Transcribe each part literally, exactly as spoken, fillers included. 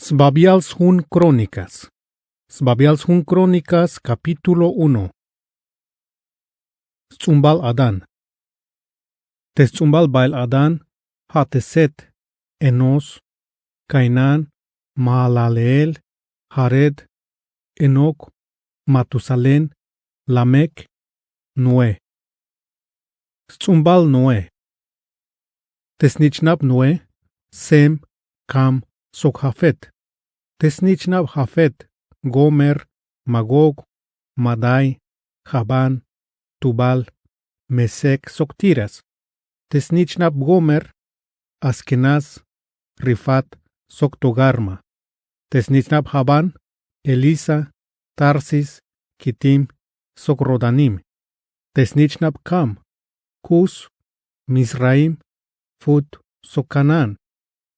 Sbabial sjun Krónikas. Sbabial sjun Krónikas, kapítulo uno. Sts'umbal Adán. Te sts'umbal bael Adán ja' te Set, Enós, Cainán, Mahalaleel, Jared, Enoc, Matusalén, Lamec, Noé. Sts'umbal Noé. Te snich'nab Noé, Sem, Cam, sok Jafet. Te snich'nab Jafet, Gomer, Magog, Madai, Jabán, Tubal, Mesec sok Tiras. Te snich'nab Gomer, Askenaz, Rifat, sok Togarma. Te snich'nab Jabán, Elisa, Tarsis, Kitim, sok Rodanim. Te snich'nab Cam, Cus, Misraim, Fut, sok Canaán.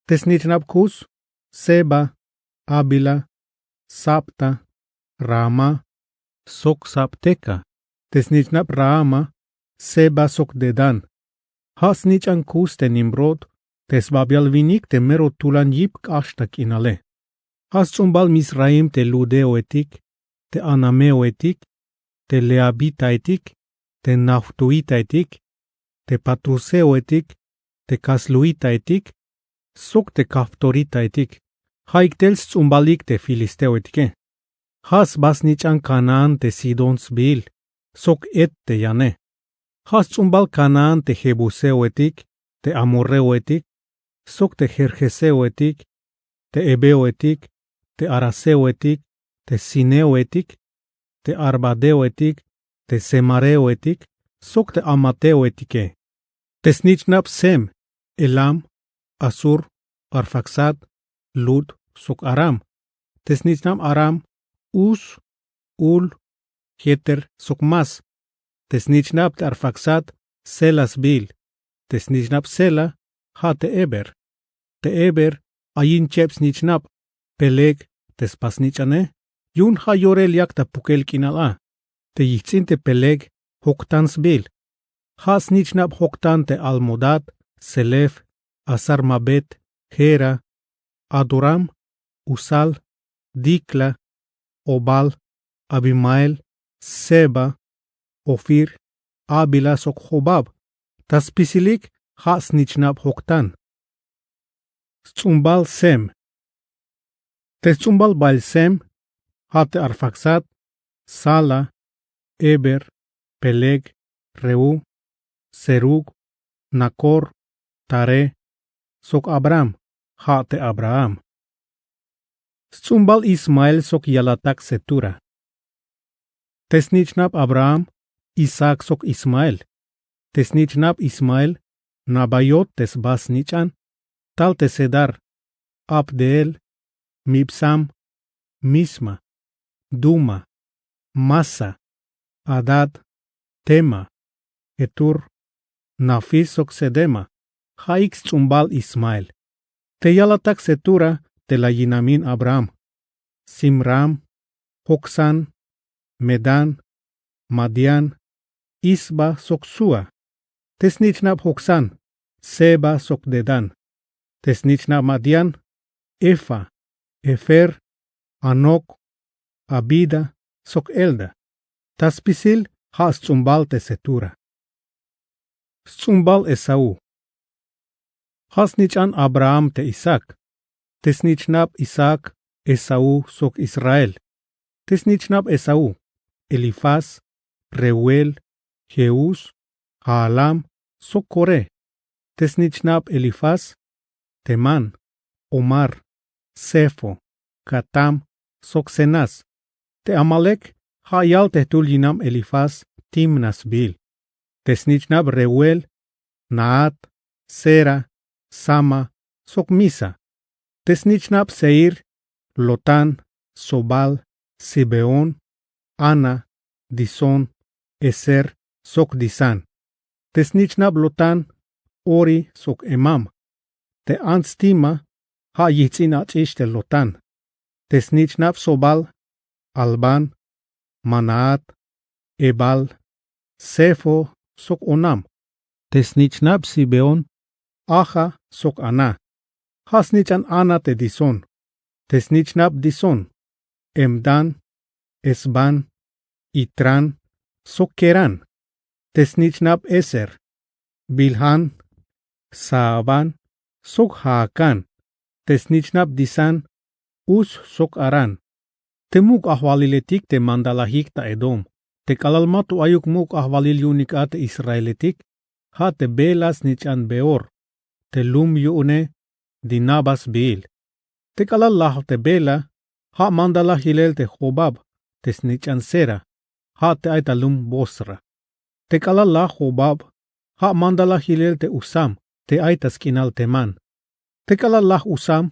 Te snich'nab Cus, Seba, Abila, Sabta, Raama, sok Sabteca. Te snich'nab Raama, Seba sok Dedán. Ja' snich'an Cus te Nimrod, te sbabial winik te mero tulan yip k'ax ta k'inale. Ja' sts'umbal Misraim te ludeoetik, te anameoetik, te lehabitaetik, te nafthuhitaetik, te patruseoetik, te casluhitaetik, sok te caftoritaetik. Ja'ik tel sts'umbalik te filisteoetike. Ja' sba snich'an Canaán te Sidón sbiil, sok Het te yane. Ja' sts'umbal Canaán te jebuseoetik, te amorreoetik, sok te gergeseoetik, te heveoetik, te araceoetik, te cineoetik, te arvadeoetik, te zemareoetik, sok te hamateoetike. Te snich'nab Sem, Elam, Asur, Arfaxad, Lud, sok Aram. Te snich'nab Aram, Uz, Hul, Geter, sok Mas. Te snich'nab te Arfaxad, Sela sbiil. Te snich'nab Sela, ja' te Heber. Te Heber, ayin cheb snich'nab, Peleg, te spas snich'ane, yu'un ja' yorel yak ta pukel k'inal a. Te yijts'in te Peleg, Joktan sbiil. Ja' snich'nab Joktan te Almodad, Selef, Hasarmabet, Gera, Adoram, Uzal, Dicla, Obal, Abimael, Seba, Ofir, Abila sok Jobab. Ta spisilik ja' snich'nab Joktan. Sts'umbal Sem. Te sts'umbal bael Sem, ja' te Arfaxad, Sala, Heber, Peleg, Reú, Serug, Nacor, Taré, sok Abram, ja' te Abraham. Sts'umbal Ismael sok yalatak Cetura. Te snich'nab Abraham, Isaac sok Ismael. Te snich'nab Ismael, Nabaiot te sba snich'an, tal te Cedar, Abdeel, Mibsam, Misma, Duma, Masa, Hadad, Tema, Jetur, Nafis sok Cedema. Ja'ik sts'umbal Ismael. Te yalatak Cetura te la yinamin Abraham, Simram, Joksán, Medán, Madián, Isba sok Súa. Te snich'nab Joksán, Seba sok Dedán. Te snich'nab Madián, Efa, Efer, Hanoc, Abida sok Elda. Ta spisil ja' sts'umbal te Cetura. Sts'umbal Esaú. Ja' snich'an Abraham te Isaac. Te snich'nab Isaac, Esaú sok Israel. Te snich'nab Esaú, Elifaz, Reuel, Jeús, Jaalam sok Coré. Te snich'nab Elifaz, Temán, Omar, Zefo, Gatam sok Cenaz. Te Amalec ja' yal te jtul yinam Elifaz, Timna sbiil. Te snich'nab Reuel, Nahat, Zera, Sama sok Misa. Te snich'nab Seir, Lotán, Sobal, Zibeón, Ana, Disón, Ezer sok Disán. Te snich'nab Lotán, Ori sok Emam. Te ants Tima ja' yijts'in ach'ix te Lotán. Te snich'nab Sobal, Albán, Manahat, Ebal, Sefo sok Onam. Te snich'nab Zibeón, Aja sok Aná. Ja' snich'an Ana te Disón. Te snich'nab dison, emdan, esban, itran, sok keran. Te snich'nab eser, bilhan, saaban, sok jaakan. Te snich'nab disan, us sok aran. Te muk' ajwaliletik te mandalajik ta edom. Te k'alal mato ayuk muk' ajwalil yu'unik a te israeletik, ja' te bela snich'an beor, te lum yu'une dinaba sbiil. Te k'alal laj te bela, ja' mandalaj yilel te jobab, te snich'an sera, ja' te ay ta lum bosra. Te k'alal laj jobab, ja' mandalaj yilel te usam, te ay ta sk'inal teman. Te k'alal laj usam,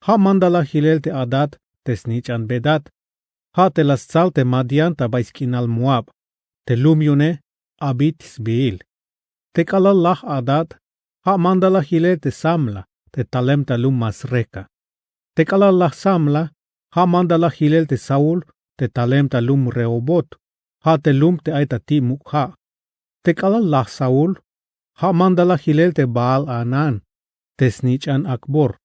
ja' mandalaj yilel te adad, te snich'an bedad, ja' te la stsal te madian ta bay sk'inal moab, te lum yu'une abit sbiil. Te k'alal laj adad, ja' mandalaj yilel te samla, te talem ta lum masreka. Te k'alal laj samla, ja' mandalaj yilel te saul, te talem ta lum rehobot, ja' te lum te ay ta ti' muk' ja'. Te k'alal laj saul, ja' mandalaj yilel te baal-hanán, te snich'an akbor.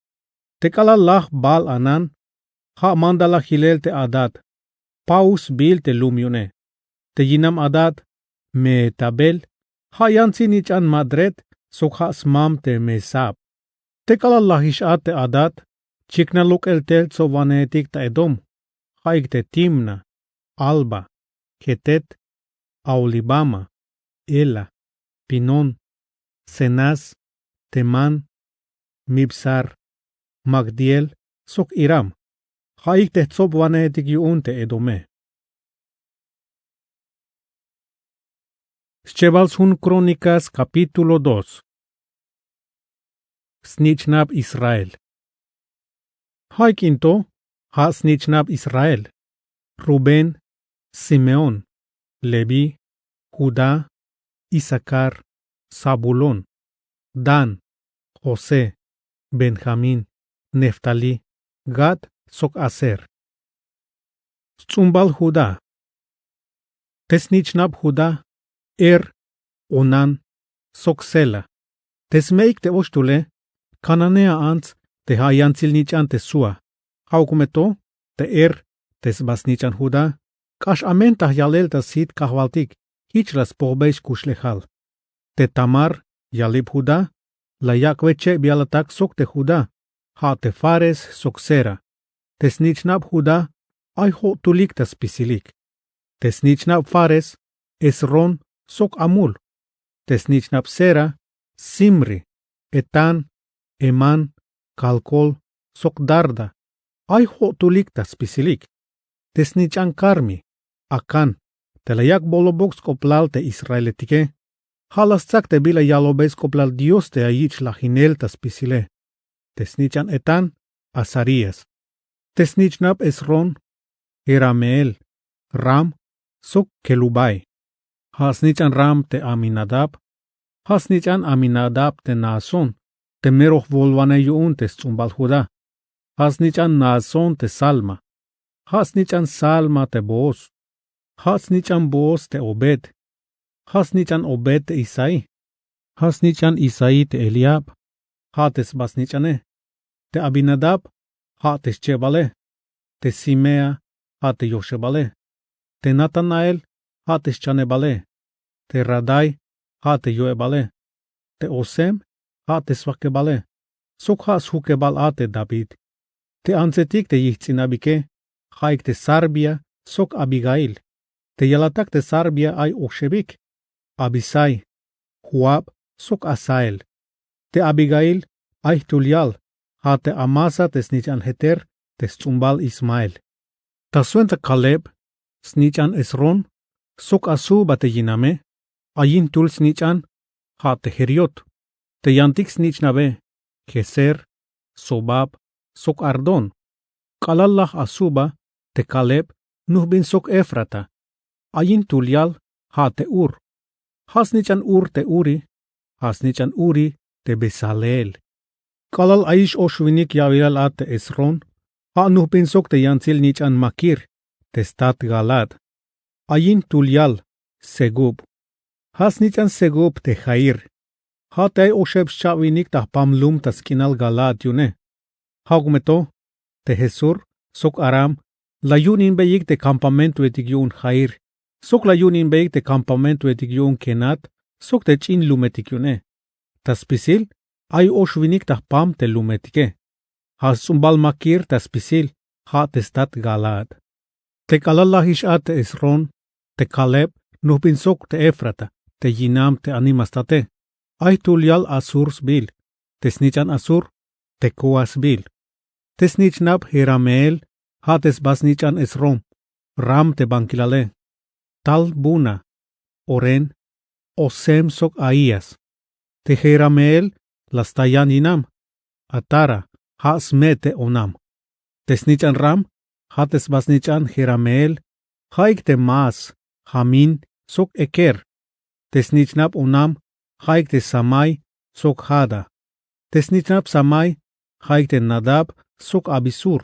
Te k'alal laj baal-hanán, ja' mandalaj yilel te adad, paus sbiil te lum yu'une. Te yinam adad, mehetabel, ja' yantsil nich'an madred, sok ja' smam te mesab. Te k'alal lajix a te adad, chiknaj lok'el tel tsobwanejetik ta edom, ja'ik te timna, alba, getet, aholibama, ela, pinón, cenaz, temán, mibsar, magdiel, sok iram. Ja'ik te jtsobwanejetik yu'un te edome. Schebal sjun krónikas, kapítulo dos. Snich'nab israel. Ja'ik in to, ja' snich'nab israel: rubén, simeón, leví, judá, isakar, zabulón, dan, josé, benjamín, neftalí, gad, sok aser. Sts'umbal judá. Te snich'nab judá: er, onán, sok sela. Te sme'ik te oxtule, kananea ants, te ja' yantsil nich'an te sua. Ja'uk me to, te er, te sba snich'an judá, k'ax amen ta yalel ta sit kajwaltik, jich la spojbey xkuxlejal. Te tamar, yalib judá, la yak'bey cheb yalatak sok te judá, ja' te fares sok sera. Te snich'nab judá, ay jo'tulik ta spisilik. Te snich'nab fares, esrón, sok amul. Te snich'nab sera, simri, etán, emán, kalkol, sok darda. Ay jo'tulik ta spisilik. Te snich'an karmi, akan, te la yak' bolobok sk'oplal te israeletike, ja' la stsak te bila yalobey sk'oplal dios te ya yich' lajinel ta spisile. Te snich'an etán, azarías. Te snich'nab esrón, jerameel, ram, sok kelubay. Ja' snich'an ram te aminadab. Ja' snich'an aminadab te naasón, te mero jwolwanej yu'un te sts'umbal judá. Ja' snich'an naasón te salma. Ja' snich'an salma te boos. Ja' snich'an boos te obed. Ja' snich'an obed te isaí. Ja' snich'an isaí te eliab. Ja' te sba snich'ane. Te abinadab, ja' te xchebale. Te simea, ja' te yoxebale. Te natanael, ja' te xchanebale. Te radai, ja' te yo'ebale. Te osem, ja' te swakebale, sok ja' sjukebal a te david. Te antsetik te yijts'inabike, ja'ik te sarbia, sok abigail. Te yalatak te sarbia ay oxebik: abisai, joab, sok asael. Te abigail, ay jtul yal, ja' te amasa te snich'an jeter, te sts'umbal ismael. Ta swenta kaleb, snich'an esrón, sok asuba te yiname, ayin jtul snich'an, ja' te jeriot. Te yantik snich'nabe, jeser, sobab, sok ardón. K'alal laj asuba, te kaleb, nujbin sok efrata. Ayin jtul yal, ja' te ur. Ja' snich'an ur te uri. Ja' snich'an uri te bezaleel. K'alal ayix oxwinik ya'bilal a te esrón, ja' nujbin sok te yantsil nich'an makir, te stat galaad. Ayin jtul yal, segub. Ja' snich'an segub te jair. Ja' te ay oxeb xcha'binik ta jpam lum ta sk'inal galaad yu'une. Ja'uk me to, te jesur sok aram, la yu'ninbeyik te kampamentoetik yu'un jair, sok la yu'ninbeyik te kampamentoetik yu'un kenat, sok te ch'in lumetik yu'une. Ta spisil ay oxwinik ta jpam te lumetike. Ja' sts'umbal makir ta spisil, ja' te stat galaad. Te k'alal lajix a te esrón, te kaleb nujbin sok te efrata, te yinam te anima state, ay jtul yal asur sbiil. Te snich'an asur, tekoa sbiil. Te snich'nab jerameel, ja' te sba snich'an esrom, ram te bankilale, talbuna, oren, osem sok ahías. Te jerameel la sta yan yinam, atara, ja' sme' te onam. Te snich'an ram, ja' te sba snich'an jerameel, ja'ik te maas, jamin, sok eker. Te snich'nab onam, ja'ik te samay sok jada. Te snich'nab samay, ja'ik te nadab sok abisur.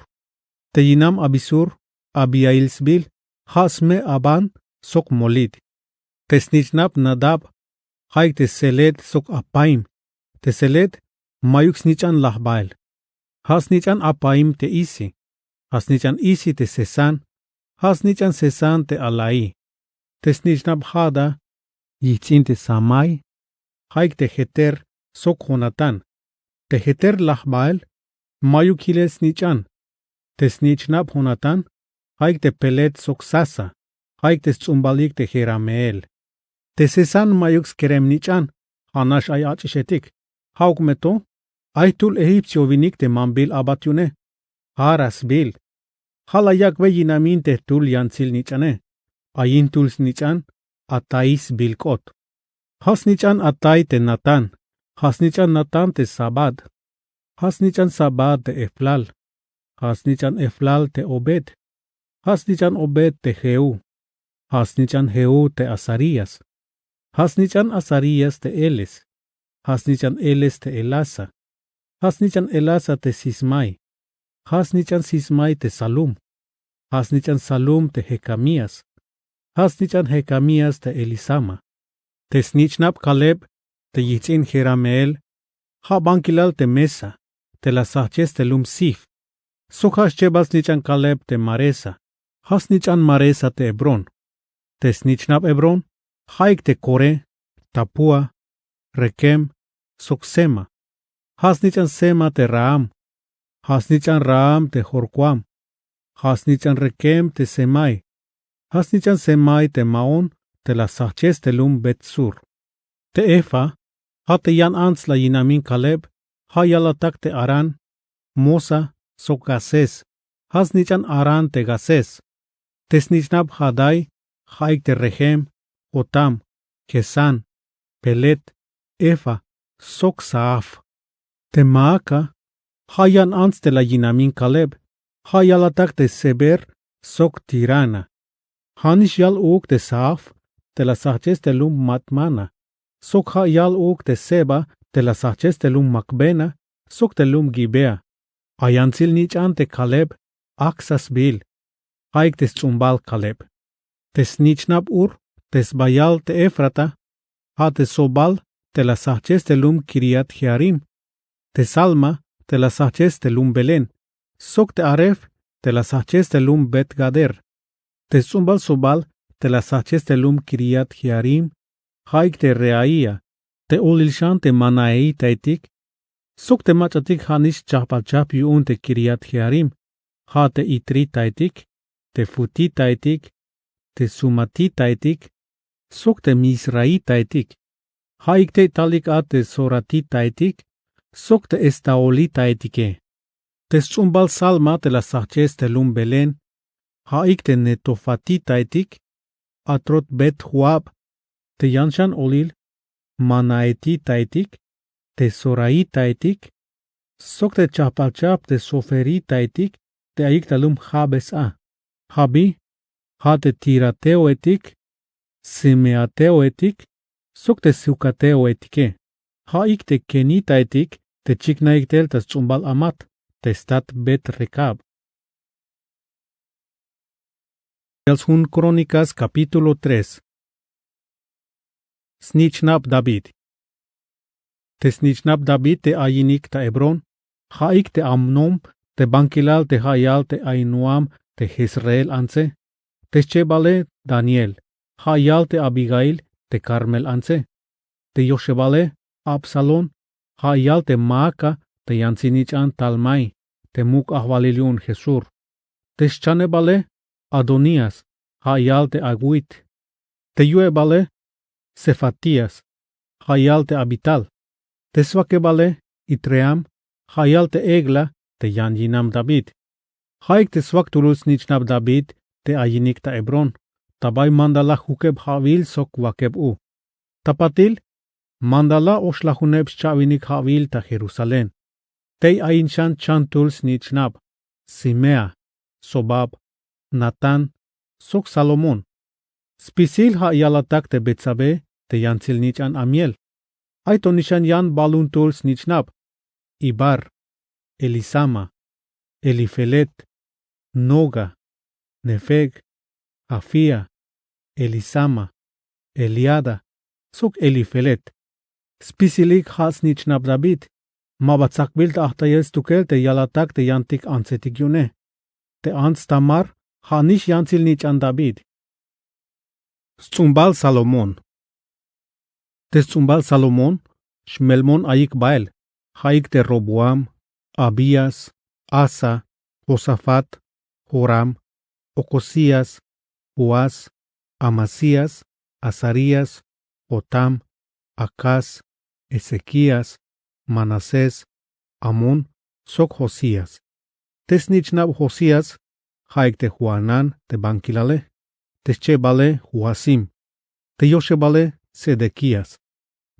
Te yinam abisur, abiail sbiil, ja' sme' aban sok molid. Te snich'nab nadab, ja'ik te seled sok apaim. Te seled, mayuk snich'an lajbael. Ja' snich'an apaim te isi. Ja' snich'an isi te sesan. Ja' snich'an sesan te alaí. Te snich'nab jada, yijts'in te samay, ja'ik te jeter sok jonatán. Te jeter lajbael, mayuk jilel snich'an. Te snich'nab jonatán, ja'ik te pelet sok sasa, ja'ik te sts'umbalik te jerameel. Te sesan mayuk skerem nich'an, ja'nax ay ach'ixetik. Ja'uk me to, ay jtul egipcio winik te mambil abat yu'une, jara sbiil. Ja' la yak'bey yinamin te jtul yantsil nich'ane. Ayin jtul snich'an, atay sbiil k'ot. Ja' snich'an atay te natán. Ja' snich'an natán te sabad. Ja' snich'an sabad te eflal. Ja' snich'an eflal te obed. Ja' snich'an obed te jehú. Ja' snich'an jehú te azarías. Ja' snich'an azarías te eles. Ja' snich'an eles te elasa. Ja' snich'an elasa te sismay. Ja' snich'an sismay te salum. Ja' snich'an salum te jekamías. Ja' snich'an jekamías te elisama. Te snich'nab kaleb, te yijts'in jerameel, ja' bankilal te mesa, te la sjajch'es te lum sif. Sok ja' schebal snich'an kaleb te maresa. Ja' snich'an maresa te hebrón. Te snich'nab hebrón, ja'ik te koré, tapúa, rekem, sok sema. Ja' snich'an sema te raham. Ja' snich'an raham te jorkoam. Ja' snich'an rekem te semay. Ja' snich'an semay te maón, te la sjajch'es te lum betsur. Te efa, ja' te yan ants la yinamin kaleb, ja' yalatak te arán, mosa, sok gasés. Ja' snich'an arán te gasés. Te snich'nab jaday, ja'ik te rejem, jotam, jesán, pelet, efa, sok saaf. Te maaca, ja' yan ants te la yinamin kaleb, ja' yalatak te seber, sok tirana. Ja'nix yal uuk te saaf, te la sjajch'es te lum matmana. Sok ja' yal uuk te seba, te la sjajch'es te lum macbena, sok te lum gibea. Ay yantsil nich'an te kaleb, aksa sbiil. Ja'ik te sts'umbal kaleb. Te snich'nab ur, te sbayal te efrata, ja' te sobal, te la sjajch'es te lum kiriat jearim. Te salma, te la sjajch'es te lum belén. Sok te aref, te la sjajch'es te lum bet gader. Te sts'umbal sobal, te la sjajch'es te lum kiriat jearim, ja'ik te reaía, te olil xan te manaheítaetik. Sok te mach'atik ja'nix chajp'al chajp yu'un te kiriat jearim, ja' te itritaetik, te futitaetik, te sumatitaetik, sok te misraítaetik. Ja'ik te talik a te soratitaetik, sok te estaolitaetike. Te sts'umbal salma te la sjajch'es te lum belén, ja'ik te netofatitaetik, atrot bet joab, te yan xan olil manahetitaetik, te soraítaetik, sok te chajp'al chajp te soferítaetik, te ayik ta lum jabes a. Ja' bi, ja' te tirateoetik, simeateoetik, sok te sucateoetike. Ja'ik te kenitaetik, te chiknaik tel ta sts'umbal amat, te stat bet rekab. Yal sjun Krónikas kapítulo tres. Snich'nab David. Te snich'nab David te ayinik ta Hebrón, ja'ik te Amnón, Te bankilal te ja' yal te ahinoam te jezreel antse. Te schebale daniel, ja' yal te abigail te karmel antse. Te yoxebale absalón, ja' yal te maaca te yan tsinich'an talmai te muk' ajwalil yu'un jesur. Te xchanebale adonías, ja' yal te awit. Te yu'ebale sefatías, ja' yal te abital. Te swakebale itream, ja' yal te egla te yan yinam david. Ja'ik te swak tulul snich'nab david te ayinik ta hebrón. Ta bay mandala jukeb ja'wil sok wakeb u. Ta patil mandala oxlajuneb xcha'winik ja'wil ta jerusalén. Tey ayin xan chantul snich'nab simea, sobab, natán, sok salomón. Spisil ja' yalatak te betsabé te yantsil nich'an amiel. Ay to nixan yan baluntul snich'nab ibar, elisama, elifelet, noga, nefeg, jafía, elisama, eliada, sok elifelet. Spisilik ja' snich'nab david. Ma ba tsakbil ta ajtayel stukel te yalatak te yantik antsetik yu'une. Te ants tamar ja' nix yantsil nich'an david. Sts'umbal salomón. Te sts'umbal salomón xmelmon ayik bael, ja'ik te roboam, abías, asa, josafat, joram, ocozías, joás, amasías, azarías, jotam, acaz, ezequías, manasés, amón, sok josías. Te snich'nab josías ja'ik te johanán te bankilale. Te schebale joacim. Te yoxebale sedequías.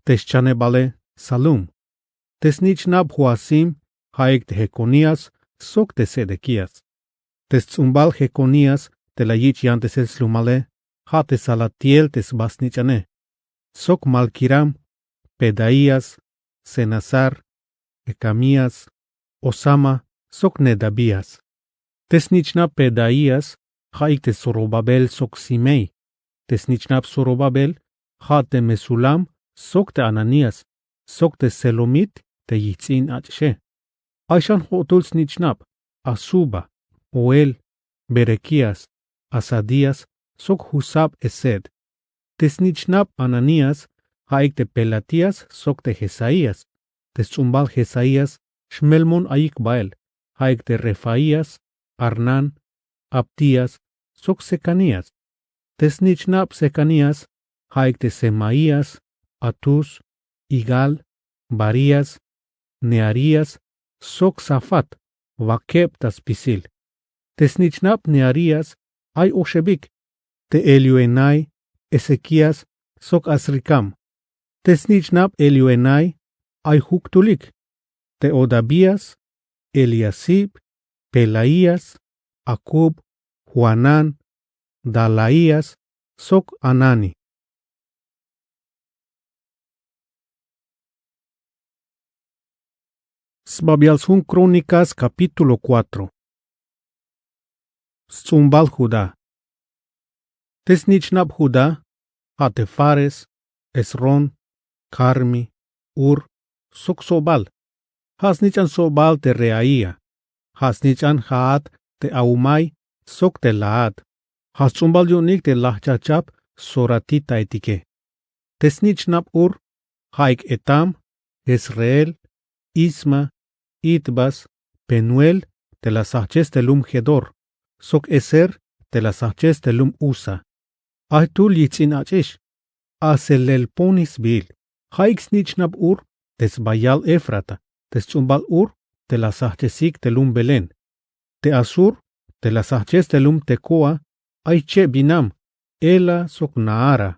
Te xchanebale salum. Te snich'nab joacim ja'ik te jeconías sok te sedequías. Te sts'umbal jeconías te la yich' yantesel slumale ja' te salatiel te sba snich'ane, sok malkiram, pedaías, cenazar, jecamías, osama, sok nedabías. Te snich'nab pedaías ja'ik te zorobabel sok simei. Te snich'nab zorobabel ja' te mesulam, sok te ananías, sok te selomit te yijts'in ach'xe. Ay xan jo'tul snich'nab asuba, joel, berekías, asadías, sok jusab-hesed. Te snich'nab ananías ja'ik te pelatías sok te jesaías. Te sts'umbal jesaías xmelmon ayik bael, ja'ik te refaías, arnán, abdías, sok sekanías. Te snich'nab sekanías ja'ik te semaías, atus, igal, barías, nearías, sok safat. Wakeb ta spisil. Te snich'nab nearías ay oxebik. Te elioenai, ezequías, sok azricam. Te snich'nab elioenai ay juktulik. Te hodabías, eliasib, pelaías, acub, johanán, dalaías, sok hanani. Sbabial sjun krónikas kapítulo kuatro. Sts'umbal judá. Te snich'nab judá ja' te fares, hesrón, karmi, hur, sok sobal. Ja' snich'an sobal te reaía. Ja' snich'an jaat te ahumai, sok te laat. Ja' sts'umbal yu'unik te lajchajchab soratitaetike. Te snich'nab hur ja'ik etam, jezreel, isma, itbas, penuel, te la sjajch'es te lum gedor, sok ezer, te la sjajch'es te lum usa. Ay jtul yijts'in ach'ix. Aselelponi sbiil. Ja'ik snich'nab hur te sbayal efrata. Te sts'umbal hur te la sjajch'esik te lum belén. Te asur te la sjajch'es te lum tekoa. Ay cheb yinam, ela sok naara.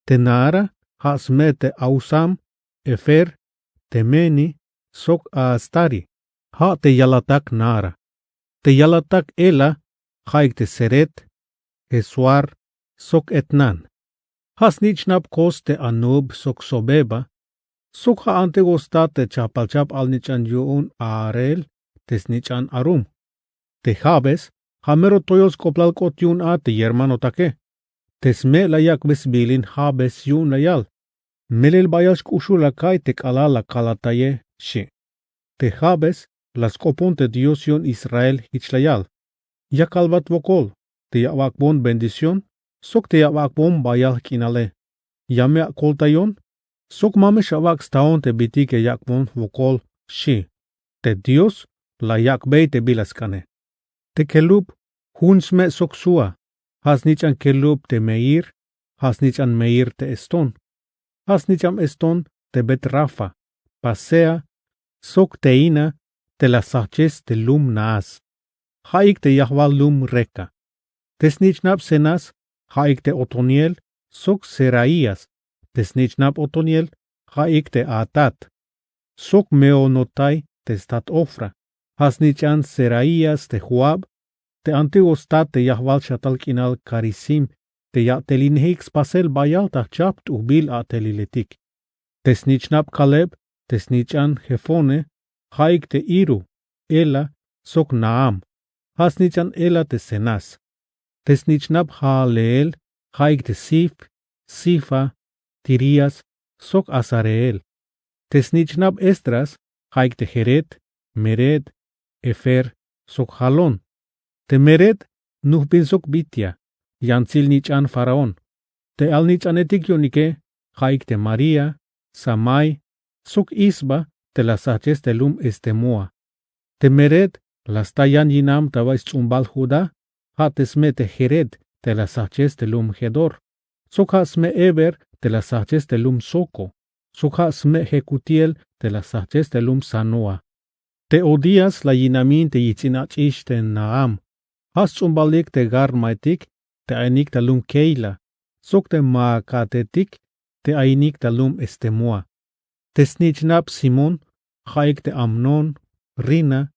Te naara ja' sme' te ahusam, efer, temeni, sok astari. Ja' te yalatak naara. Te yalatak ela ja'ik te seret, jesuar, sok etnan. Ja' snich'nab kos te anub sok sobeba. Sok ja' antego stat te chajpalchajp alnich'an yu'un ahareel te snich'an arum. Te jabes ja' mero toyol sk'oplal k'ot yu'un a te yermanotake. Te sme' la yak'be sbiilin jabes yu'un la yal. Melel bayal xk'uxul la ka'iy te k'alal la kalataye, xchi'. Te jabes la sk'opon te Dios yu'un Israel jich la yal: Ya kalbat wokol te ya awak'bon bendición sok te ya awak'bon bayal jk'inale. Ya me akoltayon sok ma me xawak' staon te bit'il ya yak'bon wokol, xchi. Te Dios la yak'bey te bila sk'ane. Te kelub jun sme' sok sua. Ja' snich'an kelub te Meir, ja' snich'an Meir te Eston, ja' snich'an Eston te Bet-rafa, Pasea sok Teína, te la sjajch'es te lum Naas, ja'ik te yajwal lum Reca. Te snich'nab Cenaz ja'ik te Otoniel sok Seraías. Te snich'nab Otoniel ja'ik te Atad sok Meonotai te stat Ofra. Ja' snich'an Seraías te Joab, te antiguo stat te yajwal xatal k'inal Carisim, te ya atelinejik spasel bayal ta jchajp t'ujbil ateliletik. Te snich'nab Caleb te snich'an Jefone ja'ik te Iru, Ela sok Naam. Ja' snich'an Ela te Cenaz. Te snich'nab Jaaleel ja'ik te Sif, Sifa, Tirías sok Azareel. Te snich'nab Esdras ja'ik te Jeret, Mered, Efer sok Jalón. Te Mered nujb'il sok Bitia, yantsil nich'an Faraón. Te alnich'anetik yu'unike ja'ik te María, Samay sok Isba te la sjajch'es te lum Estemoa. Te Mered la sta yan yinam ta bay sts'umbal Judá. Ja' te sme' te Jeret te la sjajch'es te lum Gedor, sok ja' sme' Heber te la sjajch'es te lum Soco, sok ja' sme' Jecutiel te la sjajch'es te lum Sanoa. Te Hodías la yinamin te yijts'in ach'ix te Naam. Ja' sts'umbalik te Garmaetik te ayinik ta lum Keila, sok te Maacatetik te ayinik ta lum Estemoa. Te snich'nab Simón ja'ik te Amnón, Rina,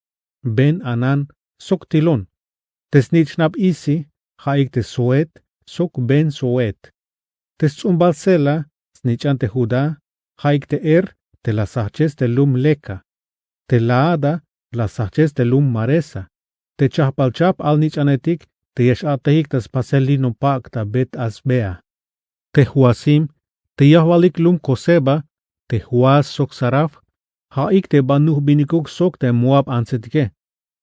Ben-hanán sok Tilón. Te snich'nab Isi ja'ik te Zoet sok Ben-zoet. Te sts'umbal Sela snich'an te Judá ja'ik te Er te la sjajch'es te lum Leca. Te Laada la sjajch'es te lum Maresa. Te chajpalchajp alnich'anetik te ya x-a'tejik ta spasel lino pak' ta Bet-asbea. Te Joacim te yajwalik lum Coseba, te Joás sok Saraf, ja'ik te ba nujb'inikuk sok te Moab antsetike.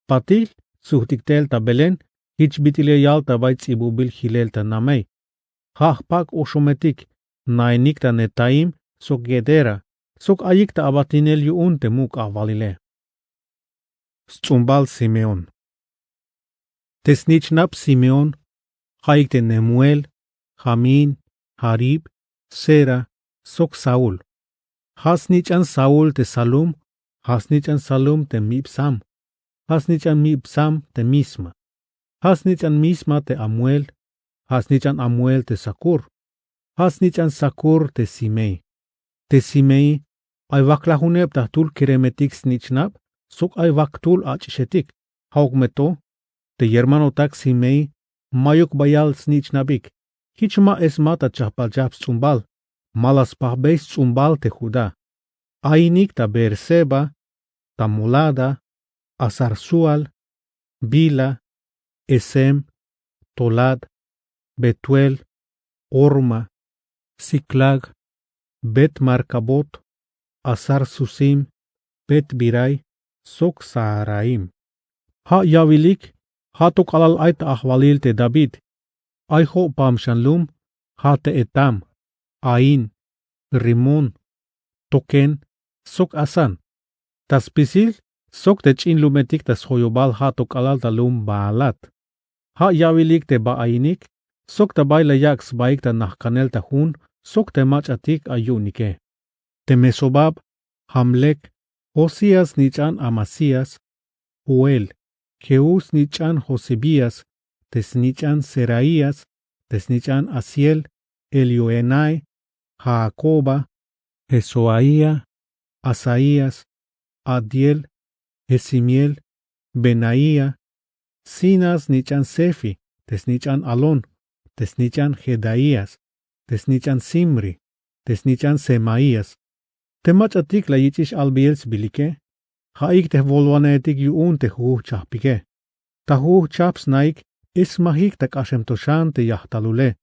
Patil suhtik tel ta Belén, jich bit'il ya yal ta bay ts'ibubil jilel ta namey. Ja' jpak' oxometik, na'inik ta Netaim sok Gedera, sok ayik ta abatinel yu'un te muk' ajwalile. Sts'umbal Simeón. Te snich'nab Simeón ja'ik te Nemuel, Jamín, Jarib, Zera sok Saúl. Ja' snich'an Saúl te Salum, ja' snich'an Salum te Mibsam, ja' snich'an Mibsam te Misma, ja' snich'an Misma te Amuel, ja' snich'an Amuel te Sakur, ja' snich'an Sakur te Simei. Te Simei ay waklajuneb ta jtul keremetik snich'nab sok ay waktúul ach'ixetik. Ja'uk me to te yermanotak Simei mayuk bayal snich'nabik. Jich ma esma ta chajpalchajp sts'umbal, ma la spajbey sts'umbal te Judá. Ayinik ta Beerseba, ta Molada, Hazar-súal, Bila, Esem, Tolad, Betuel, Horma, Siclag, Bet-marcabot, Hazar-susim, Bet-birai sok Saharaim. Ja' yawilik, ja' to k'alal ay ta ajwalil te David. Ay jo'pam xan lum, ja' te Etam, Ain, Rimón, Toquén sok Asán. Ta spisil sok te ch'in lumetik ta sjoyobal ja' to k'alal ta lum Baalat. Ja' yawilik te ba ayinik sok ta bay la yak' sbaik ta najkanel ta jun sok te mach'atik ay yu'unike. Te Mesobab, Jamlec, Josías snich'an Amasías, Joel, Jehú snich'an Josibías, te snich'an Seraías, te snich'an Aziel, Elioenai, Jaacoba, Jesoaía, Asaías, Adiel, Jesimiel, Benaía, Sina snich'an Sefi, te snich'an Alón, te snich'an Jedaías, te snich'an Simri, te snich'an Semaías. Te mach'atik la yich'ix albiyel sbilike, ja'ik te jwolwanejetik yu'un te jujuj chajpike. Ta jujuj chajp snaik, esmajik ta k'axem to xan te yajtalule.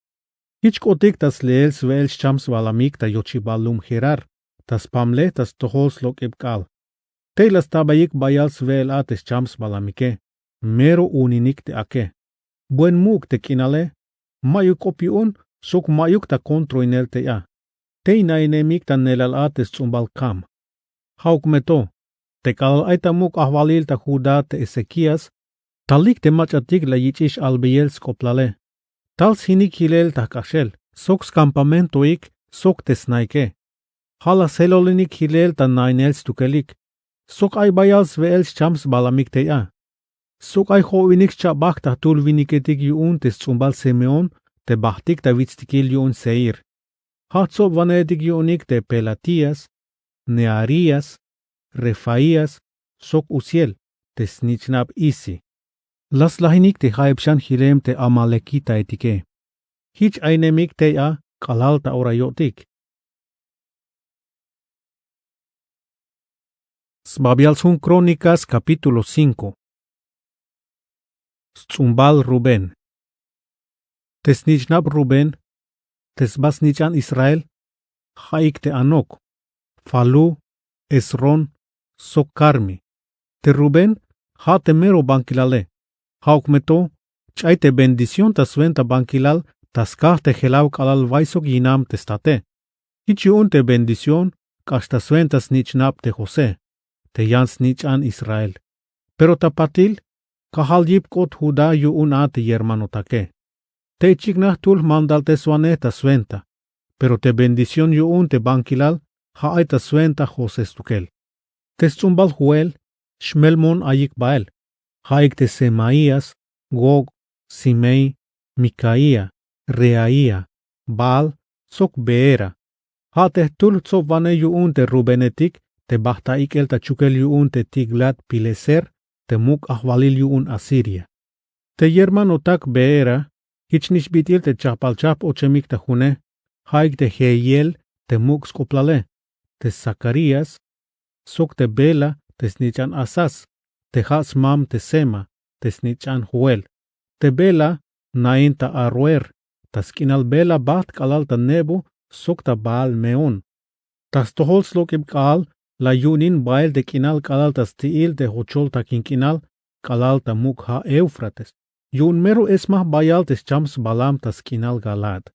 Jich k'otik ta sle'el swe'el xcham sbalamik ta yochibal lum Gerar, ta spamlej ta stojol slok'eb k'aal. Tey la stabayik bayal swe'el a te xcham sbalamike. Mero uninik te ake. Buen muk' te k'inale, ma'yuk k'op yu'un sok ma'yuk ta kontroinel tey a. Tey nainemik ta neelal a te sts'umbal kam. Ja'uk me to, te k'alal ay ta muk' ajwalil ta Judá te Ezekías, talik te mach'atik la yich'ix albeyel sk'oplale. Tal sjinik jilel ta jk'axel sok skampamentoik sok te snaike. Ja' la sjelolinik jilel ta nainel stukelik. Sok ay bayal swe'el xcham sbalamik tey a. Sok ay jo'winik xcha'bajk' ta jtul winiketik yu'un te sts'umbal Simeón te bajtik ta witstikil yu'un Seir. Ja' jtsobwanejetik yu'unik te Pelatías, Nearías, Refaías sok Uziel te snich'nab Isi. La slajinik te ja'eb xan jilem te amalekitaetike. Jich ainemik tey a k'alal ta ora yo'tik. Sbabial sjun Krónikas, capítulo cinco. Sts'umbal Rubén. Te snich'nab Rubén, te sba snich'an Israel, ja'ik te Anok, Falú, Esrón sok Karmi. Te Rubén ja' te mero bankilale. Ja'uk me to, ch'ay te bendición ta swenta bankilal ta skaj te jelaw k'alal way sok yinam te state. Jich yu'un te bendición k'ax ta swenta snich'nab te José, te yan snich'an Israel. Pero ta patil, kajal yip k'ot Judá yu'un a te yermanotake. Tey chiknaj jtul jmantalteswanej ta swenta. Pero te bendición yu'un te bankilal ja' ay ta swenta José stukel. Te sts'umbal Joel, xmelmon ayik bael. Ja'ik te Semaías, Gog, Simei, Micaía, Reaía, Baal sok Beera. Ja' te jtul jtsobwanej yu'un te Rubenetik te bajt ta ik'el ta chukel yu'un te Tiglat-Pileser te muk' ajwalil yu'un Asiria. Te yermanotak Beera, jichnix bit'il te chajpalchajp ochemik ta june, ja'ik te Jehiel te muk' sk'oplale, te Zacarías, sok te Bela te snich'an Asas, te ja' smam te Sema te snich'an Joel. Te Bela nain ta Aroer, ta sk'inal Bela bajt k'alal ta Nebo sok ta Baal-Meón. Ta stojol slok'ib k'aal la yu'unin bael te k'inal k'alal ta sti'il te jochol takin k'inal k'alal ta muk' ja' Éufrates, yu'un mero esmaj bayal te xcham sbalam ta sk'inal Galaad.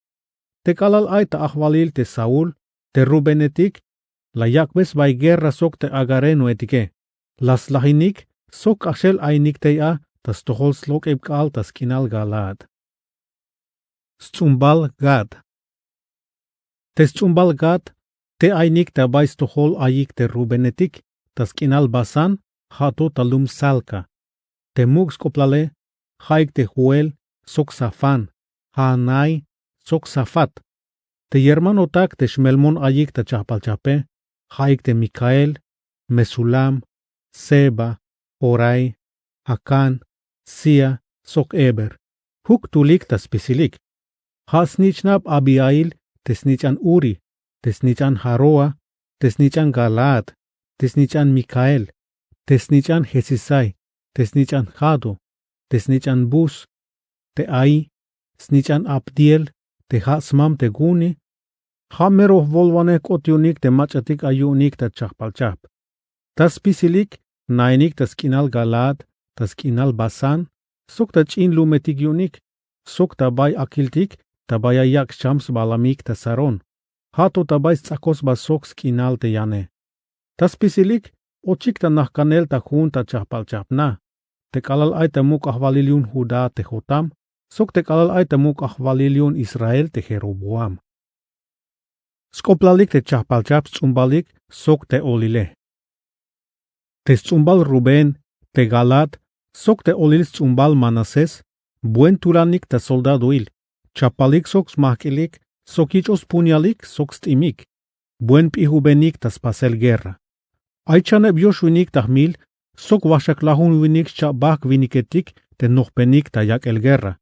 Te k'alal ay ta ajwalil te Saúl, te Rubenetik, la yak'be sbaik guerra sok te agarenoetike. La slajinik sok k'axel ainik tey a ta stojol slok'ib k'aal ta sk'inal Galaad. Sts'umbal Gad. Te sts'umbal Gad, te ainik ta bay stojol ayik te Rubenetik, ta sk'inal Basán, ja' to ta lum Salca. Te muk' sk'oplale, ja'ik te Joel sok Safán, Jaanai sok Safat. Te yermanotak te xmelmon ayik ta chajpalchajpe, ja'ik te Micael, Mesulam, Seba, Jorai, Jacán, Zía sok Heber. Juk tulik ta spisilik. Ja' snich'nab Abihail te snich'an Uri, te snich'an Jaroa, te snich'an Galaad, te snich'an Micael, te snich'an Jesisai, te snich'an Jado, te snich'an Bus, te Aí, snich'an Abdiel, te ja' smam te Guni. Ja' mero jwolwanej k'ot yu'unik te mach'atik ay yu'unik ta chajpalchajp. Ta spisilik, nainik ta sk'inal Galaad, ta sk'inal Basán, sok ta ch'in lumetik yu'unik, sok ta bay akiltik, ta bay ya yak' xcham sbalamik ta Sarón. Ja' to ta bay sts'akoj sba sok sk'inal te yane. Ta spisilik, ochik ta najkanel ta jun ta chajpalchajp na, te k'alal ay ta muk' ajwalil yu'un Judá te Jotam, sok te k'alal ay ta muk' ajwalil yu'un Israel te Jeroboam. Sk'oplalik te chajpalchajp sts'umbalik sok te olile. Te sts'umbal Rubén, te Galaad, sok te olil sts'umbal Manasés, buen tulanik ta soldadoil, chapalik sok smajk'ilik, sok yich'oj spunyalik sok st'imik, buen p'ijubenik ta spasel guerra. Ay chaneb yoxwinik ta jmil, sok waxaklajunwinik xcha'bajk' winiketik te nojpenik ta yak'el guerra.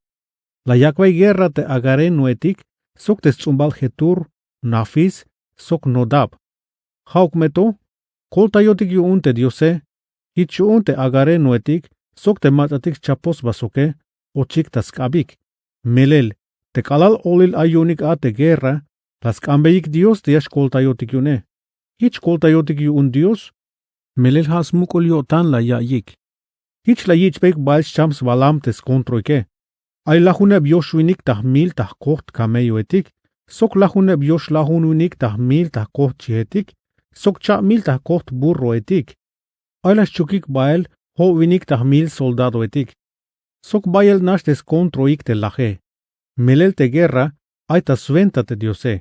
La yak'bey guerra te agarenoetik, sok te sts'umbal Jetur, Nafis, sok Nodab. Ja'uk me to, koltayotik yu'un te Diose, jich yu'un te agarenoetik, sok te mach'atik xchapoj sba soke, ochik ta sk'abik. Melel, te k'alal olil ay yu'unik a te guerra, la sk'anbeyik Dios te ya xkoltayotik yu'une. Jich koltayotik yu'un Dios, Melel ja' smuk'ul yo'tan la ya'iyik. Jich la yich'beyik bahel xcham sbalam te skontroike. Ay lajuneb yoxwinik ta jmil ta jkojt' kamellohetik, sok lajuneb yoxlajunwinik ta jmil ta jkojt' chijetik, sok cha'mil ta jkojt' burrohetik. Ay la xchukik bahel jo'winik ta jmil soldadohetik. Sok bayel nax te skontroik te laje. Melel te guerra ay ta swenta te Diose.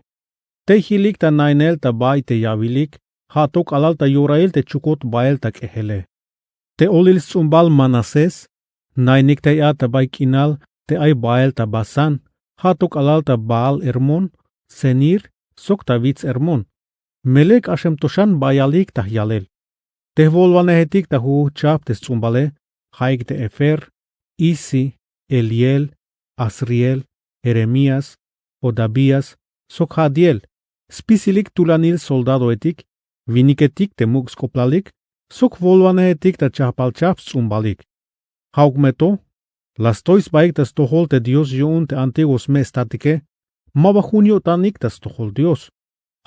Tey jilik ta nainel ta bay te yawilik, ja' to k'alal ta yorail te chukot bahel ta k'ejele. Te olil sts'umbal Manasés, nainik tey a ta bay k'inal te ay bahel ta Basán, ja' to k'alal ta Baal-Hermón, Senir, sok ta wits Hermón. Melel k'axem to xan bayalik ta jyalel. Te jwolwanejetik ta jujuj chajp te sts'umbale, ja'ik te Efer, Isi, Eliel, Asriel, Jeremías, Hodabías, sok Jadiel, spisilik tulanil soldadohetik, winiketik te muk' sk'oplalik, sok jwolwanejetik ta chajpal chajp sts'umbalik. Ja'uk me to, la stoy sbaik ta stojol te Dios yu'un te antiguo sme' statike, ma ba jun yo'tanik ta stojol Dios.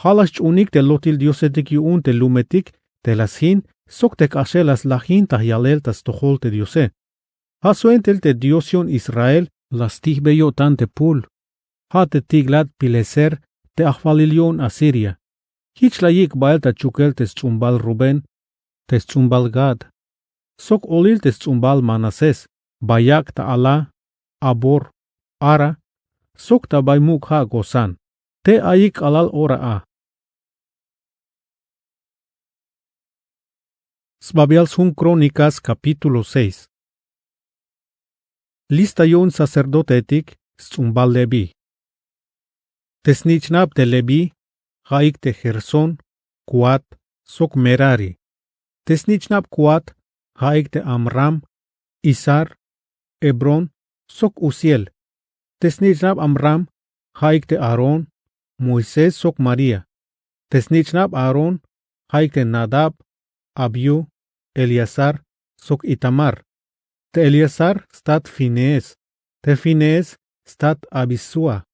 Ja' la xch'uunik te lotil diosetik yu'un te lumetik te la sjin sok te k'axel la slajin ta jyalel ta stojol te Diose. Ja' swentail te Dios yu'un Israel la stijbe yo'tan te pul, ja' te Tiglat-Pileser te ajwalil yu'un Asiria. Jich la yik' bael ta chukel te sts'umbal Rubén, te sts'umbal Gad, sok olil te sts'umbal Manasés, ba yak' ta Alá, Abor, Ara, sok ta bay muk' ja' Gozán. Te ayik k'alal ora a. Sbabial sjun Krónikas, kapítulo seis. Lista yu'un sacerdoteetik sts'umbal Leví. Te snich'nab te Leví ja'ik te Gersón, Coat, sok Merari. Te snich'nab Coat ja'ik te Amram, Izhar, Hebrón, sok Uziel. Te snich'nab Amram ja'ik te Aarón, Moisés, sok María. Te snich'nab Aarón ja'ik te Nadab, Abiú, Eleazar, sok Itamar. Te Eleazar stat Finees. Te Finees stat Abisúa.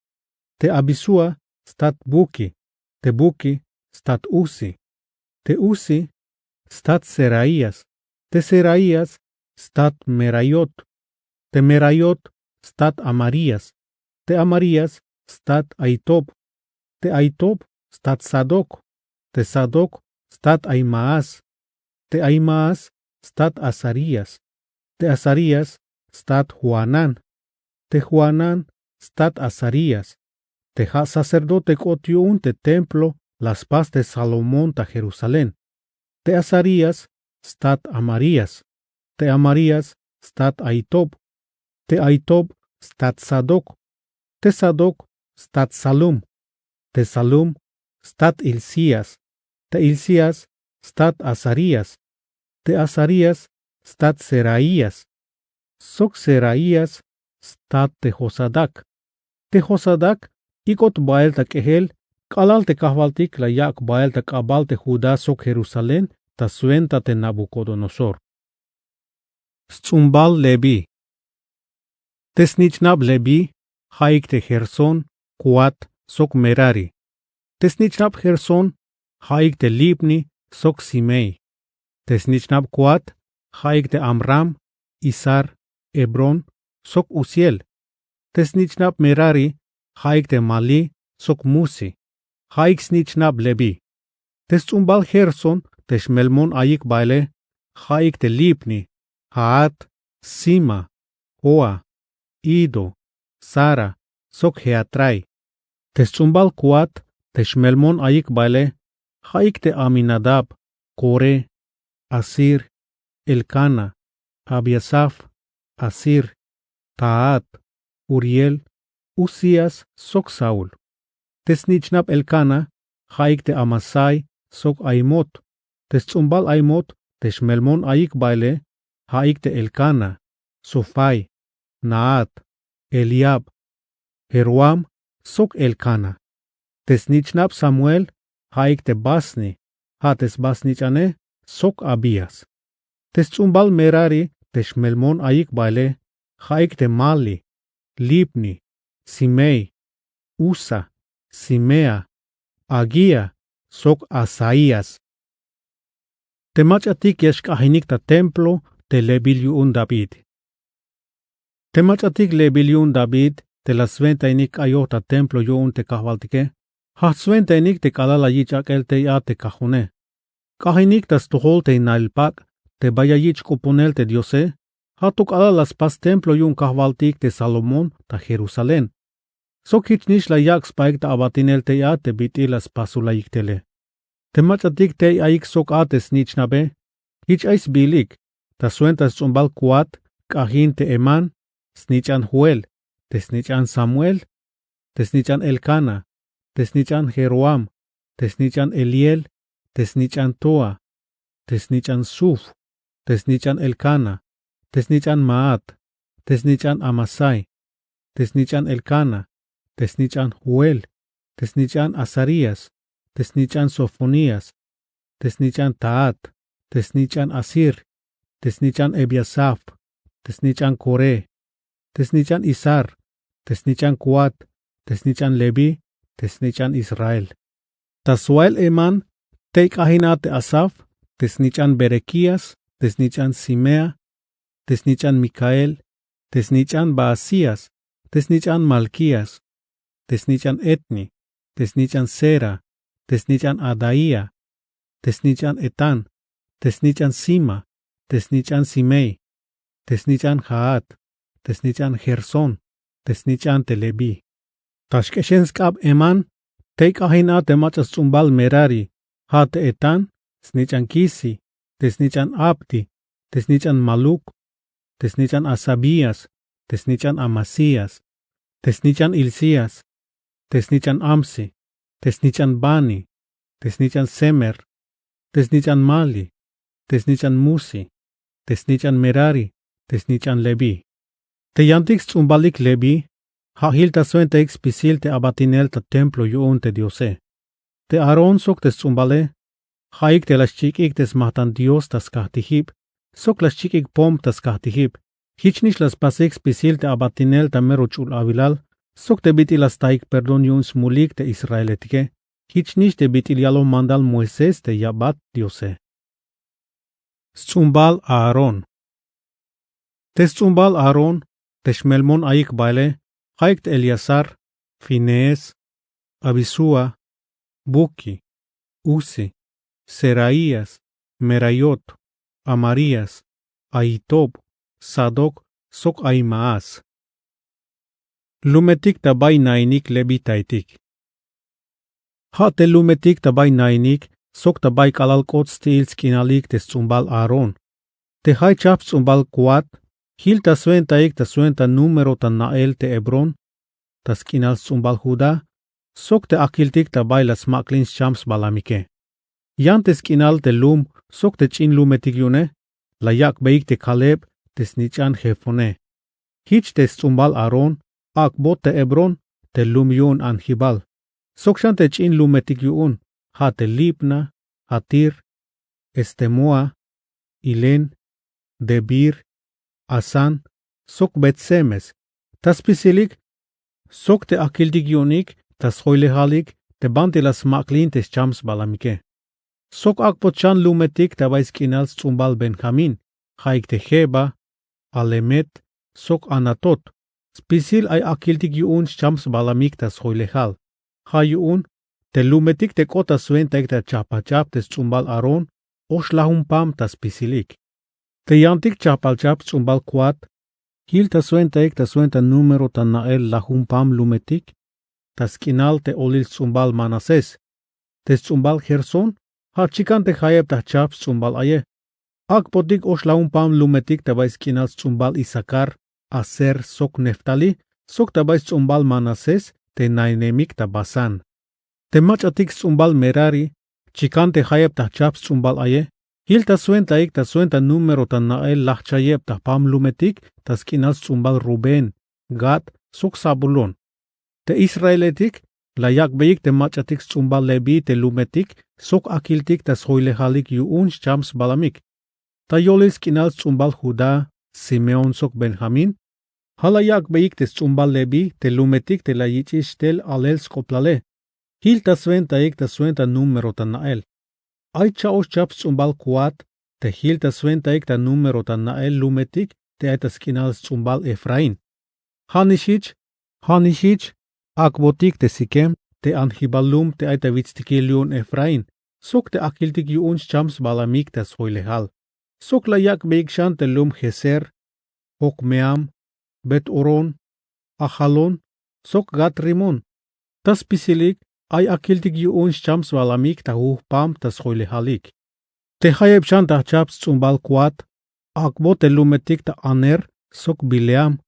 Te Abisúa stat Buki. Te Buki stat Uzi. Te Uzi stat Seraías. Te Seraías stat Meraiot. Te Meraiot stat Amarías. Te Amarías stat Ahitob. Te Ahitob stat Sadoc. Te Sadoc stat Ahimaas. Te Ahimaas stat Azarías. Te Azarías stat Johanán. Te Johanán stat Azarías. Te ja' sacerdote k'ot yu'un te templo la spas te Salomón ta Jerusalén. Te Azarías stat Amarías. Te Amarías stat Ahitob. Te Ahitob stat Sadoc. Te Sadoc stat Salum. Te Salum stat Hilcías. Te Hilcías stat Azarías. Te Azarías stat Seraías. Sok Seraías stat te Josadac. Te Josadac ik'ot bael ta k'ejel k'alal te kajwaltik la yak' bael ta k'abal te Judá sok Jerusalén ta swenta te Nabucodonosor. Sts'umbal Leví. Te snich'nab Leví ja'ik te Gersón, Coat, sok Merari. Te snich'nab Gersón ja'ik te Libni sok Simei. Te snich'nab Coat ja'ik te Amram, Izhar, Hebrón, sok Uziel. Te snich'nab Merari ja'ik te Malí sok Musi. Ja'ik snich'nab Leví. Te sts'umbal Gersón te xmelmon ayik baele ja'ik te Libni, Jaat, Sima, Joa, Iddo, Sara, sok Jeatrai. Te sts'umbal Coat te xmelmon ayik baele ja'ik te Aminadab, Coré, Asir, Elcana, Abiasaf, Asir, Taat, Uriel, Uzías, sok Saúl. Te snich'nab Elcana ja'ik te Amasai sok Ahimot. Te sts'umbal Ahimot te xmelmon ayik baele ja'ik te Elcana, Sofai, Naat, Eliab, Jeroham, sok Elcana. Te snich'nab Samuel ja'ik te Basni, ja' te sba snich'ane, sok Abías. Te sts'umbal Merari te xmelmon ayik baele ja'ik te Mali, Libni, Simei, Usa, Simea, Aguía, sok Asaías. Te mach'atik ya xk'ajinik ta templo te lebil yu'un David. Te mach'atik lebil yu'un David te la swentainik k'ayoj ta templo yu'un te kajwaltike, ja' jswentainik te k'alal la yich' ak'el tey a te kajune. K'ajinik ta stojol te jna'il pak' te bay ya yich' k'uponel te Diose, ja' to k'alal la spas templo yu'un kajwaltik te Salomón ta Jerusalén. Sok jich nix la yak' spaik ta abatinel tey a te bit'il la spasulayik tele. Te mach'atik tey ayik sok a te snich'nabe, jich ay sbilik: ta swenta sts'umbal Coat, k'ajin te Hemán, snich'an Joel, te snich'an Samuel, te snich'an Elcana, te snich'an Jeroham, te snich'an Eliel, te snich'an Toa, te snich'an Suf, te snich'an Elcana, te snich'an Maat, te snich'an Amasai, te snich'an Elcana, te snich'an Joel, te snich'an Azarías, te snich'an Sofonías, te snich'an Taat, te snich'an Asir, te snich'an Ebiasaf, te snich'an Coré, te snich'an Izar, te snich'an Coat, te snich'an Leví, te snich'an Israel. Ta swail Hemán tey k'ajin a te Asaf, te snich'an Berequías, te snich'an Simea, te snich'an Micael, te snich'an Baasías, te snich'an Malkías, te snich'an Etni, te snich'an Zera, te snich'an Adaía, te snich'an Etán, te snich'an Sima, te snich'an Simei, te snich'an Jaat, te snich'an Gersón, te snich'an te Leví. Ta xk'exen sk'ab Hemán tey k'ajin a te mach'a sts'umbal Merari, ja' te Etán, snich'an Quisi, te snich'an Abdi, te snich'an Maluc, te snich'an Hasabías, te snich'an Amasías, te snich'an Hilcías, te snich'an Amsi, te snich'an Bani, te snich'an Semer, te snich'an Mali, te snich'an Musi, te snich'an Merari, te snich'an Leví. Te yantik sts'umbalik Leví ja' jil ta swentaik spisil te abatinel ta templo yu'un te Diose. Te Aarón sok te sts'umbale ja'ik te la xchik'ik te smajtan Dios ta skajtijib, sok la xchik'ik pom ta skajtijib. Jich nix la spasik spisil te abatinel ta mero ch'ul awilal, sok te bit'il la staik perdón yu'un smulik te israeletike. Jich nix te bit'il yaloj mandal Moisés te yabat Diose. Sts'umbal Aarón. Te sts'umbal Aarón te xmelmon ayik baele ja'ik te Eleazar, Finees, Abisúa, Buki, Usi, Seraías, Merayot, Amarías, Ahitob, Sadoc, sok Ahimaas. Lumetik ta bay nainik Leví taitik. Ja' te lumetik ta bay nainik sok ta bay k'alal k'ot sti'il sk'inalik te sts'umbal Aarón. Te jay chajp sts'umbal Coat jil ta swentaik ta swenta número ta na'el te Hebrón, ta sk'inal sts'umbal Judá, sok te akiltik ta bay la smak'lin scham sbalamike. Yan te sk'inal te lum sok te ch'in lumetik yu'une la yak'beyik te Caleb te snich'an Jefone. Jich te sts'umbal Aarón ak'bot te Hebrón te lum yu'un anjibal, sok xan te ch'in lumetik yu'un ja' te Libna, Jatir, Estemoa, Hilén, Debir, Asán, sok Bet-Semes, ta spisilik, sok te akiltik yu'unik ta sjoylejalik te banti la smak'lin te scham sbalamike. Sok ak'bot xan lumetik ta bay sk'inal sts'umbal Benjamín, ja'ik te Geba, Alemet, sok Anatot, spisil ay akiltik yu'un scham sbalamik ta sjoylejal. Ja' yu'un te lumetik te k'ot ta swentaik ta chajpal chajp te sts'umbal Aarón ox lajun pam ta spisilik. Te yantik chajpal chajp sts'umbal Coat jil ta swentaik ta swenta número ta na'el lajun pam lumetik, ta sk'inal te olil sts'umbal Manasés. Te sts'umbal Gersón ja' chikan te jayeb ta jchajp sts'umbal aye. Ak'botik ox lajun pam lumetik ta bay sk'inal sts'umbal Isacar, Aser, sok Neftalí, sok ta bay sts'umbal Manasés te nainemik ta Basán. Te mach'atik sts'umbal Merari, chikan te jayeb ta jchajp sts'umbal aye, jil ta swentaik ta swenta número ta na'el lajchayeb ta jpam lumetik ta sk'inal sts'umbal Rubén, Gad, sok Zabulón. Te israeletik la yak'beyik te mach'atik sts'umbal Leví te lumetik sok akiltik ta sjoylejalik yu'un scham sbalamik. Ta yolil sk'inal sts'umbal Judá, Simeón sok Benjamín, ja' la yak'beyik te sts'umbal Leví te lumetik te la yich'ix tel alel sk'oplale, jil ta swentaik ta swenta número ta na'el. ay cha'ox chap sts'umbal kuat te jil ta swentaik ta número ta na'el lumetik te ay ta sk'inal sts'umbal Efraín. Ja' nix jich, ja' nix jich, ak'botik te Siquem te anjibal lum te ay ta witstikil yu'un Efraín, sok te akiltik yu'un xcham sbalamik ta sjoylejal, sok la yak'beyik xan te lum Gezer, Jocmeam, Bet-horón, Ajalón, sok Gat-rimón. Ta spisilik ay akiltik yu'un xcham sbalamik ta jujpam ta sjoylejalik. Te jayeb xan ta jchap sts'umbal kuat, ak'bot te lumetik ta Aner sok Bileam,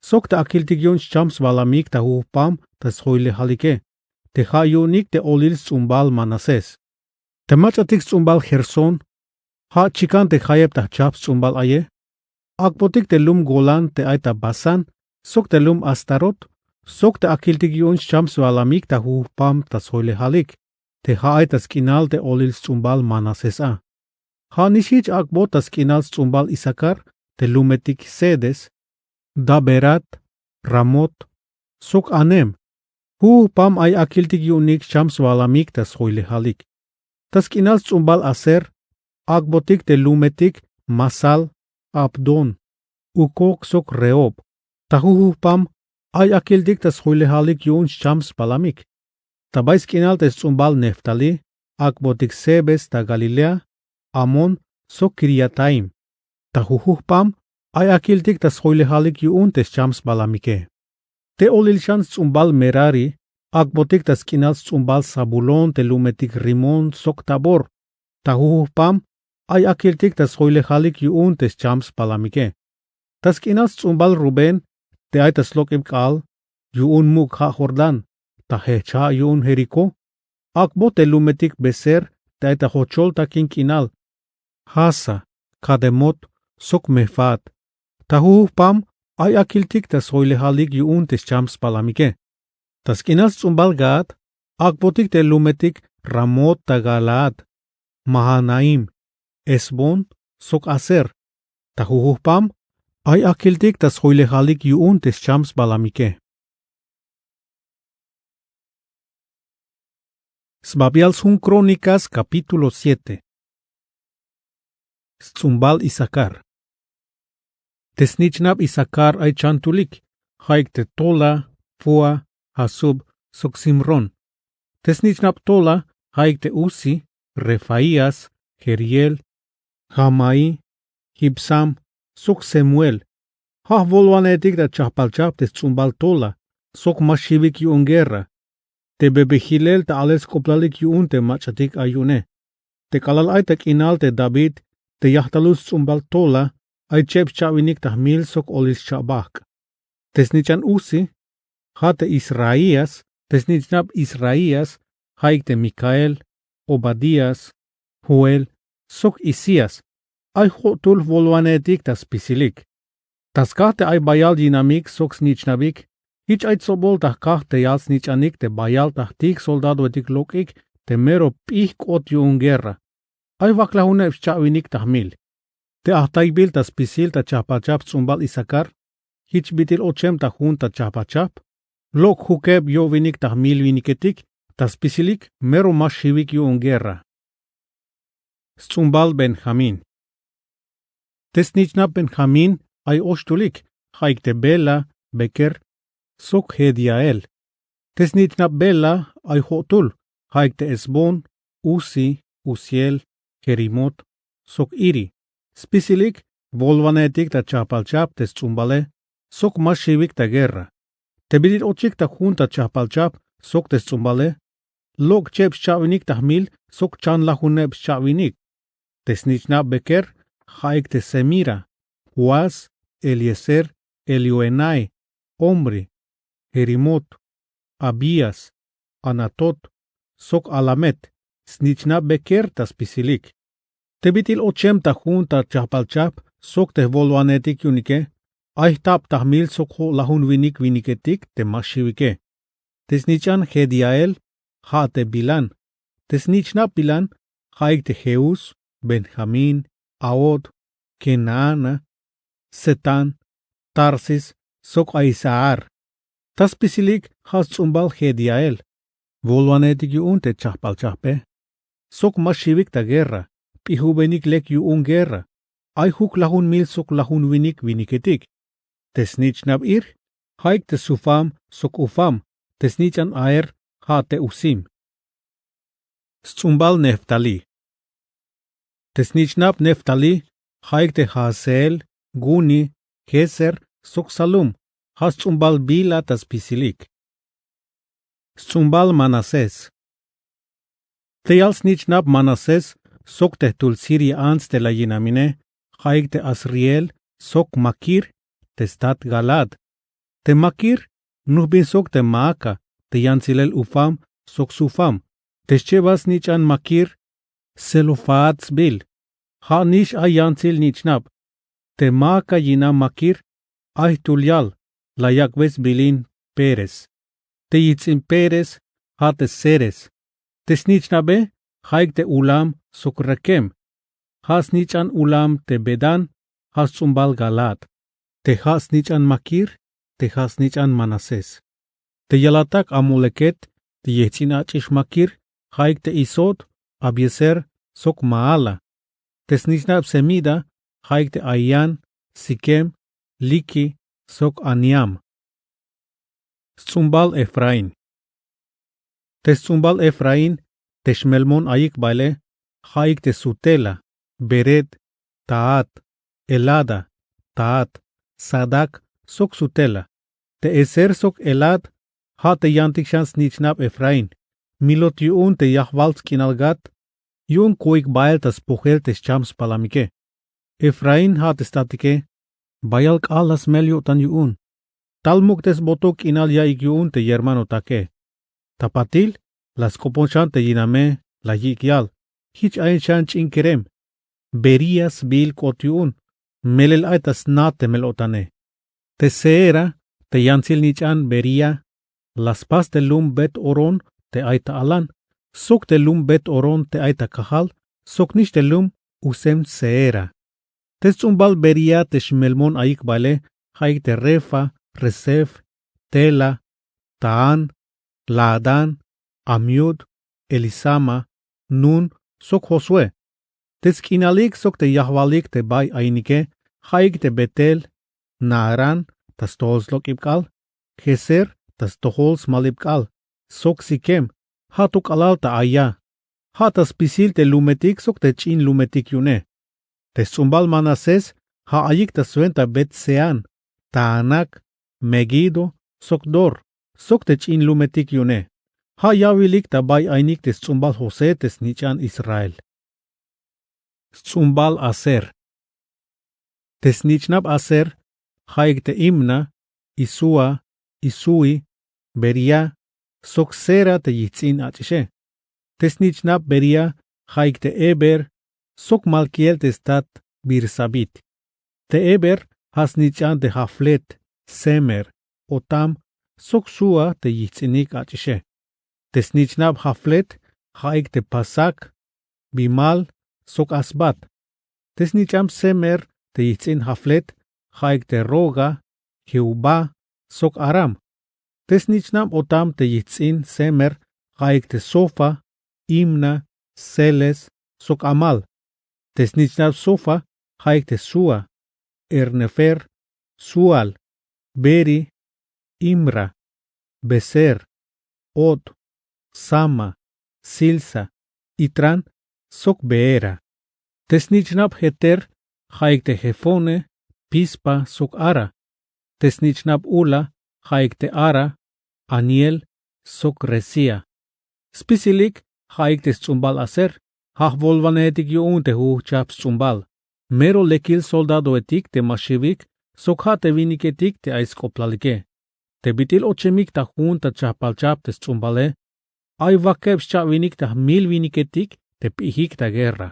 sok te akiltik yu'un xcham sbalamik ta jujpam ta sjoylejalike, te ja' yu'unik te olil sts'umbal Manasés. Te mach'atik sts'umbal Gersón, ja' chikan te jayeb ta jchap sts'umbal aye, ak'botik te lum Golán te ay ta Basán, sok te lum Astarot, sok te akiltik yu'un xcham sbalamik ta jujpam ta sjoylejalik, te ja' ay ta sk'inal te olil sts'umbal Manasés a. Ja' nix jich ak'bot ta sk'inal sts'umbal Isacar te lumetik Cedes, Daberat, Ramot, sok Anem. Jujpam ay akiltik yu'unik xcham sbalamik ta sjoylejalik. Ta sk'inal sts'umbal Aser, ak'botik te lumetik Masal, Abdón, Hucoc sok Rehob. Ta jujpam ay akiltik ta sjoylejalik yu'un xcham sbalamik. Ta bay sk'inal te sts'umbal Neftalí, ak'botik Cebes ta Galilea, Amón, sok Quiriataim. Ta jujpam ay akiltik ta sjoylejalik yu'un te xcham sbalamike. Te olil xan sts'umbal Merari, ak'botik ta sk'inal sts'umbal Zabulón te lumetik Rimón sok Tabor. Ta jujpam ay akiltik ta sjoylejalik yu'un te xcham spalamike. Ta sk'inal sts'umbal Rubén te ay ta slok'ib k'aal yu'un muk' ja' Jordán, ta jejch ja' yu'un Jericó, ak'bot te lumetik Beser te ay ta jochol takin k'inal, Jasa, Cademot, sok Mefaat. Ta jujpam ay akiltik ta sjoylejalik yu'un te xcham spalamike. Ta sk'inal sts'umbal Gad, ak'botik te lumetik Ramot ta Galaad, Mahanaim, Hesbón, sok Aser. Ta jujpam ay akiltik ta sjoylejalik yu'un te xcham spalamike. Sbabial sjun Krónikas capítulo siete. Sts'umbal Isakar. Te snich'nab Isakar ay chantulik, ja'ik te Tola, Fua, Jasub, sok Simrón. Te snich'nab Tola ja'ik te Uzi, Refaías, Jeriel, Jamaí, Jibsam, sok Semuel. Ja' jwolwanejetik ta chajpalchajp te sts'umbal Tola, sok ma xiwik yu'un guerra. Te bebejilel ta alel sk'oplalik yu'un te mach'atik ay yu'une. Te k'alal ay ta k'inal te David te yajtalul sts'umbal Tola, ay cheb xcha'winik ta jmil sok olil xcha'bajk'. Te snich'an Uzi, ja' te Israías. Te snich'nab Israías ja'ik te Micael, Obadías, Joel, sok Isías. Ay jo'tul jwolwanejetik ta spisilik. Ta skaj te ay bayal yinamik sok snich'nabik, jich ay tsobol ta jkaj teyal snich'anik te bayal ta jtik soldadoetik lok'ik te mero p'ij k'ot yu'un guerra. Ay waklajuneb xcha'winik ta jmil. Te ajtaybil ta spisil ta chajpalchajp sts'umbal Isakar, jich bit'il ochem ta jun ta chajpalchajp, lok' jukeb yo'winik ta jmil winiketik, ta spisilik mero ma xiwik yu'un guerra. Sts'umbal Benjamín. Te snich'nab Benjamín ay oxtulik, ja'ik te Bela, Bequer, sok Jediael. Te snich'nab Bela ay jo'tul, ja'ik te Ezbón, Uzi, Uziel, Jerimot, sok Iri. Spisilik jwolwanejetik ta chajpalchajp te sts'umbale, sok ma xiwik ta guerra. Te bit'il ochik ta jun ta chajpalchajp sok te sts'umbale, lok' cheb xcha'winik ta jmil sok chanlajuneb xcha'winik. Te snich'nab Bequer ja'ik te Semira, Joás, Eliezer, Elioenai, Omri, Jerimot, Abías, Anatot, sok Alamet. Snich'nab Bequer ta spisilik. Te bit'il ochem ta jun ta chajpalchajp sok te jwolwanejetik yu'unike, ay jtab ta jmil sok jo'lajun winik winiketik te ma xiwike. Te snich'an Jediael ja' te Bilán. Te snich'nab Bilán ja'ik te Jeús, Benjamín, Ahod, Kenaana, Setán, Tarsis, sok Ahisahar. Ta spisilik ja' sts'umbal Jediael. Jwolwanejetik yu'un te chajpalchajpe. sok ma xiwik ta guerra. P'ijubenik lek yu'un guerra. Ay juklajun mil sok lajun winik winiketik. Te snich'nab ir, ja'ik te sufam sok ufam. Te snich'an aer, ja' te usim. Sts'umbal neftalí. Te snich'nab neftalí, ja'ik te jaaseel, guni, jeser, sok salum. Ja' sts'umbal bila ta spisilik. Sts'umbal manasés. Teyal snich'nab manasés sok te jtul siria ants te la yinamine, ja'ik te asriel sok makir, te stat galaad. Te makir nujbin sok te maaka, te yantsilel ufam sok sufam. Te schebal snich'an makir, selofaat sbiil. Ja' nix ay yantsil nich'nab. Te maaka yinam makir, ay jtul yal la yak'be sbiilin peres. Te yijts'in peres, ja' te seres. Te snich'nabe, ja'ik te ulam sok rekem. Ja' snich'an ulam te bedan, ja' sts'umbal galaad. Te ja' snich'an makir, te ja' snich'an manasés. Te yalatak amoleket, te yejts'in ach'ix makir, ja'ik te isod, abieser, sok maala. Te snich'nab semida, ja'ik te ahian, sikem, liki, sok aniam. Sts'umbal efraín. Te sts'umbal efraín, te xmelmon ayik baele, ja'ik te sutela, bered, taat, elada, taat, sadak, sok sutela. Te eser sok elad, ja' te yantik xan snich'nab efraín. Milot yu'un te yajwal sk'inal gat, yu'un ku'ik bael ta spojel te xcham spalamike. Efraín ja' te statike, bayal k'aal la smel yo'tan yu'un. Tal muk' te sbotok k'inal ya'iyik yu'un te yermanotake. Ta patil la sk'opon xan te yiname, la yi'ik yal, jich ayin xan ch'in kerem. Bería sbiil k'ot yu'un, melel ay ta sna te mel-o'tane. Te seera, te yantsil nich'an Bería, la spas te lum Bet Orón te ay ta alan, sok te lum Bet Orón te ay ta kajal, sok nix te lum usem Seera. Te sts'umbal Bería te xmelmon ayik baele, ja'ik te Refa, Resef, Tela, Taán, Laadán, Amiud, Elisama, Nun, sok Josué. Te sk'inalik sok te yajwalik te bay ayinike, ja'ik te Betel, Naarán, ta stojol slok'ib k'aal, Geser, ta stojol smalib k'aal, sok Siquem, ja' to k'alal ta aya. Ja' ta spisil te lumetik sok te ch'in lumetik yu'une. Te sts'umbal Manasés ja' ayik ta swenta Bet-seán, Taanac, Meguido, sok Dor, sok te ch'in lumetik yu'une. Ja' yawilik ta bay ayinik te sts'umbal José te snich'an Israel. Sts'umbal Aser. Te snich'nab Aser ja'ik te Imna, Isúa, Isúi, Beriá, sok Sera te yijts'in ach'ixe. Te snich'nab Beriá ja'ik te Heber, sok Malkiel te stat Birsabit. Te Heber ja' snich'an te Jaflet, Semer, Otam, sok Súa te yijts'inik ach'ixe. Te snich'nab Jaflet ja'ik te Pasac, Bimal, sok Asbat. Te snich'nab Semer te yijts'in Jaflet ja'ik te Roga, Jeubá, sok Aram. Te snich'nab Otam te yijts'in Semer ja'ik te Sofa, Imna, Seles, sok Amal. Te snich'nab Sofa ja'ik te Súa, Ernefer, Súal, Beri, Imra, Beser, Od, Sama, Silsa, Itrán, sok Beera. Te snich'nab Jeter ja'ik te Jefone, Pispa, sok Ara. Te snich'nab Ula ja'ik te Ara, Aniel, sok Resía. Spisilik ja'ik te sts'umbal Aser. Ja' jwolwanejetik yu'un te jujchajp sts'umbal. Mero lekil soldadoetik te ma xiwik, sok ja' te winiketik te ay sk'oplalike. Te bit'il ochemik ta jun ta chajpalchajp te sts'umbale, ay wakeb xcha'winik ta jmil winiketik te p'ijik ta guerra.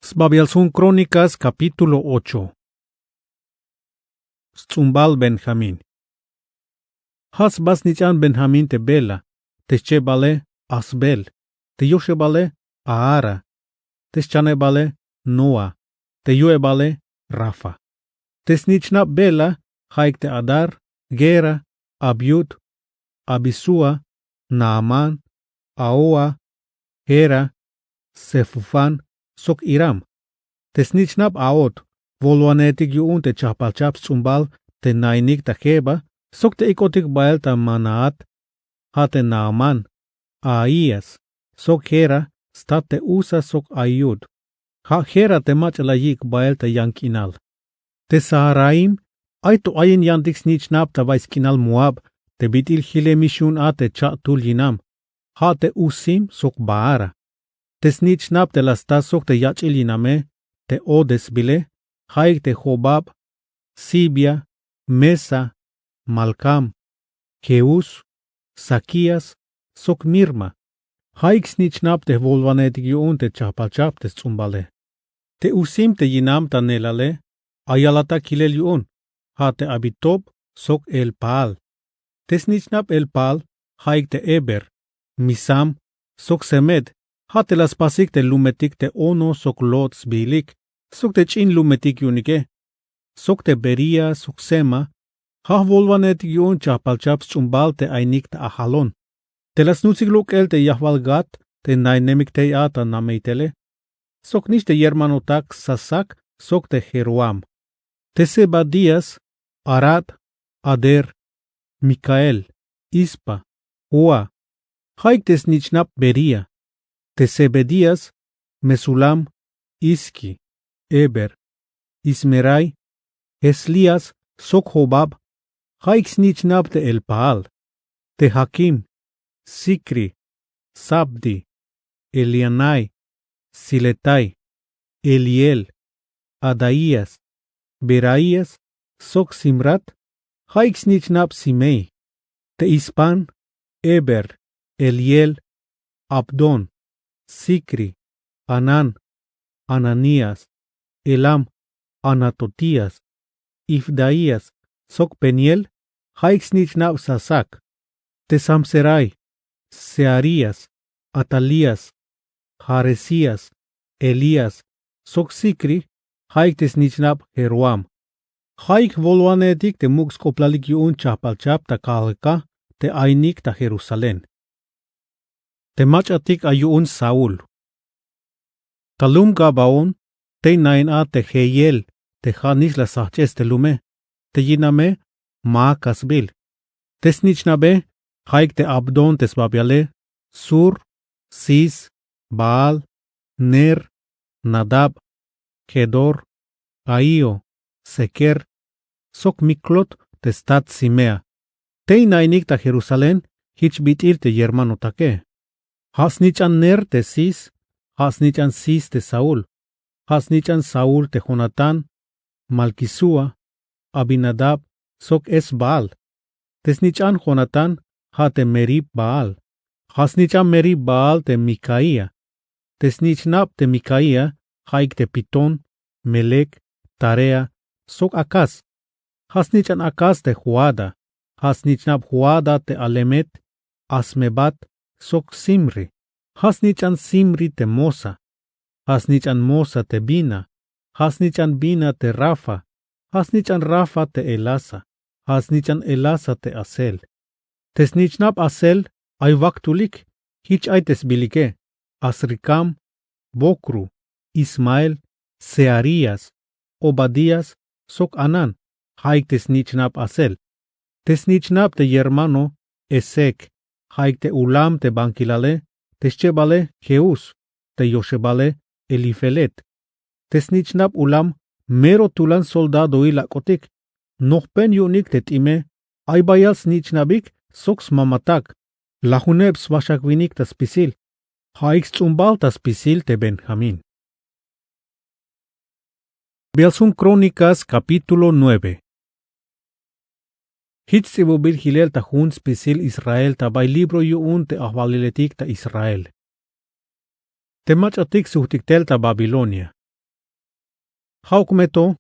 Sbabial sjun Krónikas, capítulo ocho. Sts'umbal Benjamín. Ja' sba snich'an Benjamín te Bela, te xchebale Asbel, te yoxebale Aara, te xchanebale Noa, te yu'ebale Rafa. Te snich'nab Bela ja'ik te Adar, Gera, Abiud, Abisúa, Naamán, Ahoa, Gera, Sefufán, sok Iram. Te snich'nab a'ot, jwolwanejetik yu'un te chajpalchajp sts'umbal te nainik ta Geba, sok te ik'otik bael ta Manahat, ja' te Naamán, Ahaías, sok Gera, stat te Usa sok Ahiud. Ja' Gera te mach'a la yik' bael ta yan k'inal. Te Saharaim, ay to ayin yantik snich'nab ta bay sk'inal Moab, te bit'il jilemix yu'un a te cha'tul yinam, ja' te Usim sok Baara. Te snich'nab te la sta sok te yach'il yiname, te Hodesbile, ja'ik te Jobab, Sibia, Mesa, Malcam, Jeús, Zaquías, sok Mirma. Ja'ik snich'nab te jwolwanejetik yu'un te chajpalchajp te sts'umbale. Te Usim te yinam ta neelale, ay yalatak yilel yu'un, ja' te Abitob sok Elpaal. Te snich'nab Elpaal, ja'ik te Heber, Misam, sok Semed, ja' te la spasik te lumetik te Ono sok Lot sbiilik, sok te ch'in lumetik yu'unike, sok te Bería sok Sema, ja' jwolwanejetik yu'un chajpalchajp sts'umbal te ainik ta Ajalón. Te la snutsik lok'el te yajwal Gat te nainemik tey a ta namey tele, sok nix te yermanotak Sasac sok te Jeroham. Te Zebadías, Arad, Ader, Micael, Ispa, Joa, ja'ik te snich'nab Bería. Te Zebedías, Mesulam, Isqui, Heber, Ismerai, Jeslías, sok Jobab, ja'ik snich'nab te Elpaal. Te Jaquim, Zicri, Zabdi, Elianai, Ziletai, Eliel, Adaías, Beraías, sok Simrat, ja'ik snich'nab Simei. Te Ispan, Heber, Eliel, Abdón, Zicri, Hanán, Hananías, Elam, Anatotías, Ifdaías, sok Peniel, ja'ik snich'nab Sasac. Te Samserai, Searías, Atalías, Jaresías, Elías, sok Zicri, ja'ik te snich'nab Jeroham. Ja'ik jwolwanejetik te muk' sk'oplalik yu'un chajpalchajp ta kajal ka te ainik ta Jerusalén. Te mach'atik ay yu'un Saúl. Ta lum Gabaón, tey nain a te Jehiel, te ja' nix la sjajch'es te lume, te yiname Maacasbil. Te snich'nabe, ja'ik te Abdón te sbabiale, Sur, Cis, Baal, Ner, Nadab, Gedor, Ahío, Sequer, sok Miclot te stat Simea. Tey nainik ta Jerusalén, jich bit'il te yermanotake. Ja' snich'an Ner te Cis, ja' snich'an Cis te Saúl, ja' snich'an Saúl te Jonatán, Malquisúa, Abinadab, sok Esbaal. Te snich'an Jonatán, ja' te Merib-baal. Ja' snich'an Merib-baal te Micaía. Te snich'nab te Micaía, ja'ik te Pitón, Melec, Tarea, sok Acaz. Ja' snich'an Acaz te Joada. Ja' snich'nab Joada te Alemet, Asmebat, sok Simri. Ja' snich'an Simri te Mosa. Ja' snich'an Mosa te Bina. Ja' snich'an Bina te Rafa. Ja' snich'an Rafa te Elasa. Ja' snich'an Elasa te Asel. Te snich'nab Asel ay waktulik, jich ay te sbilike: Azricam, Bocru, Ismael, Searías, Obadías, sok Hanán, ja'ik te snich'nab Asel. Te snich'nab te yermano Esec, ja'ik te Ulam te bankilale, te xchebale Jeús, te yoxebale Elifelet. Te snich'nab Ulam mero tulan soldadoil ak'otik. Nojpen yu'unik te t'ime, ay bayal snich'nabik sok smamatak. Lajuneb swaxak winik ta spisil. Ja'ik sts'umbal ta spisil te Benjamín. Bial sjun Crónicas, capítulo nueve. Jich ts'ibubil jilel ta jun spisil Israel ta bay libro yu'un te ajwaliletik ta Israel. Te mach'atik sujtik tel ta Babilonia. Ja'uk me to,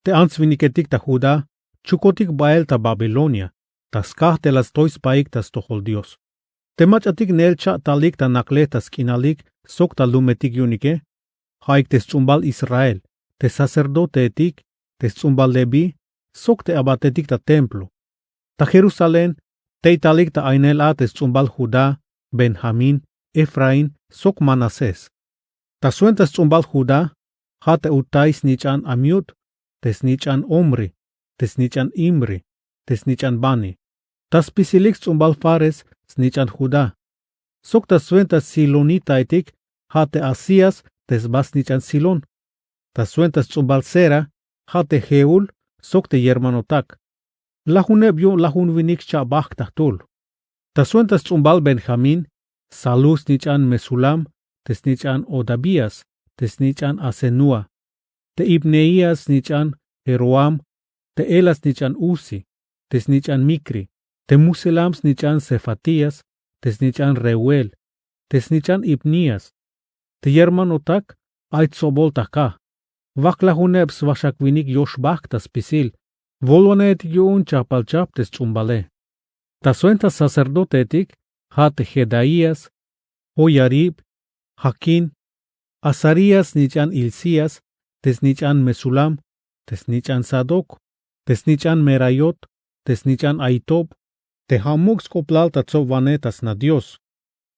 te ants winiketik ta Judá chukotik bael ta Babilonia, ta skaj te la stoy sbaik ta stojol Dios. Te mach'atik neel cha'talik ta naklej ta sk'inalik sok ta lumetik yu'unike, ja'ik te sts'umbal Israel, te sacerdoteetik, te sts'umbal Leví, sok te abatetik ta templo. Ta Jerusalén, Tey talik ta aynel a te sts'umbal judá, benjamín, efraín, sok manasés. Ta swenta sts'umbal judá, ja' te utay snich'an amiut, te snich'an omri, te snich'an imri, te snich'an bani. Ta spisilik sts'umbal fares, snich'an judá. Sok ta swenta silonitahetik, ja' te asías, te sba snich'an silón. Ta swenta sts'umbal zera, ja' te jeúl, sok te yermanotak. Lajuneb yu'un lajun winik xcha' bajk' ta jtul. Ta swenta sts'umbal benjamín, salú snich'an mesulam, te snich'an hodabías, te snich'an hasenúa, te ibneías snich'an jeroham, te ela snich'an uzi, te snich'an mikri, te muselam snich'an sefatías, te snich'an reuel, te snich'an ibnías. Te yermanotak ay tsobol ta kaj. Wak lajuneb swaxak winik yox bajk' ta spisil. Wolwanejetik yu'un chajpalchajp te sts'umbale. Ta swenta sacerdotehetik, ja' te jedaías, joyarib, jaquín, azarías snich'an hilcías, te snich'an mesulam, te snich'an sadoc, te snich'an meraiot, te snich'an ahitob, te ja' muk' sk'oplal ta tsobwanej ta sna dios,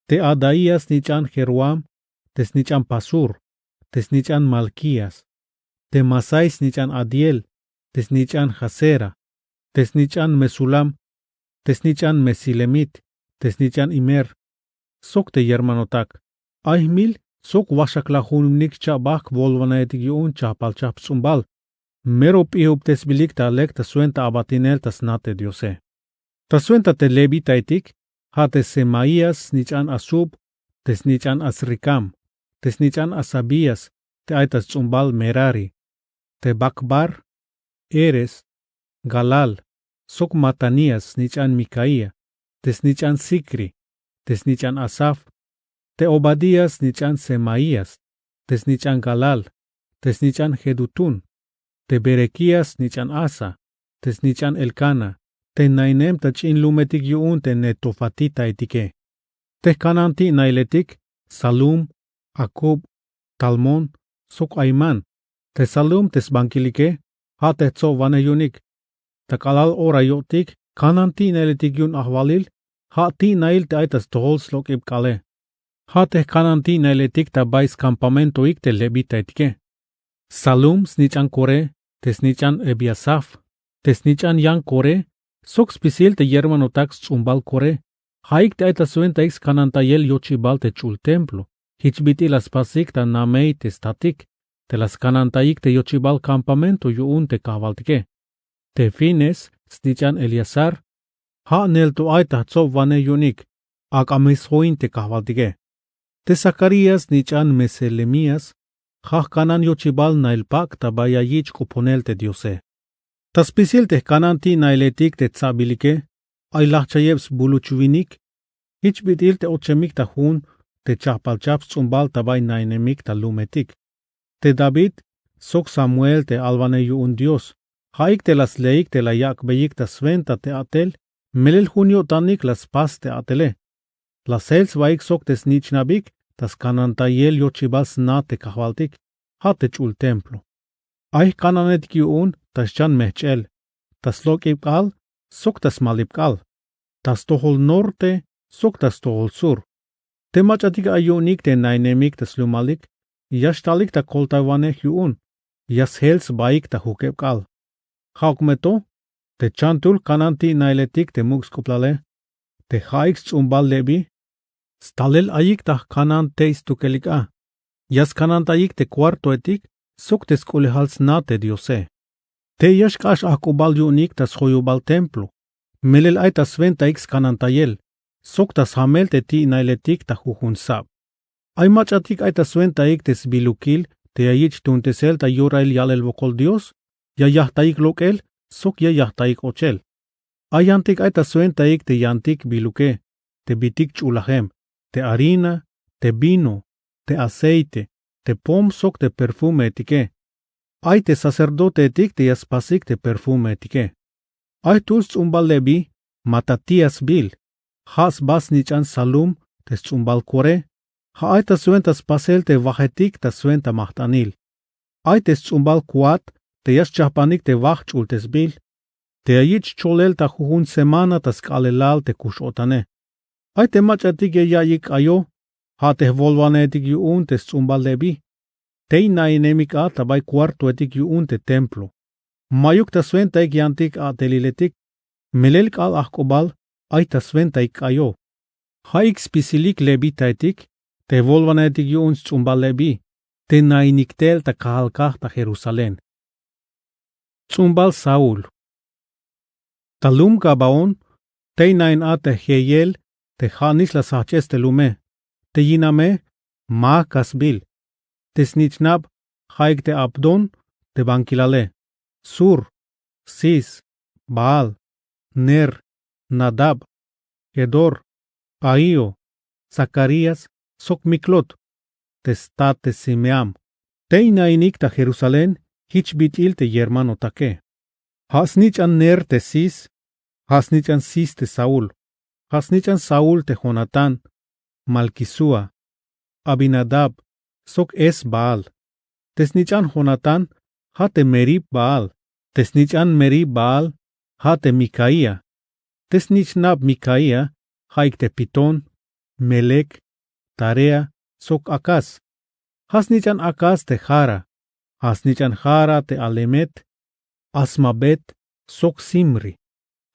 te adaías snich'an jeroham, te snich'an pasur, te snich'an malkías, te masai snich'an adiel, te snich'an jacera, te snich'an mesulam, te snich'an mesilemit, te snich'an imer, sok te yermanotak. Ay jmil sok waxak lajun winik xcha' bajk' wolwanejetik yu'un chajpalchajp sts'umbal. Mero p'ijubtesbilik ta lek ta swenta abatinel ta sna te diose. Ta swenta te levitahetik, ja' te semaías snich'an asub, te snich'an asricam, te snich'an asabías, te ay ta sts'umbal merari, te bacbar, heres, galal, sok matanías snich'an micaía, te snich'an zicri, te snich'an asaf, te obadías snich'an semaías, te snich'an galal, te snich'an jedutún, te berequías snich'an asa, te snich'an elcana, te nainem ta ch'in lumetik yu'un te netofatitahetike. Te jkananti'nahiletik, salum, acub, talmón, sok ahimán. Te salum te sbankilike, ja' te jtsobwanej yu'unik. Ta k'alal ora yo'tik jkananti'nahiletik yu'un ajwalil, ja' ti'nahil te ay ta stojol slok'ib k'aale. Ja' te jkananti'nahiletik ta bay skampamentohik te levitahetike. Salum snich'an koré, te snich'an ebiasaf, te snich'an yan koré, sok spisil te yermanotak sts'umbal koré. Ja'ik te ay ta swentaik skanantayel yochibal te ch'ul templo, jich bit'il la spasik ta namey te statik, te la skanantayik te yochibal kampamento yu'un te kajwaltike. Te fines snich'an eleazar, ja' neel to ay ta jtsobwanej yu'unik, ak'a me sjoin te kajwaltike. Te zacarías snich'an meselemías, ja' jkanan yochibal nail pak' ta bay ya yich' k'oponel te diose. Ta spisil te jkananti'nahiletik te tsabilike, ay lajchayeb sbuluch winik. Jich bit'il te ochemik ta jun te chajpalchajp sts'umbal ta bay nainemik ta lumetik. Te david sok samuel te alwanej yu'un dios, ja'ik te la sleik te la yak'beyik ta swenta te a'tel, melel jun yo'tanik la spas te a'tele. La sjel sbaik sok te snich'nabik ta skanantayel yochibal sna te kajwaltik, ja' te ch'ul templo. Ay jkananetik yu'un ta xchan mejch'el, ta slok'ib k'aal, sok ta smalib k'aal, ta stojol norte, sok ta stojol sur. Te mach'atik ay yu'unik te nainemik ta slumalik, ya xtalik ta koltaywanej yu'un, ya sjel sbaik ta jukeb k'aal. Ja'uk me to, te chantul jkananti'nahiletik te muk' sk'oplale, te ja'ik sts'umbal leví, stalel ayik ta jkanan tey stukelik a, ya skanantayik te kuartoetik, sok te sk'ulejal sna te diose. Tey ya xk'ax ajk'ubal yu'unik ta sjoyubal templo, melel ay ta swentaik skanantayel, sok ta sjamel te ti'nahiletik ta jujun sab. Ay mach'atik ay ta swentaik te sbilukil te ya yich' tuuntesel ta yorail ya'lel wokol dios, ya yajtayik lok'el, sok ya yajtayik ochel. Ay yantik ay ta swentaik te yantik biluke, te bitik ch'ulajem, te harina, te vino, te aceite, te pom sok te perfumeetike. Ay te sacerdoteetik te ya spasik te perfumeetike. Ay jtul sts'umbal leví, matatías sbiil, ja' sba snich'an salum te sts'umbal koré, ja' ay ta swenta spasel te wajetik ta swenta majt'anil. Ay te sts'umbal koat te ya schajpanik te waj ch'ultesbil. te ya yich' cholel ta jujun semana ta sk'aalelal te kux-o'tane. Ay te mach'atik ya ya'iyik k'ayo, ja' te jwolwanejetik yu'un te sts'umbal Leví. Tey na'inemik a ta bay kuartoetik yu'un te templo. Ma'yuk ta swentaik yantik a'teliletik. Melel k'aal ajk'ubal ay ta swentaik k'ayo. Ja'ik spisilik levitaetik te jwolwanejetik yu'un sts'umbal Leví te na'inik tel ta kajal kaj ta Jerusalén. Ts'umbal Saúl. Ta lum Gabaón tey na'in a te Jehiel te ja'nix la sjajch'es te lume, te yiname Maacasbil, te snich'nab ja'ik te Abdón te bankilale, Sur, Cis, Baal, Ner, Nadab, Gedor, Ahío, Zacarías sok Miclot, te stat te Simeam. Tey na'inik ta Jerusalén jich bit'il te yermanotake. Ja' snich'an Ner te Cis, ja' snich'an Cis te Saúl, ja' snich'an Saúl te Jonatán, Malquisúa, Abinadab sok Es-Baal. Te snich'an Jonatán ja' te Merib-Baal, te snich'an Merib-Baal ja' te Micaía, te snich'nab Micaía ja'ik te Pitón, Melec, Tarea sok Acaz. Ja' snich'an Acaz te Jara, ja' snich'an Jara te Alemet, Azmavet sok Zimri.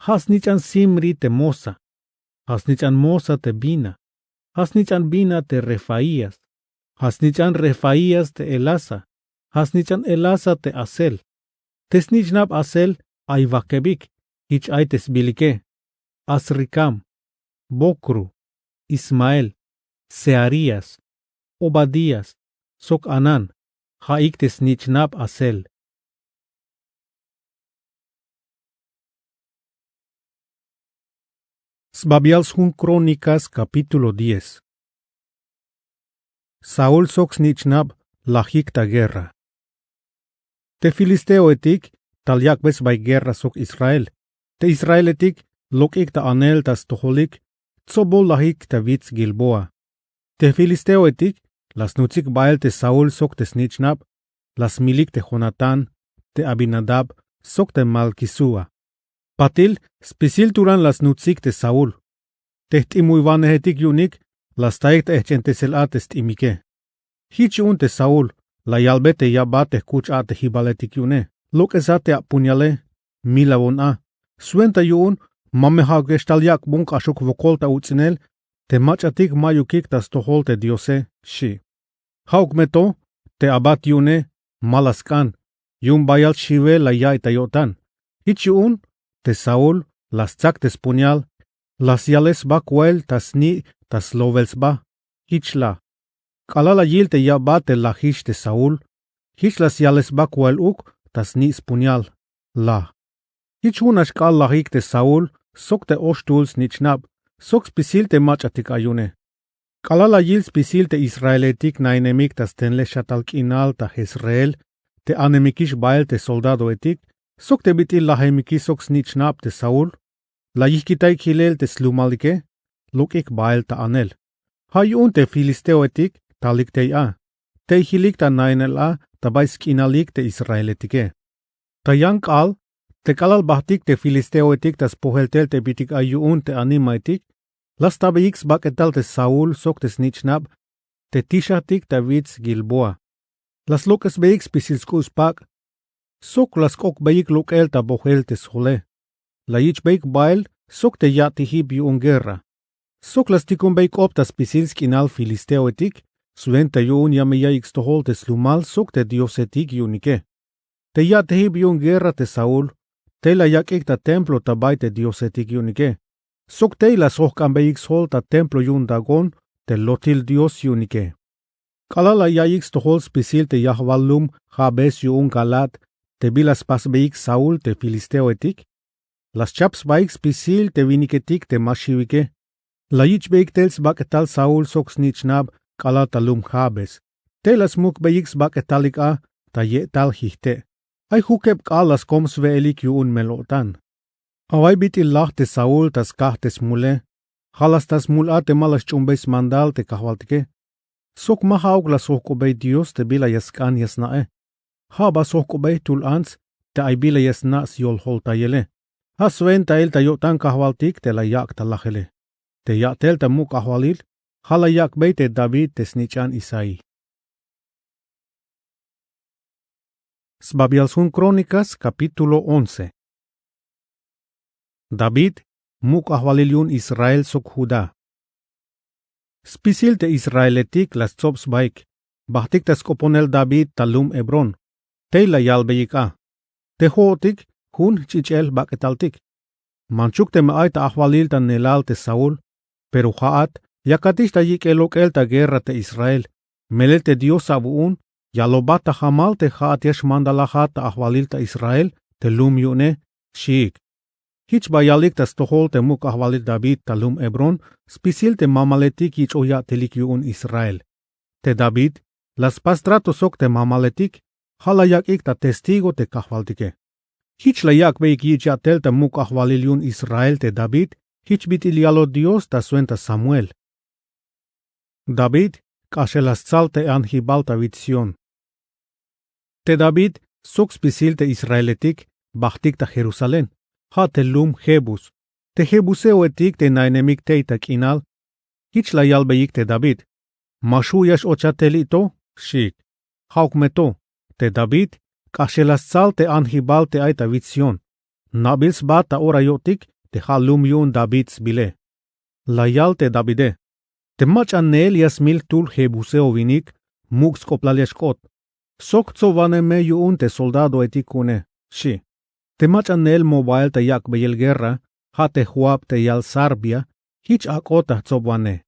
Ja' snich'an Zimri te Moza, ja' snich'an Moza te Bina, ja' snich'an Bina te Refaías, ja' snich'an Refaías te Elasa, ja' snich'an Elasa te Asel. Te snich'nab Asel ay wajk'ebik, jich ay te sbilike: Azricam, Bocru, Ismael, Searías, Obadías sok Hanán, ja'ik te snich'nab Asel. Sbabial sjun Krónikas, capítulo diez. Saúl sok snich'nab lajik ta guerra. Te filisteoetik tal yak'bey sbaik guerra sok Israel. Te israeletik lok'ik ta anel ta stojolik tsobol lajik ta wits Gilboa. Te filisteoetik la snutsik bael te Saúl sok te snich'nab, la smilik te Jonatán, te Abinadab sok te Malquisúa. Patil spisil tulan la snutsik te Saúl. Te jt'imuywanejetik yu'unik la staik ta ejch'entesel a te st'imike. Jich yu'un te Saúl la yalbe te yabbat te jkuch a'tejibaletik yu'une: Lok'esa te apuñale, milawon a. Swenta yu'un ma me ja'ukex tal yak'bon k'axuk wokol ta uts'inel te mach'atik ma'yukik ta stojol te Diose, xi'. Ja'uk me to te abat yu'une ma la sk'an, yu'un bayal xiwel la ya'iy ta yo'tan. Jich yu'un te Saúl la stsak te spuñal, la syalej sba koel ta sni' ta slowel sba. Jich la. K'alal la yil te yabbat te lajix te Saúl, jich la syalej sba koel uk ta sni' spuñal, la. Jich jun nax k'aal lajik te Saúl sok te oxtul snich'nab sok spisil te mach'atik ay yu'une. K'alal la yil spisil te israeletik na'inemik ta stenlej xatal k'inal ta Jezreel te anemikix bael te soldadoetik sok te bit'il lajemikix sok snich'nab te Saúl, la yijk'itaik jilel te slumalike, lok'ik bael ta anel. Ja' yu'un te filisteoetik talik tey a, tey jilik ta na'inel a ta bay sk'inalik te israeletike. Ta yan k'aal, te k'alal bajtik te filisteoetik ta spojel tel te bit'il ay yu'un te animaetik, la stabeyik sbak'etal te Saúl sok te snich'nab te tixajtik ta wits Gilboa. La slok'esbeyik spisil sk'u' spak' sok la sk'okbeyik lok'el ta bojel te sjole. La yich'beyik bael sok te ya'tejib yu'un guerra. Sok la stikonbey k'op ta spisil sk'inal filisteoetik, swenta yu'un ya me ya'iyik stojol te slumal sok te diosetik yu'unike. Te ya'tejib yu'un guerra te Saúl tey la yak'ik ta templo ta bay te diosetik yu'unike. Sok tey la sjojk'anbeyik sjol ta templo yu'un Dagón te lotil dios yu'unike. K'alal la ya'iyik stojol spisil te yajwal lum Jabes yu'un Galaad te bila spasbeyik Saúl te filisteoetik, la schap sbaik spisil te winiketik te ma xiwike. La yich'beyik tel sbak'etal Saúl sok snich'nab k'alal ta lum Jabes. Tey la smukbeyik sbak'etalik a ta ye'tal jijte'. Ay jukeb k'aal la skom swe'elik yu'un mel-o'tan. Away bit'il laj te Saúl ta skaj te smule. Ja' la sta smul a te ma la sch'uunbey smandal te kajwaltike. Sok ma ja'uk la sjojk'obey Dios te bila ya sk'an ya sna'e. Ja' ba sjojk'obey jtul ants te ay bila ya sna' syoljoltayele. Ja' swentail ta yo'tan kajwaltik te la yak' ta lajele. Te ya'tel ta muk' ajwalil ja' la yak'bey te David te snich'an Isaí. Sbabial sjun Krónikas, kapítulo once. David, muk' ajwalil yu'un Israel sok Judá. Spisil te Israeletik la stsob sbaik, bajtik ta sk'oponel David ta lum Hebrón. Tey la yalbeyik a: Te jo'otik jun jch'ich'el bak'etaltik. Manchuk teme ay ta ajwalil ta neelal te Saúl, pero ja'at yakatix ta yik'el lok'el ta guerra te Israel. Melel te Dios awu'un yalobat ta jamal te ja'at ya xmandalajat ta ajwalil ta Israel te lum yu'une, xiik. Jich ba yalik ta stojol te muk' ajwalil David ta lum Hebrón spisil te mamaletik yich'oj ya'telik yu'un Israel. Te David la spas trato sok te mamaletik, ja' la yak'ik ta testigo te kajwaltike. Jich la yak'beyik yich' ya'tel ta muk' ajwalil yu'un Israel te David, jich bit'il yaloj Dios ta swenta Samuel. David, k'axel la stsal te anjibal ta wits Sión. Te David sok spisil te Israeletik bajtik ta Jerusalén, ja' te lum Jebus. Te jebuseoetik te nainemik tey ta k'inal. Jich la yalbeyik te David: Ma xju' ya x-ochat te li' to, xiik. Ja'uk me to, te David k'axel la stsal te anjibal te ay ta wits Sión. Nabil sba ta ora yo'tik te ja' lum yu'un David sbile. La yal te Davide: Te mach'a neel ya smil jtul jebuseo winik, muk' sk'oplal ya xk'ot. Sok jtsobwanej me yu'un te soldadoetik ku'une, xi'. Te mach'a neel mo bael ta yak'beyel guerra, ja' te Joab te yal Sarvia, jich ak'ot ta jtsobwanej.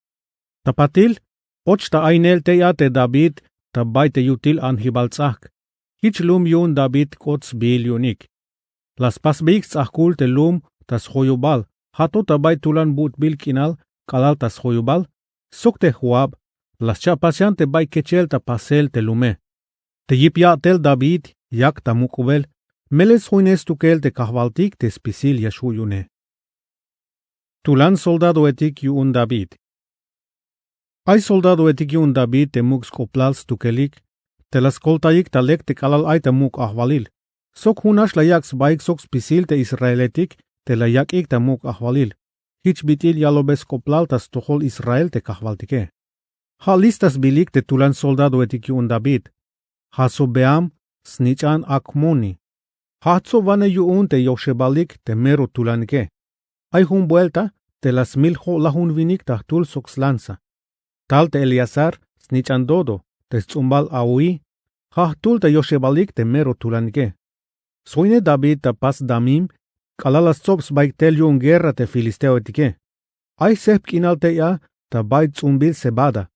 Ta patil, och ta ay neel tey a te David ta bay te yutil anjibal ts'ajk. Jich lum yu'un David k'ot sbiil yu'unik. La spasbeyik sts'ajkul te lum ta sjoyobal, ja' to ta bay tulan bu'tbil k'inal k'alal ta sjoyobal, sok te Joab la scha'pas xan te bay kechel ta pasel te lume. Te yip ya'tel David yak ta muk'ubel, melel sjoynej stukel te kajwaltik te spisil ya xju' yu'une. Tulan soldadoetik yu'un David. Ay soldadoetik yu'un David te muk' sk'oplal stukelik, te la skoltayik ta lek te k'alal ay ta muk' ajwalil. Sok junax la yak' sbaik sok spisil te israeletik te la yak'ik ta muk' ajwalil. Jich bit'il yalojbe sk'oplal ta stojol Israel te kajwaltike. Ja' lista sbilik te tulan soldadoetik yu'un David: Jasobeam, snich'an Acmoni. Ja' jtsobwanej yu'un te yoxebalik te mero tulanike. Ay jun buelta te la smil jo'lajun winik ta jtul sok slanza. Tal te Eleazar, snich'an Dodo, te sts'umbal Ahohí, ja' jtul ta yoxebalik te mero tulanike. Sjoynej David ta pas Damim k'alal la stsob sbaik tel yu'un guerra te filisteoetike. Ay sjep k'inal tey a ta bay ts'umbil cebada.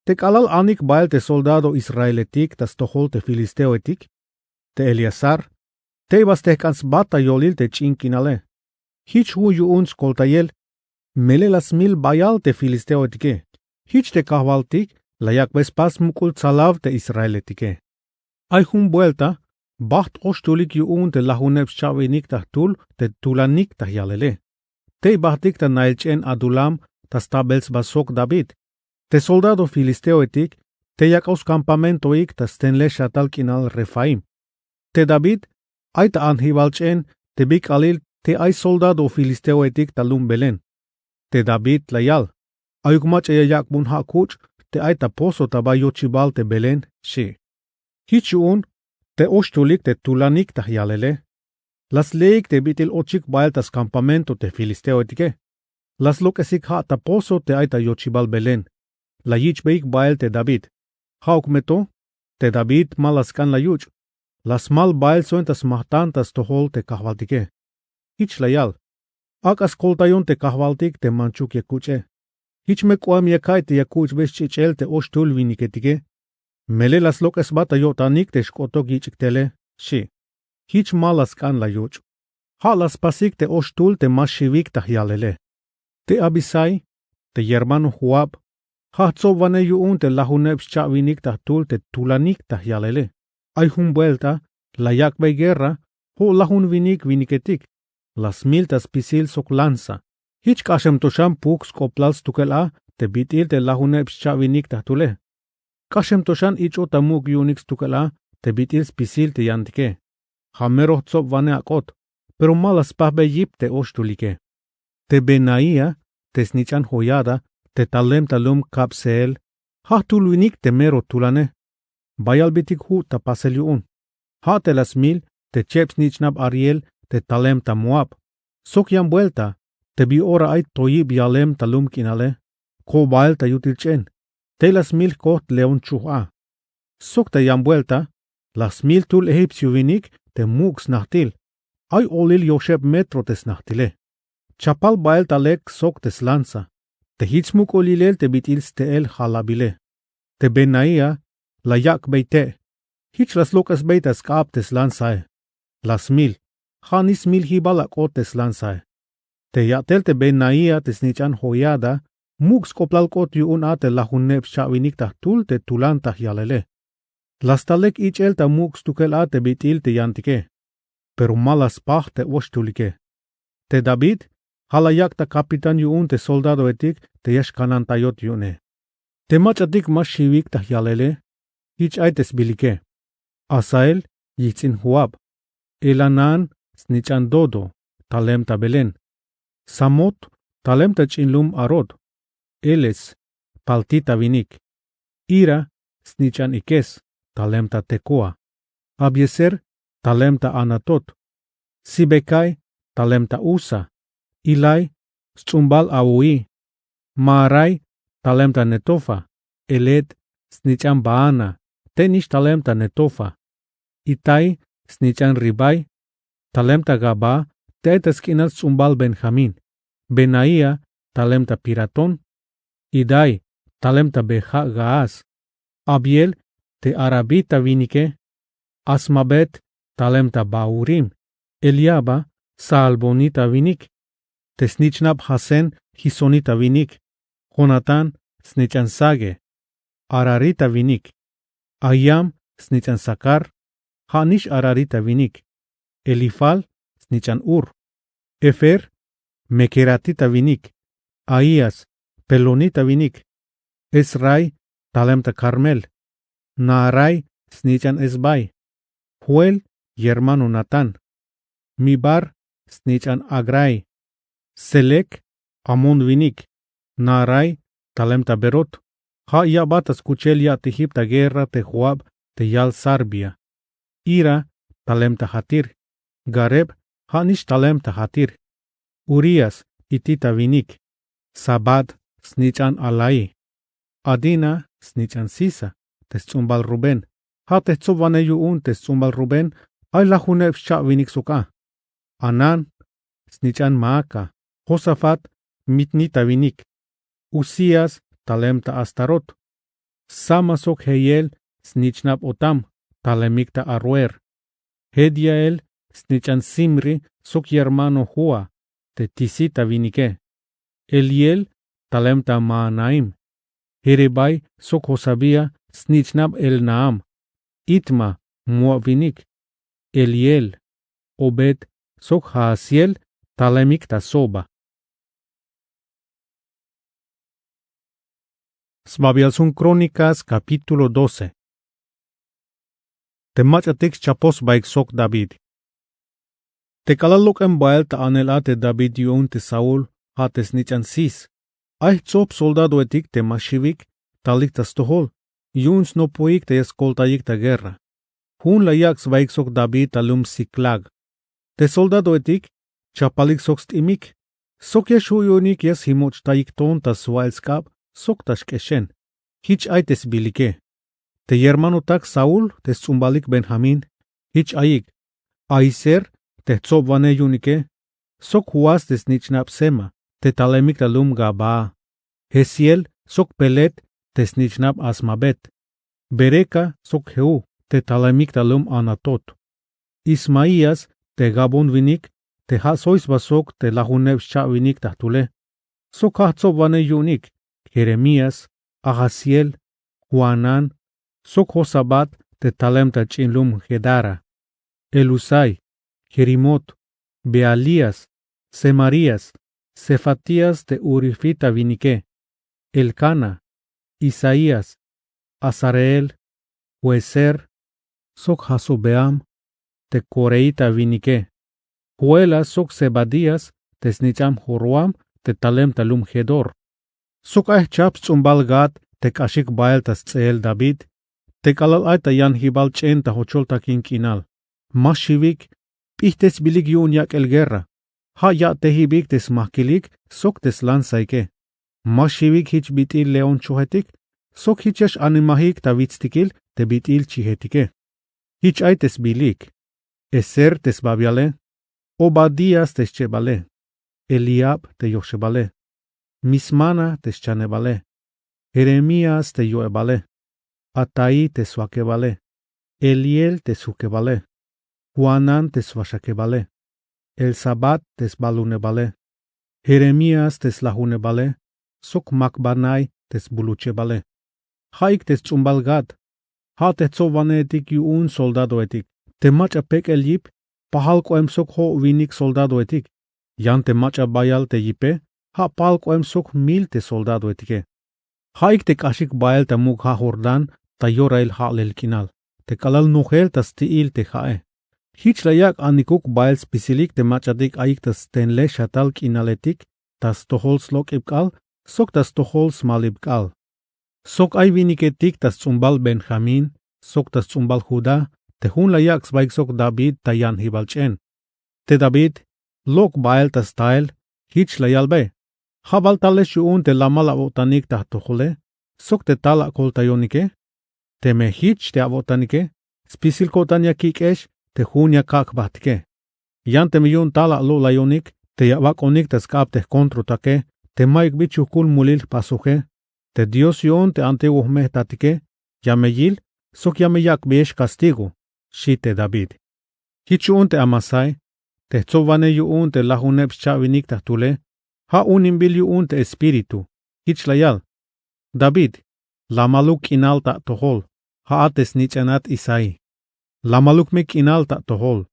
Te k'alal anik bael te soldado israeletik ta stojol te filisteoetik, te Eleazar tey ba stejk'an sba ta yolil te ch'in k'inale. Jich ju' yu'un skoltayel, melel la smil bayal te filisteoetike. Jich te kajwaltik la yak'bey spas muk'ul tsalaw te israeletike. Ay jun buelta bajt' oxtulik yu'un te lajuneb scha'winik ta jtul te tulanik ta yalele. Tey bajtik ta nail ch'en Adulam ta stabel sba sok David. Te soldado filisteoetik tey yak'oj skampamentoik ta stenlej xatal k'inal Refaim. Te David ay ta anjibal ch'en te bi k'aalil te ay soldado filisteoetik ta lum Belén. Te David la yal: Ayuk mach'a ya yak'bon ja' kuch' te ay ta pozo ta bay yochibal te Belén, xi'. Jich yu'un te oxtulik te tulanik ta yalele, la sleik te bit'il ochik bael ta skampamento te filisteoetike. La slok'esik ja' ta pozo te ay ta yochibal Belén. La yich'beyik bael te David. Ja'uk me to, te David ma la sk'an la yuch'. La smal bael swenta smajtan ta stojol te kajwaltike. Jich la yal: Ak'a skoltayon te kajwaltik te manchuk ya kuch'e. Jich me k'oem ya ka'iy te ya kuch'bey sch'ich'el te oxtul winiketike. Melel la slok'esbat ta yo'tanik te xk'otok yich'ik tele, xi'. Jich ma la sk'an la yuch'. Ja' la spasik te oxtul te ma xiwik ta yalele. Te Abisai, te yermano Joab, ja' jtsobwanej yu'un te lajuneb scha'winik ta jtul te tulanik ta yalele. Ay jun buelta la yak'bey guerra jo'lajun winik winiketik. La smil ta spisil sok lanza. Jich k'axem to xan pujk' sk'oplal stukel a te bit'il te lajuneb scha'winik ta jtule. K'axem to xan ich'ot ta muk' yu'unik stukel a te bit'il spisil te yantike. Ja' mero jtsobwanej ak'ot, pero ma la spajbey yip te oxtulike. Te benaía te snich'an joiada te talem ta lum kabsehel, ja' jtul winik te mero tulane. Bayal bitik ju' ta pasel yu'un. Ja' te la smil te cheb snich'nab ariel te talem ta moab. Sok yan buelta te bi ora ay toyib yalem ta lum k'inale, ko' bael ta yutil ch'en. Tey la smil jkojt león chuj a. Sok ta yan buelta la smil jtul egipcio winik te muk' snajtil. Ay olil yoxeb metro te snajtile. Chapal bael ta lek sok te slanza. Te jich smuk'ulilel te bit'il ste'el jalabile. Te benaía la yak'bey te'. Jich la slok'esbey ta sk'ab te slanzae. La smil ja' nix smiljibal ak'ot te slanzae. Te ya'tel te benaía te snich'an joiada muk' sk'oplal k'ot yu'un a te lajuneb xcha'winik ta jtul te tulan ta jyalele. La sta lek ich'el ta muk' stukel a te bit'il te yantike. Pero ma la spaj te oxtulike. Te david ja' la yak' ta kapitán yu'un te soldadoetik te ya xkanantayot yu'une. Te mach'atik ma xiwik ta jyalele jich ay te sbilike. Asael yijts'in joab. Elanaán snich'an dodo talem ta belén. Samot talem ta ch'in lum arod. Eles paltita winik. Ira snich'an ikes talem ta tekoa. Abiezer talem ta anatot. Sibecai talem ta usa. Ilai sts'umbal ahoí. Maarai talem ta netofa. Eled snich'an baana te' nix talem ta netofa. Itai snich'an ribai talem ta gabaa te ay ta sk'inal sts'umbal benjamín. Benaía talem ta piratón. Idai talem ta beja' gaás. Abiel te arabita winike. Asmabet talem ta bahurim. Eliaba saalbonita winik. Te snich'nab jasén gisonita winik. Jonatán snich'an sage ararita winik. Ahiam snich'an sacar ja' nix ararita winik. Elifal snich'an ur. Efer mekeratita winik. Ahías pelonita winik. Esrai talem ta carmel. Naarai snich'an esbai. Joel yermano natán. Mibar snich'an agrai. Selek amón winik. Naarai talem ta berot. Ja' ya'bat ta skuchel ya'tijib ta guerra te joab te yal sarbia. Ira talem ta jatir. Gareb ja' nix talem ta jatir. Urías hitita winik. Sabad snich'an alaí. Adina snich'an sisa te sts'umbal rubén. Ja' te jtsobwanej yu'un te sts'umbal rubén ay lajuneb xcha'winik sok a. Anán snich'an maaca. Josafat mitnita winik. Uzías talem ta astarot. Sama sok jehiel snich'nab otam talemik ta aroer. Jediael snich'an simri sok yermano joa te tisita winike. Eliel talem ta maanaim. Jerebai sok josabía snich'nab elnaam. Itma moab winik. Eliel obed sok jaasiel talemik ta soba. Sbabial sjun krónikas kapítulo doce. Te mach'atik xchapoj sbaik sok david. Te k'alal lok'em bael ta anel a te david yu'un te saúl ja' te snich'an sis. Ay jtsop soldadoetik te ma xiwik talik ta stojol yu'un snopojik te ya skoltayik ta guerra. Jun la yak' sbaik sok david ta lum siklag. Te soldadoetik chapalik sok st'imik sok ya xju' yu'unik ya sjimoch'tayik ton ta swa'el sk'ab sok ta xk'exen. Jich ay te sbilike. Te yermanotak saúl te sts'umbalik benjamín jich ayik. Ahiser te jtsobwanej yu'unike sok joás te snich'nab sema te talemik ta lum gabaa. Jesiel sok pelet te snich'nab asmabet. Bereka sok jehú te talemik ta lum anatot. Ismaías te gabon winik te ja' soy sba sok te lajuneb xcha'winik ta jtule. Sok ja' jtsobwanej yu'unik jeremías, ajasiel, johanán sok josabat te talem ta ch'in lum gedara. Elusai, jerimot, bealías, semarías, sefatías te hurifita winike. Elcana, isaías, azareel, joezer sok jasobeam te coreíta winike. Joela sok zebadías te snich'am joram te talem ta lum gedor. Sok ay jchajp sts'umbal gad te k'axik bael ta sts'eel david, te k'alal ay ta yanjibal ch'en ta ochol takin k'inal. Ma xiwik, p'ijtesbilik yu'un yak'el guerra. Ja' ya'tejibik te smajkilik sok te slan saike. Ma xiwik jich bit'il león chojetik, sok jich ya x'animajik ta witstikil te bit'il chijetike. Jich ay te sbilik: Ezer te sbabiale, Obadías te schebale, Eliab te yoxebale, Mismana te schanebale, Jeremías te yo'ebale, Ataí te swakebale, Eliel te sjukebale, Johanán te swaxakebale, Elzabat te sbalunebale, Jeremías te slajunebale, sok Macbanai te sbuluchebale. Ja'ik te sts'umbal gad. Ja' te jtsobwanejetik yu'un soldadoetik. Te mach'a pek'el yip, pajal k'oem sok jo' winik soldadoetik. Yan te mach'a bayal te yipe, ja' pajal k'oem sok mil te soldadoetike. Ja'ik te k'axik bael ta muk' ja' Jordán ta yorail ja'lel k'inal, te k'alal nojel ta sti'il te ja'e. Jich la yak' anikuk bael spisilik te mach'atik ayik ta stenlej xatal k'inaletik, ta stojol slok'ib k'aal sok ta stojol smalib k'aal. Sok ay winiketik ta sts'umbal Benjamín sok ta sts'umbal Judá, te jun la yak' sbaik sok David ta yanjibal ch'en. Te David, lok' bael ta stael, jich la yalbe: Ja' bal talex yu'un te lamal awo'tanik ta jtojole, sok te tal akoltayonike. Teme jich te awo'tanike, spisil ko'tan ya kik'ex te jun ya kak' jbajtike. Yan teme yu'un tal alo'layonik te ya awak'onik ta sk'ab te jkontrotake, te mayuk bi chujkul mulil jpasoje, te Dios yu'un te antiguo jme jtatike ya me yil sok ya me yak'beyex castigo, xi' te David. Jich yu'un te Amasai, te jtsobwanej yu'un te lajuneb scha'winik ta jtule, ja' uninbil yu'un te Espíritu, jich la yal: David, lamaluk k'inal ta atojol, ja'at te snich'anat Isaí. Lamaluk me k'inal ta atojol,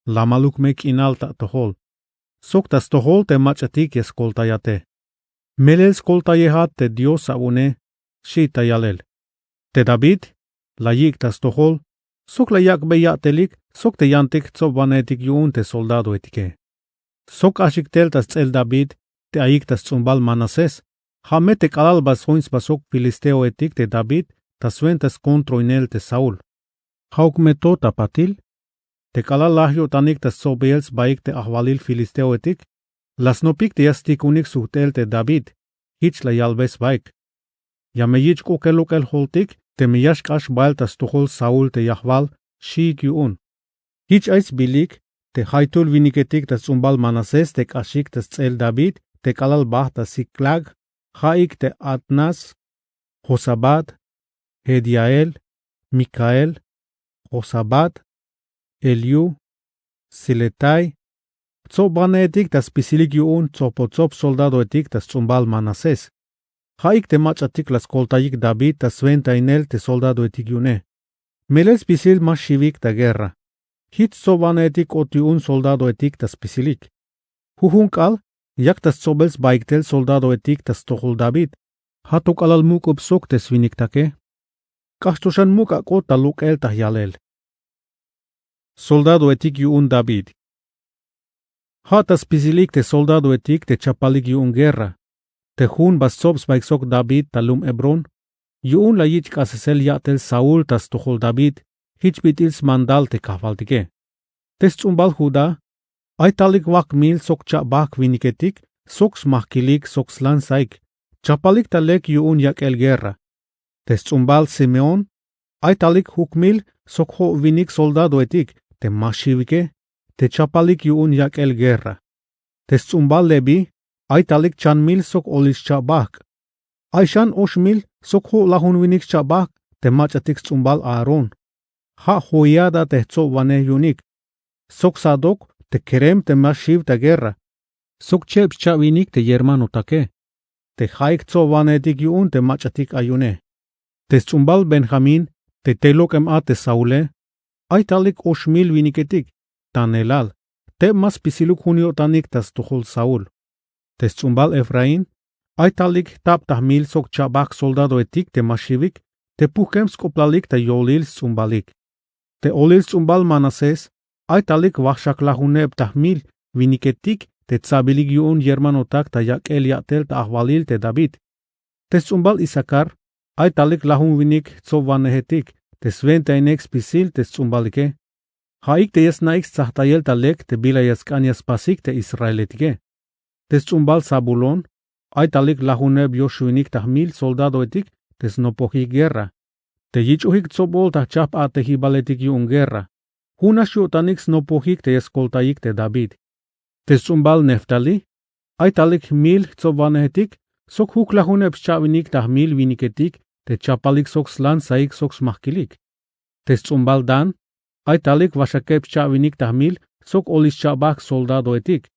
lamaluk me k'inal ta atojol, sok ta stojol te mach'atik ya skoltayate. Melel skoltayejat te Dios awu'une, xi' ta yalel. Te David la yik' ta stojol, sok la yak'be ya'telik sok te yantik jtsobwanejetik yu'un te soldadoetike. Sok k'axik tel ta sts'el David te ayik ta sts'umbal Manasés, ja' me te k'alal ba sjoin sba sok filisteoetik te David ta swenta skontroinel te Saúl. Ja'uk me to ta patil. Te k'alal laj yo'tanik ta stsobeyel sbaik te ajwalil filisteoetik, la snopik te ya stijkunik sujt'el te David, jich la yalbe sbaik: Ya me yich' k'okel lok'el joltik teme ya xk'ax bael ta stojol Saúl te yajwal, xiik yu'un. Jich ay sbilik te jaytul winiketik ta sts'umbal Manasés te k'axik ta sts'el David te k'alal bajt ta Siclag, ja'ik te Atnás, Jozabad, Jediael, Micael, Jozabad, Eliú, Siletai, jtsobwanejetik ta spisilik yu'un tsopotsob soldadoetik ta sts'umbal Manasés. Ja'ik te mach'atik la skoltayik David ta swentainel te soldadoetik yu'une. Melel spisil ma xiwik ta guerra. Jich stsobwanejetik k'ot yu'un soldadoetik ta spisilik. Jujun k'aal yak ta stsobel sbaik tel soldadoetik ta stojol David. Ja' to k'alal muk'ub sok te swiniktake. K'ax to xan muk' ak'ot ta lok'el ta yalel. Soldadoetik yu'un David. Ja' ta spisilik te soldadoetik te chapalik yu'un guerra, te jun ba stsob sbaik sok David ta lum Hebrón, yu'un la yich' k'asesel ya'tel Saúl ta stojol David, jich bit'il smandal te kajwaltike. Te sts'umbal Judá, ay talik wak mil sok cha'bajk' winiketik sok smajkilik sok slan saik, chapalik ta lek yu'un yak'el guerra. Te sts'umbal Simeón, ay talik juk mil sok jo' winik soldadoetik te ma xiwike, te chapalik yu'un yak'el guerra. Te sts'umbal Leví, ay talik chan mil sok olil scha'bajk'. Ay xan ox mil sok jo' lajun winik scha'bajk' te mach'atik sts'umbal Aarón. Ja' Joiada te jtsobwanej yu'unik, sok Sadoc te kerem te ma xiw ta guerra, sok cheb scha'winik te yermanotake. Te ja'ik jtsobwanejetik yu'un te mach'atik ay yu'une. Te sts'umbal Benjamín, te tey lok'em a te Saule, ay talik ox mil winiketik, tanelal, teb ma spisiluk jun yo'tanik ta stojol Saúl. Te sts'umbal Efraín, ay talik jtabtaj mil sok cha'bajk' soldadoetik te ma xiwik, te pujkem sk'oplalik ta yolil sts'umbalik. Te olil sts'umbal Manasés, Ay talik wajxaklajuneb ta jmil winiketik te tsabilik yu'un yermanotak ta yak'el ya'tel ta ajwalil te David. Te sts'umbal Isakar, ay talik lajun winik jtsobwanejetik te swentainek spisil te sts'umbalike. Ja'ik te ya sna'ik stsajt'ayel ta lek te bila ya sk'an ya spasik te israeletike. Te sts'umbal Zabulón, ay talik lajuneb yoxwinik ta jmil soldadoetik te snopojik guerra, te yich'ojik tsobol ta jchajp a'tejibaletik yu'un guerra. Jun nax yo'tanik snopojik te ya skoltayik te David. Te sts'umbal Neftalí, ay talik jmil jtsobwanejetik sok juklajuneb scha'winik ta jmil winiketik te chapalik sok slan saik sok smajkilik. Te sts'umbal Dan, ay talik waxakeb scha'winik ta jmil sok olil scha'bajk soldadoetik.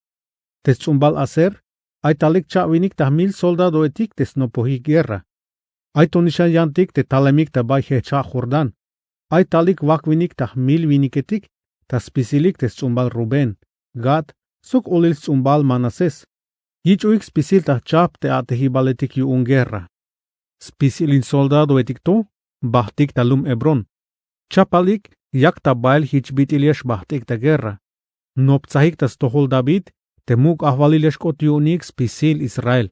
Te sts'umbal Aser, ay talik cha'winik ta jmil soldadoetik te snopojik guerra. Ay tonixan yantik te talemik ta bay jejchja' Jordán. Ay talik wakwinik ta jmil winiketik ta spisilik te sts'umbal Rubén, Gad, sok olil sts'umbal Manasés. Yich'ojik spisil ta jchajp te a'tejibaletik yu'un guerra. Spisil in soldadoetik to bajt'ik ta lum Hebrón. Chapalik yak ta bael jich bit'il ya xbajt'ik ta guerra. Noptsajik ta stojol David te muk' ajwalil ya xk'ot yu'unik spisil Israel.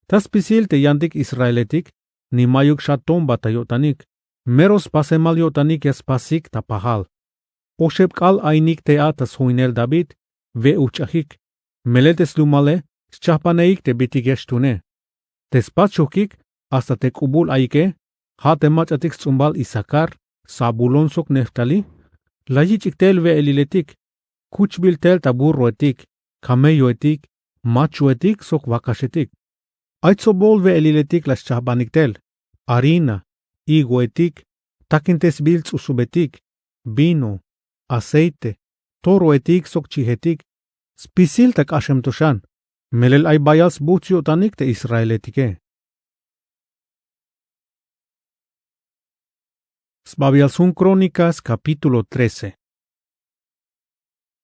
Ta spisil te yantik israeletik, ni ma'yuk xaton ba ta yo'tanik. Mero spasemal yo'tanik ya spasik ta pajal. Oxeb k'aal ainik tey a ta sjoinel David, we'ujch'ajik. Melel te slumale schajpaneik te bit'il ya xtune. Te spas xujk'ik hasta te k'ubul ayike, ja' te mach'atik sts'umbal Isakar, Zabulón sok Neftalí, la yich'ik tel we'eliletik, kuchbil tel ta burroetik, kamelloetik, machoetik sok wakaxetik. Ay tsobol we'eliletik la schajbanik tel: harina, higoetik, takintesbil ts'usubetik, vino, aceite, toroetik sok chijetik. Spisil ta k'axem to xan, melel ay bayal sbujts' yo'tanik te israeletike. Sbabial sjun Krónikas, kapítulo trece.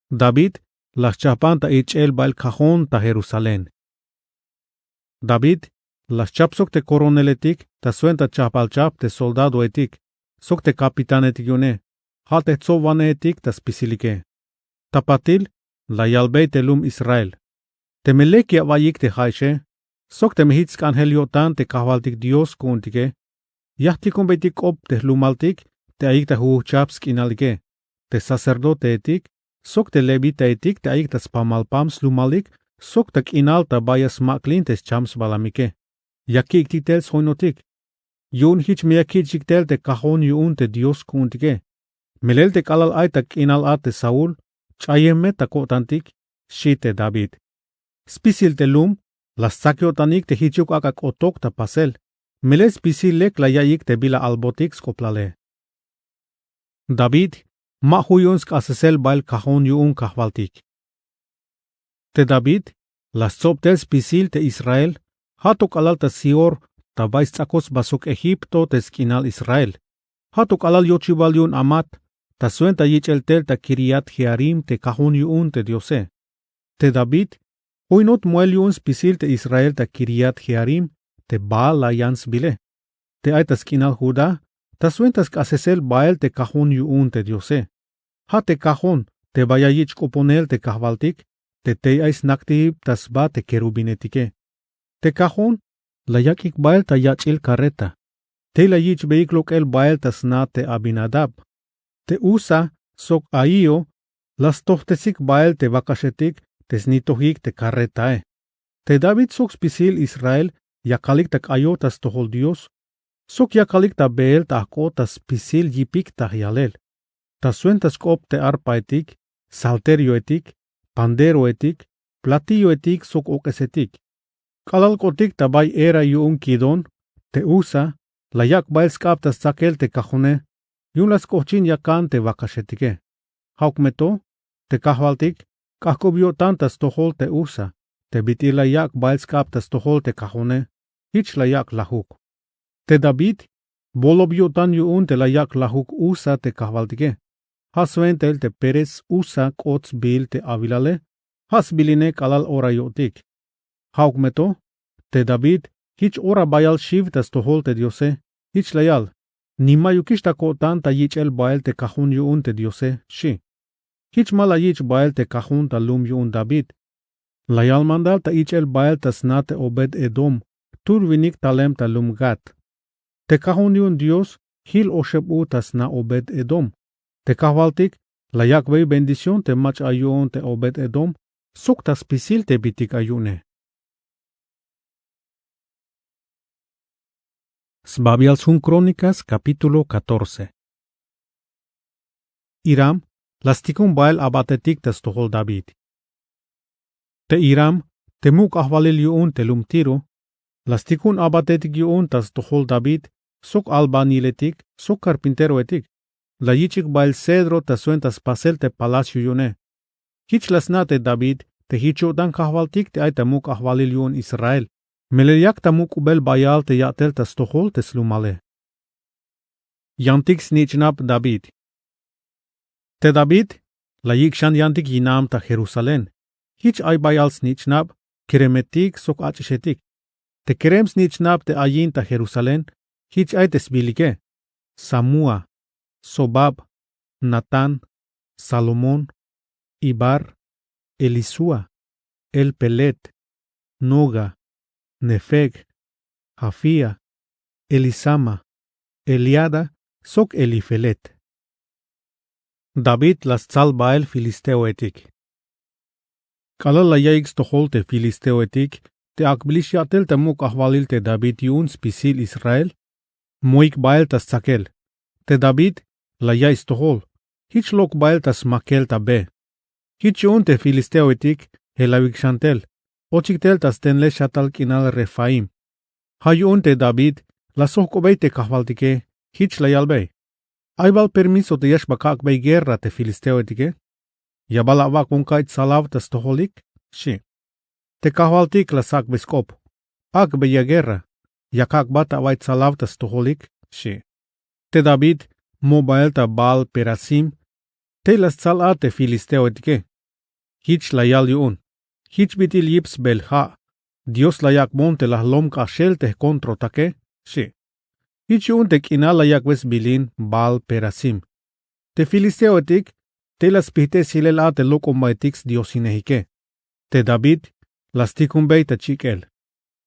David la sjchajpan ta ich'el bael kajon ta Jerusalén. David la sjchap sok te koroneletik ta swenta chajpalchajp te soldadoetik sok te kapitanetik yu'une, ja' te jtsobwanejetik ta spisilike. Ta patil la yalbey te lum Israel: Teme lek ya awa'yik te ja'exe, sok teme jich sk'anjel yo'tan te kajwaltik Dios ku'untike, ya jtikonbeytik k'op te jlumaltik te ayik ta jujujchajp sk'inalike, te sacerdoteetik sok te levitaetik te ayik ta spamalpam slumalik sok ta k'inal ta bay ya smak'lin te scham sbalamike. Ya ki'ktik tel sjoinotik, yu'un jich me ya kich'tik tel te kajon yu'un te Dios ku'untike. Melel te k'alal ay ta k'inal a te Saúl, ch'ayem me ta ko'tantik, xchi te David. Spisil te lum la stsak yo'tanik te jichuk ak'a k'otok ta pasel, melel spisil lek la ya'iyik te bila albotik sk'oplale. David ma ju' yu'un sk'asesel bael kajon yu'un kajwaltik. Te David la stsob tel spisil te Israel, ja' to k'alal ta Sior ta bay sts'akot sba sok Egipto te sk'inal Israel. Ja' to k'alal yochibal yu'un Hamat ta swenta yich'el tel ta Kiriat-jearim te kajon yu'un te Diose. Te David joinot moel yu'un spisil te Israel ta Kiriat-jearim te Baal la yan sbile, te ay ta sk'inal Judá, ta swenta sk'asesel bael te kajon yu'un te Diose. Ja' te kajon te bay ya yich' k'oponel te kajwaltik, te tey ay snaktijib ta sba te kerubinetike. Te kajon la yak'ik bael ta yach'il karreta. Tey la yich'beyik lok'el bael ta sna te Abinadab. Te Usa sok Ahío la stojtesik bael te wakaxetik te snitojik te karretae. Te David sok spisil Israel yakalik ta k'ayoj ta stojol Dios, sok yakalik ta beel ta ajk'ot ta spisil yipik ta jyalel, ta swenta sk'op te arpaetik, salterioetik, panderoetik, platilloetik sok ok'esetik. K'alal k'otik ta bay era yu'un Kidón, te Usa la yak' bael sk'ab ta stsakel te kajone, yu'un la sk'ojchin yakan te wakaxetike. Ja'uk me to, te kajwaltik k'ajk'ub yo'tan ta stojol te Usa, te bit'il la yak' bael sk'ab ta stojol te kajone, jich la yak' lajuk. Te David bolob yo'tan yu'un te la yak' lajuk Usa te kajwaltike. Ja' swentail te Peres Usa k'ot sbiil te awilale, ja' sbiline k'alal ora yo'tik. Ja'uk me to, te David jich ora bayal xiw ta stojol te Diose, jich la yal: Ni ma'yukix ta ko'tan ta yich'el bael te kajon yu'un te Diose, xchi. Jich ma la yich' bael te kajon ta lum yu'un David. La yal mandal ta ich'el bael ta sna te Obed-edom, jtul winik talem ta lum Gat. Te kajon yu'un Dios jil oxeb u ta sna Obed-edom. Te kajwaltik la yak'bey bendición te mach'a ay yu'un te Obed-edom sok ta spisil te bitik ay yu'une. Sbabial sjun Krónikas, capítulo catorce. Hiram la stikun bael abatetik ta stojol David. Te Hiram, te muk' ajwalil yu'un te lum Tiro, la stikun abatetik yu'un ta stojol David sok albaniletik sok carpinteroetik. La yich'ik bael cedro ta swenta spasel te palacio yu'une. Jich la sna' te David te jich yo'tan kajwaltik te ay ta muk' ajwalil yu'un Israel. Melel yak ta muk'ubel bayal te ya'tel ta stojol te slumale. Yantik snich'nab David. Te David la yik' xan yantik yinam ta Jerusalén. Jich ay bayal snich'nab keremetik sok ach'ixetik. Te kerem snich'nab te ayin ta Jerusalén, jich ay te sbilike: Samúa, Sobab, Natán, Salomón, Ibar, Elisúa, Elpelet, Noga, Nefeg, Jafía, Elisama, Eliada sok Elifelet. David la stsal bael filisteoetik. K'alal la yaik stojol te filisteoetik te ak'bilix ya'tel ta muk' ajwalil te David yu'un spisil Israel, moik bael ta stsakel. Te David la yaiy stojol, jich lok bael ta smakel ta be. Jich yu'un te filisteoetik jelawik xan tel, ochik tel ta stenlel xatal k'inal Refaim. Ja' yu'un te David la sjok'obey te kajwaltike, jich la yalbey: ¿Ay bal permiso te ya xba kak'bey guerra te filisteoetike? ¿Ya bal awak'bon ka'y tsalaw ta stojolik? xi'. Te kajwaltik la sjak'bey sk'op: Ak'beya guerra, ya kak'bat awa'iy tsalaw ta stojolik, xi'. Te David mo bael ta Baal-perasim, tey la stsal a te filisteoetike. Jich la yal yu'un: Jich bit'il yip sbel ja', Dios la yak'bon te la jlom k'axel te jkontrotake, xi'. Jich yu'un te k'inal la yak'bey sbilin Baal-perasim. Te filisteoetik tey la spijt'es jilel a te lok'ombaetik sdiosinejike. Te David la stikunbey ta chik'el.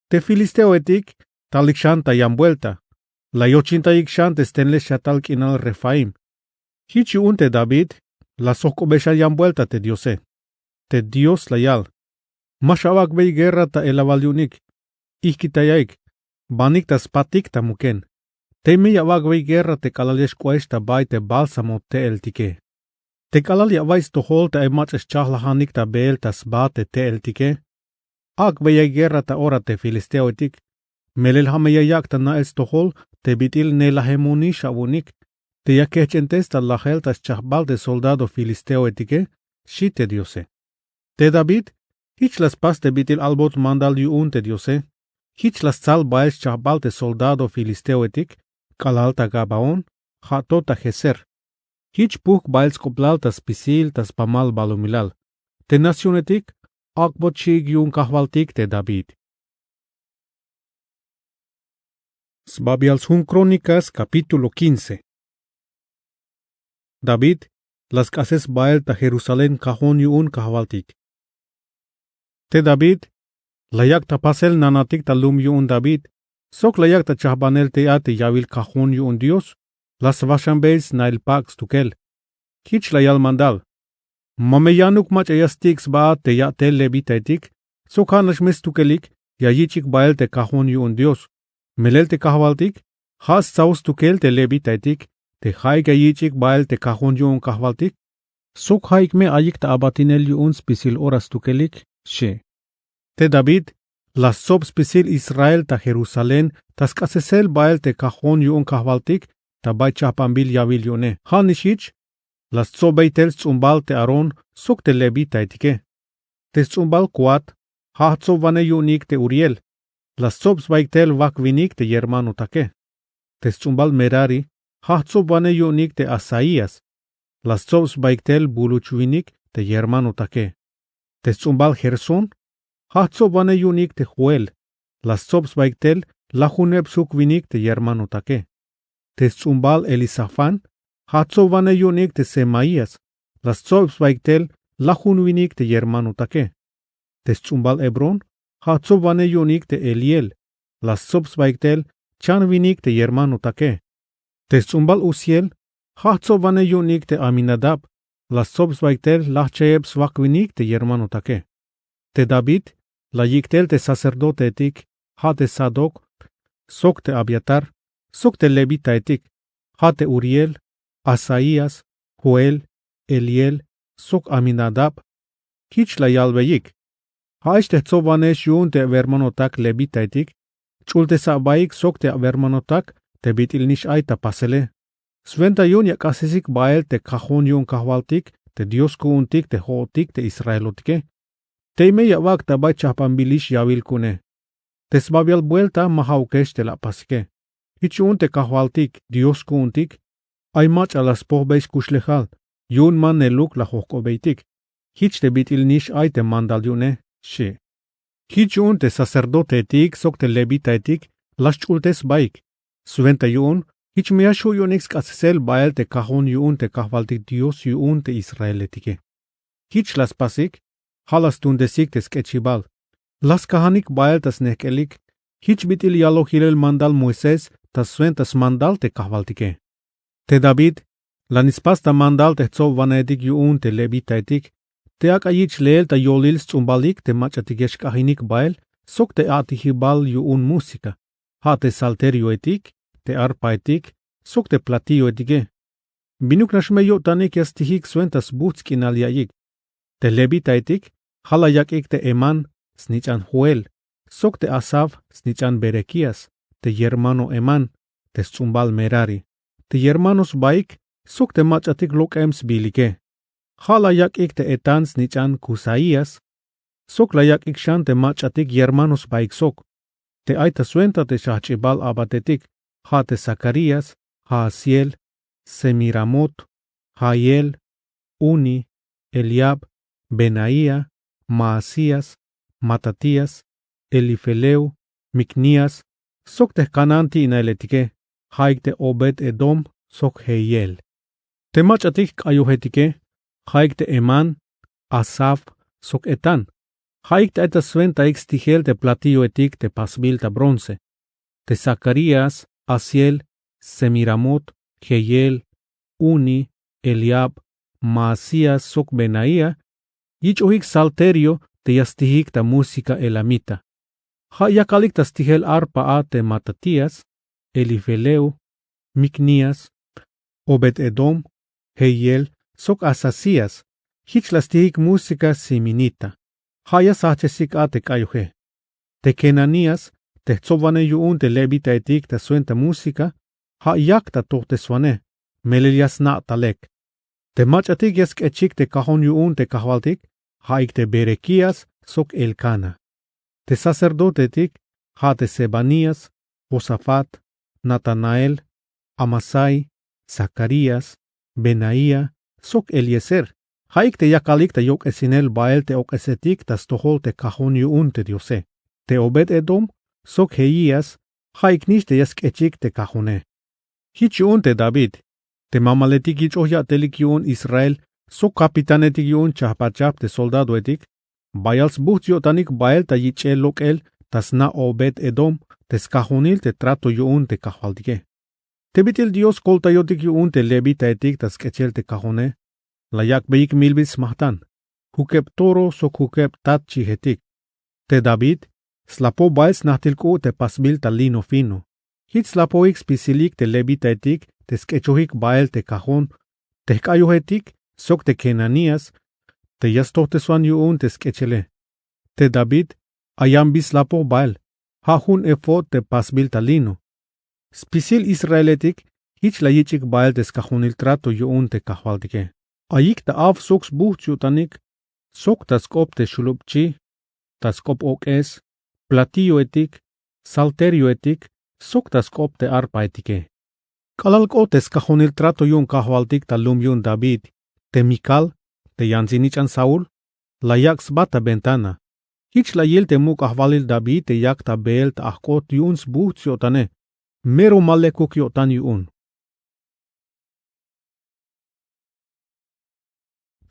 Te filisteoetik talik xan ta yan vuelta, la yochintayik xan te stenlel xatal k'inal Refaim. Jich yu'un te David la sjok'obey xan yan vuelta te Diose. Te Dios la yal: Ma x-awak'bey guerra ta elawal yu'unik. Ijkitayaik, banik ta spatik ta muken. Tey me ya awak'bey guerra te k'alal ya xk'oex ta bay te bálsamo te'eltike. Te k'alal ya awa'iy stojol te ay mach'a xchajlajanik ta beel ta sba te te'eltike, ak'beya guerra ta ora te filisteoetik. Melel ja' me ya yak' ta na'el stojol te bit'il nelajemonix awu'unik, te ya kejch'entes ta lajel ta xchajbal te soldado filisteoetike, xi' te Diose. Te David jich la spas te bit'il albot mandal yu'un te Diose. Jich la stsal bael xchajbal te soldado filisteoetik k'alal ta Gabaón, ja' to ta Geser. Jich pujk' bael sk'oplal ta spisil ta spamal balumilal. Te nacionetik ak'bot xi'ik yu'un kajwaltik te David. Sbabial sjun Krónikas, capítulo quince. David la sk'ases bael ta Jerusalén kajon yu'un kajwaltik. Te David la yak' ta pasel nanatik ta lum yu'un David sok la yak' ta chajbanel tey a te yawil kajon yu'un Dios. La swaxanbey snail pak' stukel. Jich la yal mandal: Ma me yanuk mach'a ya stik' sba a te ya'tel levitaetik sok ja'nax me stukelik ya yich'ik bael te kajon yu'un Dios. Melel te kajwaltik ja' stsaw stukel te levitaetik te ja'ik ya yich'ik bael te kajon yu'un kajwaltik sok ja'ik me ayik ta abatinel yu'un spisil ora stukelik, xi'. Te David la stsob spisil Israel ta Jerusalén ta sk'asesel bael te kajon yu'un kajwaltik ta bay chajpanbil yawil yu'une. Ja'nix jich la stsobey tel sts'umbal te Aarón sok te levitaetike. Te sts'umbal Coat ja' jtsobwanej yu'unik te Uriel. La stsob sbaik tel wak winik te yermanotake. Te sts'umbal Merari ja' jtsobwanej yu'unik te Asaías. La stsob sbaik tel buluch winik te yermanotake. Te sts'umbal Gersón ja' jtsobwanej yu'unik te Joel. La stsob sbaik tel lajuneb suk winik te yermanotake. Te sts'umbal Elisafán ja' jtsobwanej yu'unik te Semaías. la stsob sbaik tel lajun winik te yermanotake. Te sts'umbal hebrón ja' tsobwanej yu'unik te eliel, la stsob sbaik tel chan winik te yermanotake. Te sts'umbal uziel ja' tsobwanej yu'unik te aminadab, la stsob sbaik tel lajchayeb swak winik te yermanotake. Te david la yik' tel te sacerdoteetik, ja' te sadok sok te abiatar, sok te levitaetik, ja' te uriel, asaías, joel, eliel, sok aminadab. Jich la yalbeyik: Ja'ex te jtsobwanejex yu'un te awermanotak levitaetik, jch'ultesa'baik sok te awermanotak te bit'il nix ay ta pasele, swenta yu'un ya k'asesik bael te kajon yu'un kajwaltik te dios ku'untik te jo'otik te israelotike. Tey me ya awak' ta bay chajpanbilix yawil ku'une. Te sbabial buelta ma ja'ukex te la apasike. Jich yu'un te kajwaltik dios ku'untik ay mach'a la spojbey xkuxlejal yu'un ma neeluk la jojk'obeytik. Jich te bit'il nix ay te mandal yu'une, xchi. Jich yu'un te sacerdoteetik sok te levitaetik la xch'ultes sbaik. Swenta yu'un jich me ya xju' yu'unik sk'asesel bael te kajon yu'un te kajwaltik dios yu'un te israeletike. Jich la spasik, ja' la stuuntesik te sk'echibal. La skajanik bael ta snejk'elik. Jich bit'il yaloj yilel mandal moisés ta swenta smandal te kajwaltike. Te david la nix spas ta mandal te jtsobwanejetik yu'un te levitaetik, te ak'a yich' leel ta yolil sts'umbalik te mach'atik ya xk'ajinik bael sok te a'tijibal yu'un música, ja' te salterioetik, te arpaetik, sok te platilloetike. Binuk nax me yo'tanik ya stijik swenta sbujts' k'inal ya'iyik. Te levitaetik ja' la yak'ik te hemán, snich'an joel, sok te asaf, snich'an berequías, te yermano hemán, te sts'umbal merari, te yermano sbaik, sok te mach'atik lok'em sbiilike. Ja' la yak'ik te etán snich'an kusaías, sok la yak'ik xan te mach'atik yermano sbaik sok, te ay ta swenta te xjajch'ibal abatetik, ja' te zacarías, jaasiel, semiramot, jaiel, uni, eliab, benaía, maasías, matatías, elifeleo, miknías, sok te jkanan ti'naeletike, ja'ik te obed-edom sok jehiel. Te mach'atik jk'ayojetike ja'ik te hemán, asaf, sok etán. Ja'ik te ay ta swentaik stijel te platilloetik te pasbil ta bronce. Te zacarías, aziel, semiramot, jehiel, uni, eliab, maasías sok benaía. Yich'ojik salterio te ya stijik ta música elamita. Ja' yakalik ta stijel arpa a te matatías, elifeleo, miknías, obed-edom, jehiel, sok asasías. Jich la stijik música siminita. Ja' ya sjajchesik a te k'ayoje. Te kenanías te jtsobwanej yu'un te levitaetik ta swenta música, ja' yak ta tojteswanej, melel ya sna' ta lek. Te mach'atik ya sk'echik te kajon yu'un te kajwaltik, ja'ik te berequías sok elcana. Te sacerdoteetik ja' te sebanías, josafat, natanael, amasai, zacarías, benaía, sok eliezer. Ja'ik te yakalik ta yok'esinel bael te ok'esetik ta stojol te kajon yu'un te diose. Te obed-edom sok jehias ja'ik nix te ya sk'echik te kajone. Jich yu'un te david, te mamaletik yich'oj ya'telik yu'un israel, sok kapitanetik yu'un chajpachajp te soldadoetik, bayal sbujts' yo'tanik bael ta yich'el lok'el ta sna obed-edom te skajonil te trato yu'un te kajwaltike. Te bit'il dios koltayotik yu'un te levitaetik ta sk'echel te kajone, la yak'beyik milbil smajtan, jukeb toro sok jukeb tat chijetik. Te david slapoj bael snajtil k'u' te pasbil ta lino fino. Jich slapojik spisilik te levitaetik te sk'echojik bael te kajon, te jk'ayojetik sok te kenanías te ya stojteswan yu'un te sk'echele. Te david ayan bi slapoj bael, ja' jun efod te pasbil ta lino. Spisil israeletik jich la yich'ik bael te skajonil trato yu'un te kajwaltike. Ayik ta af sok sbujts' yo'tanik, sok ta sk'op te xulub-chi, ta sk'op ok'es, platilloetik, salterioetik, sok ta sk'op te arpaetike. K'alal k'ot te skajonil trato yu'un kajwaltik ta lum yu'un david, te mikal, te yantsil nich'an saúl, la yak' sba ta ventana. Jich la yil te muk' ajwalil david te yak ta beel ta ajk'ot yu'un sbujts' yo'tane. Mero ma lekuk yo'tan yu'un.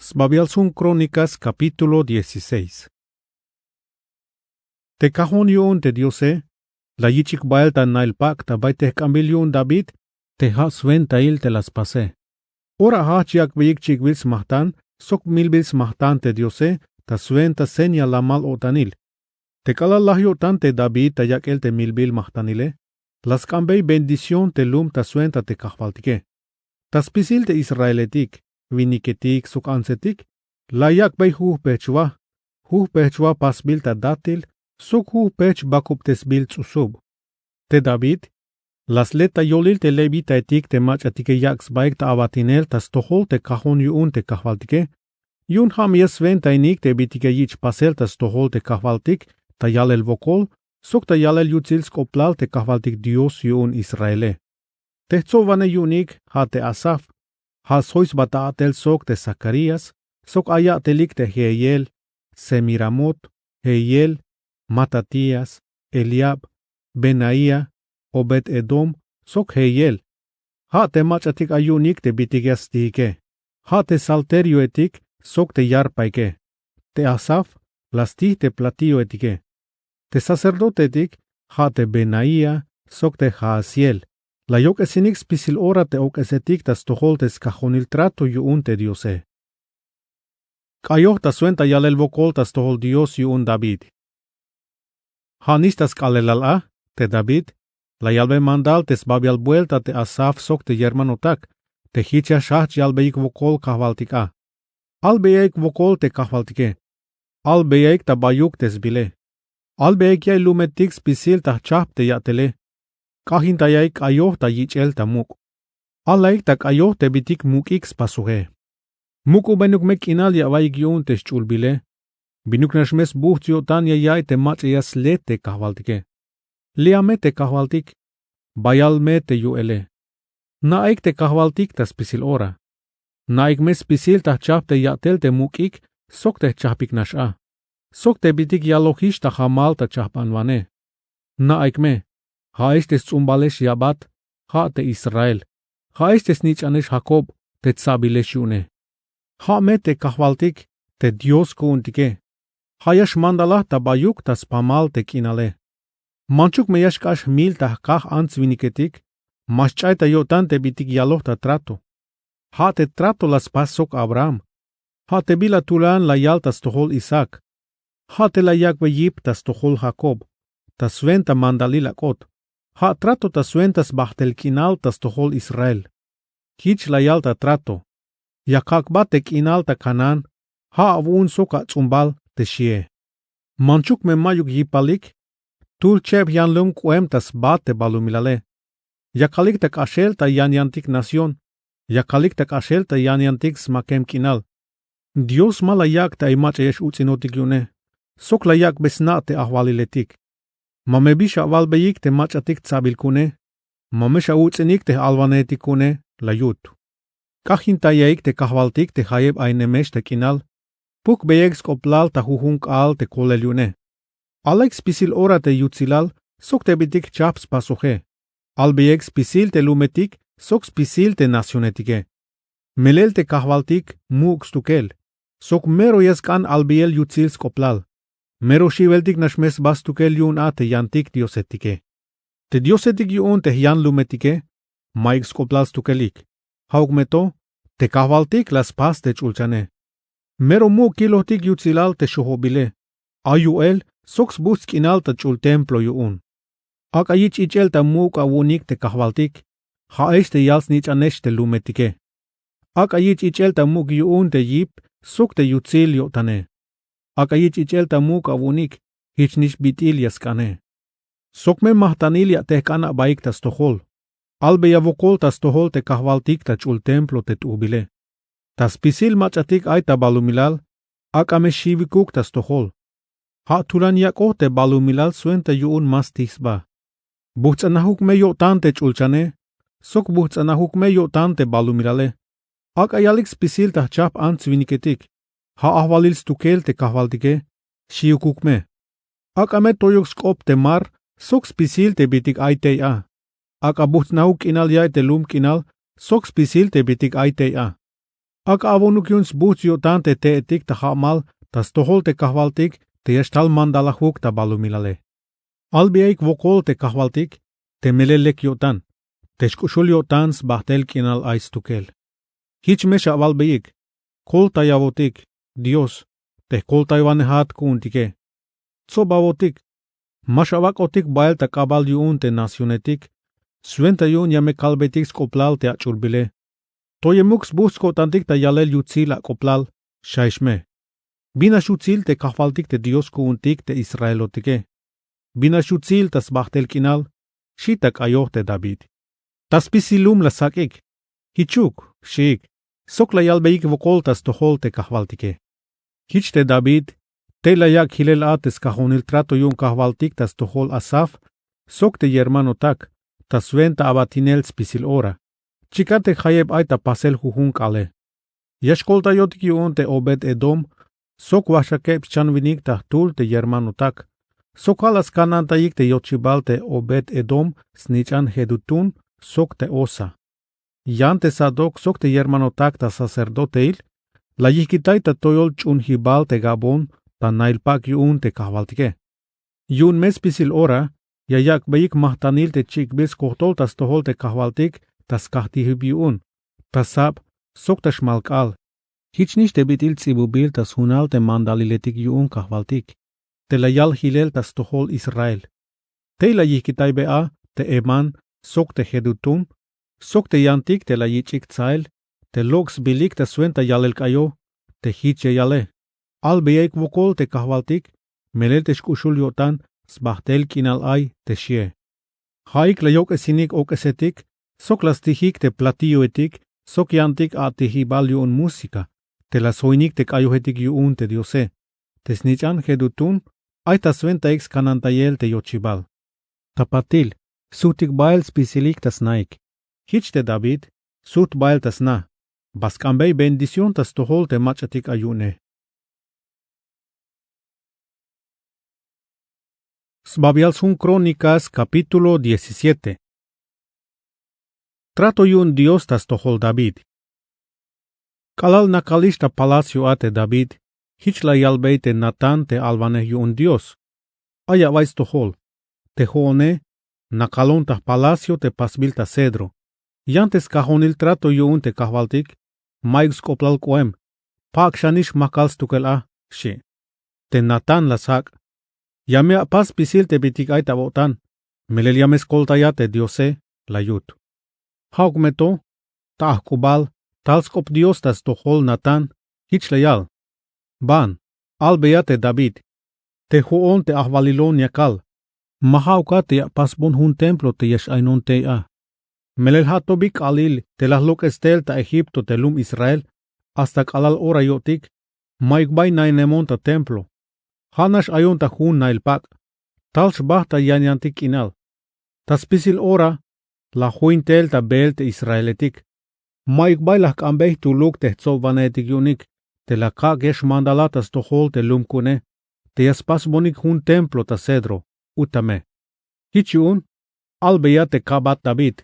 Sbabial sjun Krónikas, kapítulo dieciséis. Te kajon yu'un te Diose la yich'ik bael ta nail pak' ta bay te jk'ambil yu'un David te ja' swentail te la spase. Ora jajch yak'beyik chi'bil smajtan sok milbil smajtan te Diose ta swenta seña lamal o'tanil. Te k'alal laj yo'tan te David ta yak'el te milbil majtanile, la sk'ambey bendición te lum ta swenta te Kajwaltike. Ta spisil te Israeletik, winiketik sok antsetik, la yak'bey jujpejchwa, jujpejchwa pasbil ta datil sok jujpejch bakubtesbil ts'usub. Te David la sle ta yolil te levitaetik te mach'atike yak' sbaik ta abatinel ta stojol te kajon yu'un te Kajwaltike, yu'un ja' me ya swentainik te bit'il ya yich' pasel ta stojol te Kajwaltik ta yalel wokol sok ta yalel yutsil sk'oplal te Kajwaltik Dios yu'un Israele. Te jtsobwanej yu'unik ja' te Asaf, ja' sjoy sba ta a'tel sok te Zacarías, sok ay ya'telik te Jehiel, Semiramot, Jehiel, Matatías, Eliab, Benaía, Obed-edom sok Jehiel. Ja' te mach'atik ay yu'unik te bit'il ya stijike. Ja' te salterioetik sok te yarpaike. Te Asaf la stij te platilloetike. Te sacerdoteetik ja' te Benaía sok te Jaasiel. La yok'esinik spisil ora te ok'esetik ta stojol te skajonil trato yu'un te Diose. K'ayoj ta swenta yalel wokol ta stojol Dios yu'un David. Ja' nix ta sk'aalelal a te David la yalbe mandal te sbabial buelta te Asaf sok te yermanotak te jich ya xjajch yalbeyik wokol Kajwaltik a. Albeyaik wokol te Kajwaltike. Albeyaik ta bayuk te sbile. Albeyaik ya'iy lumetik spisil ta jchajp te ya'tele. K'ajintayaik k'ayoj ta yich'el ta muk'. Alaik ta k'ayoj te bit'il muk'ik spasuje. Muk'ubenuk me k'inal ya awaiyik yu'un te sch'ulbile. Binuk nax me sbujts' yo'tan ya ya'iy te mach'a ya sle te Kajwaltike. Lea me te Kajwaltik. Bayal me te yu'ele. Na'aik te Kajwaltik ta spisil ora. Na'aik me spisil ta jchajp te ya'tel te muk'ik sok te jchajpik nax a. Sok te bit'il yalojix ta jamal ta chajpanwanej. Na'aik me, ja'ex te sts'umbalex yabat, ja' te Israel. Ja'ex te snich'anex Jacob te tsabilex yu'une. Ja' me te Kajwaltik te Dios ku'untike. Ja' ya xmandalaj ta bayuk ta spamal te k'inale. Manchuk me ya xk'ax jmil ta jkaj ants winiketik. Ma xch'ay ta yo'tan te bit'il yaloj ta trato. Ja' te trato la spas sok Abraham. Ja' te bila tulan la yal ta stojol Isaac. Ja' te la yak'bey yip ta stojol Jacob ta swenta mandalil ak'ot. Ja' trato ta swenta sbajtel k'inal ta stojol Israel. Jich la yal ta trato. Ya kak'bat te k'inal ta Canaán. Ja' awu'un sok ats'umbal te xie. Manchuk me ma'yuk yipalik. Tul cheb yanlum k'oem ta sba te balumilale. Yakalik ta k'axel ta yanyantik nación. Yakalik ta k'axel ta yanyantik smakem k'inal. Dios ma la yak' te ay mach'a ya x-uts'inotik yu'une. Sok la yak'be sna' te ajwaliletik. Ma me bi xawalbeyik te mach'atik tsabil ku'une. Ma me xawuts'inik te j-alwanejetik ku'une. La yut. K'ajintayaik te Kajwaltik te jayeb aynemex ta k'inal. Pukbeyaik sk'oplal ta jujun k'aal te kolel yu'une. Alaik spisil ora te yutsilal sok te bit'il jchajp spasoje. Albeyaik spisil te lumetik sok spisil te nacionetike. Melel te Kajwaltik muk' stukel. Sok mero ya sk'an albeyel yutsil sk'oplal. Mero xiweltik nax me sba stukel yu'un a te yantik diosetike. Te diosetik yu'un te jyanlumetike ma'yuk sk'oplal stukelik. Ja'uk me to te Kajwaltik la spas te ch'ulchane. Mero muk' kilojtik yutsilal te xojobile. Ay yu'el sok sbujts' k'inal ta ch'ul templo yu'un. Ak'a yich' ich'el ta muk' awu'unik te Kajwaltik. Ja'ex te yal snich'anex te lumetike. Ak'a yich' ich'el ta muk' yu'un te yip sok te yutsil yo'tane. Ak'a yich' ich'el ta muk' awu'unik. Jich nix bit'il ya sk'ane. Sok me majtanil ya tejk'an abaik ta stojol. Albeya wokol ta stojol te Kajwaltik ta ch'ul templo te t'ujbile. Ta spisil mach'atik ay ta balumilal. Ak'a me xiwikuk ta stojol. Ja' tulan yak'oj te balumilal swenta yu'un ma stij sba. Bujts'anajuk me yo'tan te ch'ulchane sok bujts'anajuk me yo'tan te balumilale. Ak'a yalik spisil ta jchajp ants winiketik. Ja' ajwalil stukel te Kajwaltike. Xiwikuk me. Ak'a me toyuk sk'op te mar sok spisil te bit'il ay tey a. Ak'a bujts'najuk k'inal ya'iy te lum k'inal sok spisil te bit'il ay tey a. Ak'a awonuk yu'un sbujts' yo'tan te te'etik ta ja'mal ta stojol te kajwaltik te ya xtal mandalajuk ta balumilale. Albeyaik wokol te kajwaltik te melel lek yo'tan, te xk'uxul yo'tan sbajt'el k'inal ay stukel. Jich me xawalbeyik: Koltayawotik, Dios, te jkoltaywanejat ku'untike. Tsobawotik, ma xawak'otik bael ta k'abal yu'un te nacionetik, swenta yu'un ya me kalbeytik sk'oplal te ach'ulbile. Toyemuk sbujts' ko'tantik ta yalel yutsil ak'oplal, xaix me: Bin nax yutsil te kajwaltik te Dios ku'untik te israelotike? Bin nax yutsil ta sbajt'el k'inal? Xi' ta k'ayoj te David. Ta spisil lum la sak'ik. Jichuk, xiik, sok la yalbeyik wokol ta stojol te kajwaltike. Jich te David, tey la yak' jilel a te skajonil trato yu'un kajwaltik ta stojol Asaf sok te yermanotak, ta swenta abatinel spisil ora, chikan te jayeb ay ta pasel jujun k'aale. Ya xkoltayotik yu'un te Obed-edom sok wajxakeb xchan winik ta jtul te yermanotak, sok ja' la skanantayik te yochibal te Obed-edom snich'an Jedutún sok te Osa. Yan te Sadoc sok te yermanotak ta sacerdoteil la yijkitay ta toyol ch'uunjibal te Gabón ta nail pak' yu'un te kajwaltike. Yu'un me spisil ora ya yak'beyik majtanil te chik'bil skojtol ta stojol te kajwaltik ta skajtijib yu'un, ta sab sok ta xmal k'aal. Jichnix te bit'il ts'ibubil ta sjunal te mandaliletik yu'un kajwaltik te la yal jilel ta stojol Israel. Tey la yijkitaybe a te Hemán sok te Jedutún sok te yantik te la yich'ik tsael te lok' sbilik ta swenta yalel k'ayoj, te jich ya yale: Albeyaik wokol te kajwaltik melel te xk'uxul yo'tan sbajt'el k'inal ay, te xie. Ja'ik la yok'esinik ok'esetik sok la stijik te platilloetik sok yantik a'tijibal yu'un música te la sjoinik te k'ayojetik yu'un te Diose. Te snich'an Jedutún ay ta swentaik skanantayel te yochibal. Ta patil, sujtik bael spisilik ta snaik. Jich te David, sujt bael ta sna, ba sk'anbey bendición ta stojol te mach'atik ay yu'une. Sbabial sjun Crónicas, capítulo diecisiete. Trato yu'un Dios ta stojol David. K'alal nakalix ta palacio a te David, jich la yalbey te Natán te alwanej yu'un Dios: Ay away stojol, te jo'one nakalon ta jpalacio te pasbil ta cedro. Yan te skajonil trato yu'un te kajwaltik, mayuk sk'oplal k'oem. Pak' xanix ma kal stukel a, xi'. Te Natán la sjak': Ya me apas spisil te bit'il ay ta awo'tan, melel ya me skoltayat te Diose, la yut. Ja'uk me to, ta ajk'ubal tal sk'op Dios ta stojol Natán, jich la yal: Ban, albeyat te David: Te jo'on te ajwalilon ya kal, ma ja'ukat te ya apasbon jun templo te ya x-ainon tey a. Melel ja' to bi k'aalil te la jlok'es tel ta Egipto te lum Israel, hasta k'alal ora yo'tik mayuk bay nainemon ta templo. Ja' nax ayon ta jun nail pak', tal xbajt ta yanyantik k'inal. Ta spisil ora la join tel ta beel te israeletik. Mayuk bay la jk'anbey jtuluk te jtsobwanejetik yu'unik te la kak' ya xmandalat ta stojol te lum ku'une te ya spasbonik jun templo ta cedro, uta me. Jich yu'un, albeyat te kabat David: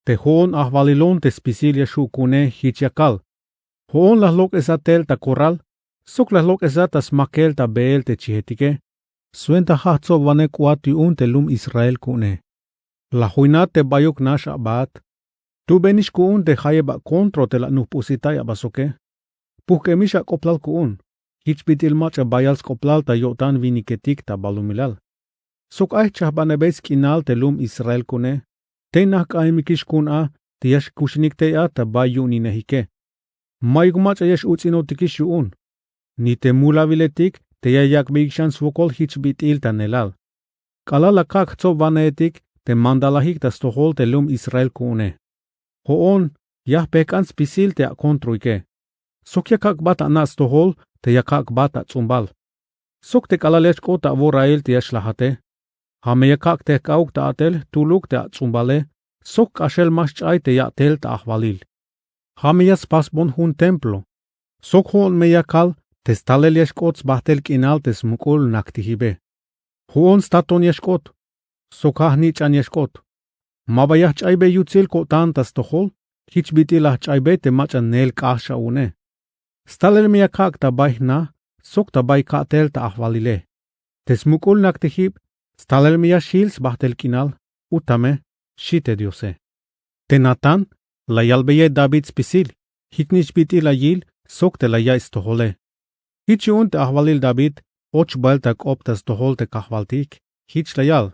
Te jo'on ajwalilon te spisil ya xju' ku'une jich ya kal. Jo'on la jlok'esat tel ta corral sok la jlok'esat ta smakel ta beel te chijetike, swenta ja' jtsobwanej k'uat yu'un te lum Israel ku'une. La joinat te bayuk nax abaat. Tubenix ku'un te jayeb akontro te la anujp'usitay abasoke. Pujk'emix ak'oblal ku'un. Jich bit'il mach'a bayal sk'oblal ta yo'tan winiketik ta balumilal. Sok ay jchajbanebey sk'inal te lum Israel ku'une, tey nax k'aemikix ku'un a te ya xkuxinik tey a ta bay yu'uninejike. Mayuk mach'a ya x-uts'inotikix yu'un, ni te mulawiletik te ya yak'beyik xan swokol jich bit'il ta neelal. K'alal la kak' jtsobwanejetik te mandalajik ta stojol te lum Israel ku'une. Jo'on ya jpejk'an spisil te akontroike. Sok ya kak'bat ana' stojol te ya kak'bat ats'umbal. Sok te k'alal ya xk'ot aworail te ya xlajate, ja' me ya kak' tejk'auk ta a'tel jtuluk te ats'umbale sok k'axel ma xch'ay te ya'tel ta ajwalil. Ja' me ya spasbon jun templo. Sok jo'on me ya kal te stalel ya xk'ot sbajtel k'inal te smuk'ul naktijibe. Jo'on staton ya xk'ot sok ja' jnich'an ya xk'ot. Ma ba ya jch'aybey yutsil ko'tan ta stojol Jich bit'il la jch'aybey te mach'a neel k'ajx awu'une. Stalel me ya kak' ta bay jna sok ta bay ka'tel ta ajwalile. Te smuk'ul nak te jib stalel me ya xjil sbajtel k'inal. Utame, xi te diose. Te natán la yalbeyey david spisil jich nich bit'il la yil sok te la yaiy stojole. Jich yu'un te ajwalil david och bael ta k'op ta stojol te kajwaltik. Jich la yal: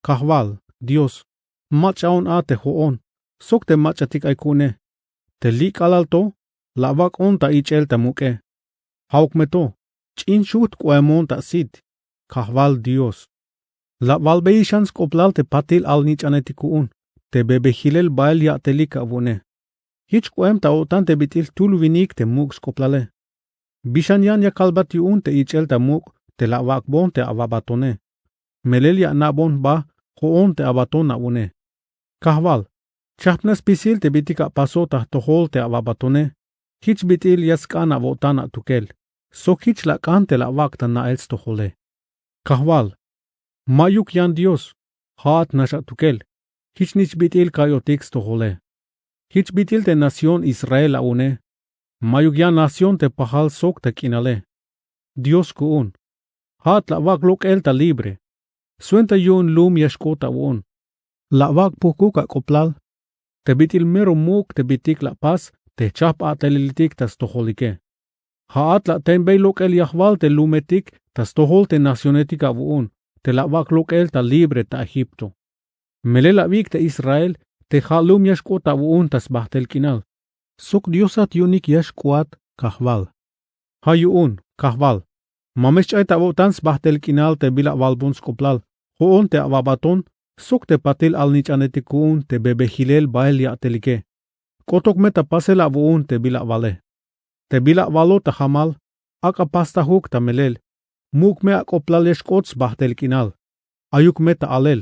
Kajwal dios, mach'aon a te jo'on sok te mach'atik ay ku'une. Te li' k'alal to la awak'on ta ich'el ta muk'e. Ja'uk me to ch'in xujt k'o'emon ta asit. Kajwal dios, la awalbeyix xan sk'oplal te patil alnich'anetik ku'un te bebejilel bael ya'telik awu'une. Jich k'o'em ta o'tan te bit'il jtul winik te muk' sk'oplale. Bi xan yan ya kalbat yu'un te ich'el ta muk' te la awak'bon te awabatone? Melel ya ana'bon jba jo'on te abaton awu'une. Kajwal, chajpna spisil te bitik apasot ta jtojol te awabatone. Jich bit'il ya sk'an awo'tan atukel sok jich la ak'an te la awak' ta na'el stojole. Kajwal, mayuk yan dios, ja'at nax atukel. Jich nich bit'il ka'yotik stojole. Jich bit'il te nación israel awu'une. Mayuk yan nación te pajal sok ta k'inale. Dios ku'un, ja'at la awak' lok'el ta libre swenta yu'un lum ya xk'ot awu'un. La awak' pujk'uk ak'oplal te bit'il mero muk' te bitik la apas te jchajp a'teliltik ta stojolike. Ja'at la atembey lok'el yajwal te lumetik ta stojol te nacionetik awu'un te la awak' lok'el ta libre ta egipto. Melel awik' te israel te ja' lum ya xk'ot awu'un ta sbajtel k'inal. Sok diosat yu'unik ya xk'oat. Kajwal, ja' yu'un kajwal, ma me xch'ay ta awo'tan sbajtel k'inal te bila awalbon sk'oplal jo'on te awabaton sok te patil alnich'anetik ku'un te bebejilel bael ya'telike. K'otuk me ta pasel awu'un te bila awale. Te bila awalot ta jamal, ak'a pastajuk ta melel. Muk' me ak'oplal ya xk'ot sbajtel k'inal. Ayuk me ta alel: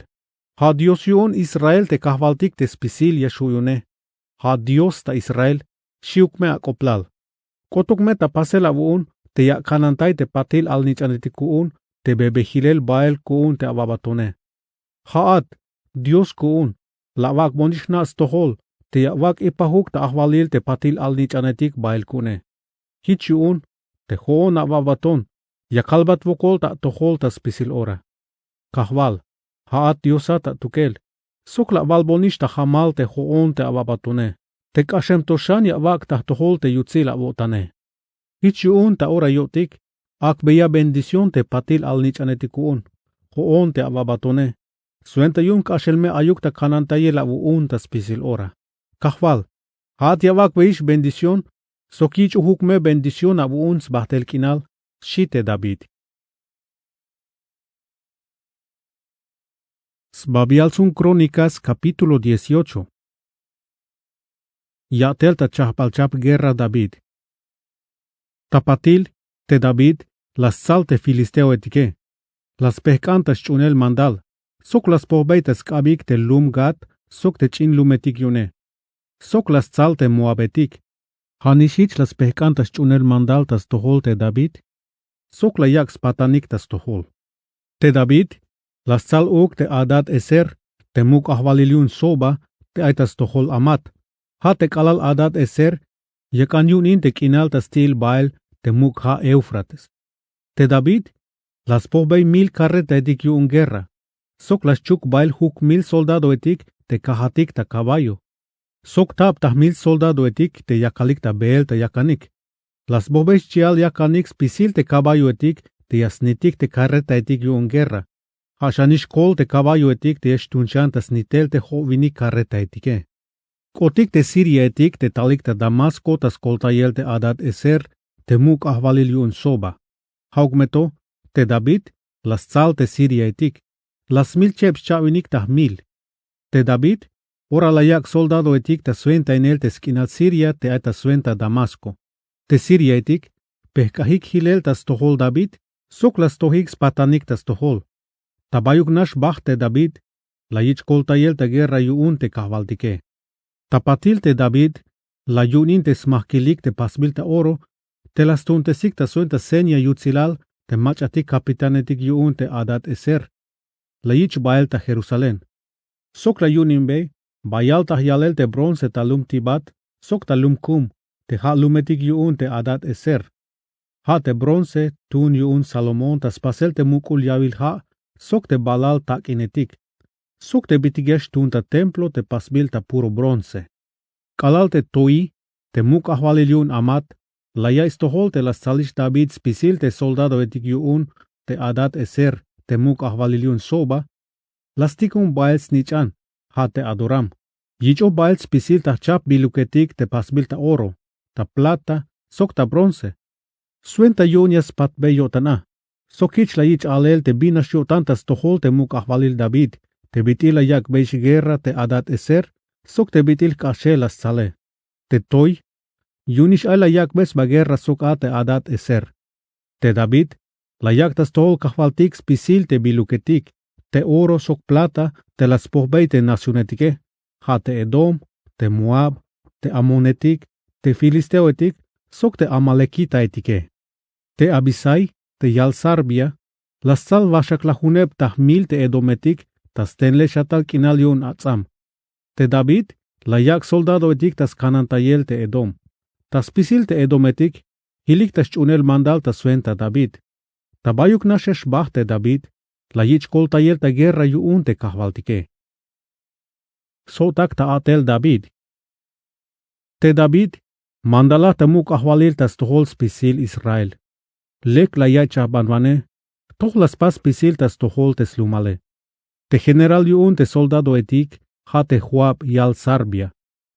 Ja' dios yu'un israel te kajwaltik te spisil ya xju'yune. Ja' dios ta israel, xi'uk me ak'oplal. K'otuk me ta pasel awu'un te ya akanantay te patil alnich'anetik ku'un te bebejilel bael ku'un te awabatone. Ja'at dios ku'un, la awak'bonix jna' stojol te ya awak' ipajuk ta ajwalil te patil alnich'anetik bael ku'une. Jich yu'un te jo'on awabaton ya kalbat wokol ta atojol ta spisil ora. Kajwal, ja'at diosat atukel sok la awalbonix ta jamal te jo'on te awabatone. Te k'axem to xan ya awak' ta jtojol te yutsil awo'tane. Jich yu'un ta ora yo'tik ak'beya bendición te patil alnich'anetik ku'un jo'on te awabatone. Swenta yu'un k'axel me ayuk ta kanantayel awu'un ta spisil ora. Kajwal, ja'at ya awak'beyix bendición sok yich'ujuk me bendición awu'un sbajtel k'inal. Xi te david. Sbabial jun krónikas kapítulo dieciocho. Ya'tel ta chajp'alchajp guerra david. Ta patil te david la stsal te filisteoetike. La spejk'an ta sch'uunel mandal sok la spojbey ta sk'abik te lum gat sok te ch'in lumetik yu'une. Sok la stsal te moabetik. Ja' nix jich la spejk'an ta sch'uunel mandal ta stojol te david sok la yak' spatanik ta stojol. Te david la stsal uuk te hadad-ezer te muk' ajwalil yu'un soba te ay ta stojol hamat. Ja' te k'alal hadad-ezer yak'an yu'un in te k'inal ta sti'il bael te muk' ja' eufrates. Te david la spojbey mil karretaetik yu'un guerra sok la xchuk bael juk mil soldadoetik te kajatik ta kaballo. Sok tab ta jmil soldadoetik te yakalik ta beel ta yakanik. La sbojbey xchi'al yakanik spisil te kaballoetik te ya snitik te karretaetik yu'un guerra. Ja' xanix kol te kaballoetik te ya xtuun xan ta snitel te jo'winik karretaetike. K'otik te siriaetik te talik ta damasko ta skoltayel te hadad-ezer te muk' ajwalil yu'un soba. Ja'uk me to te david la stsal te siriaetik. La smil cheb xcha'winik ta jmil. Te david ora la yak' soldadoetik ta swentainel te sk'inal siria te ay ta swenta damasko. Te siriaetik pejk'ajik jilel ta stojol david sok la stojik spatanik ta stojol. Ta bayuk nax bajt te david la yich' koltayel ta guerra yu'un te kajwaltike. Ta patil te david la yu'un in te smajkilik te pasbil ta oro te la stuuntesik ta swenta seña yutsilal te mach'atik kapitanetik yu'un te hadad-ezer. La yich' bael ta jerusalén. Sok la yu'uninbey Bayal ta yalel te bronce ta lum tibat sok ta lum kum, te ja' lumetik yu'un te Hadad-ezer. Ja' te bronce tuun yu'un Salomón ta spasel te muk'ul yawil ja' sok te balal tak'inetik, sok te bit'il ya xtuun ta templo te pasbil ta puro bronce. K'alal te toy, te muk' ajwalil yu'un Hamat, la yaiy stojol te la stsalix David spisil te soldadoetik yu'un te Hadad-ezer te muk' ajwalil yu'un Soba, la stikun bael snich'an, ja' te Adoram. Yich'oj bael spisil ta jchajp biluketik te pasbil ta oro, ta plata sok ta bronce. Swenta yu'un ya spatbey yo'tan a, sok jich la yich' alel te bin nax yo'tan ta stojol te muk' ajwalil David, te bit'il la yak'beyix guerra te Hadad-ezer sok te bit'il jk'axel la stsale. Te toy, yu'unix ay la yak'bey sba guerra sok a te Hadad-ezer. Te David la yak' ta stojol kajwaltik spisil te biluketik, te oro sok plata te la spojbey te nacionetike, ja' te Edom, te Moab, te amonetik, te filisteoetik sok te amalekitaetike. Te Abisai te yal Sarbia la stsal waxaklajuneb ta jmil te edometik ta stenlel xatal k'inal yu'un ats'am. Te David la yak' soldadoetik ta skanantayel te Edom. Ta spisil te edometik, jilik ta xch'uunel mandal ta swenta David. Ta bayuk nax ya xbajt te David, la yich' koltayel ta guerra yu'un te kajwaltike. Sjo'tak ta a'tel David. Te David mandalaj ta muk' ajwalil ta stojol spisil Israel. Lek la yaiy chajbanwanej, jtojol la spas spisil ta stojol te slumale. Te general yu'un te soldadoetik ja' te Joab yal Sarbia.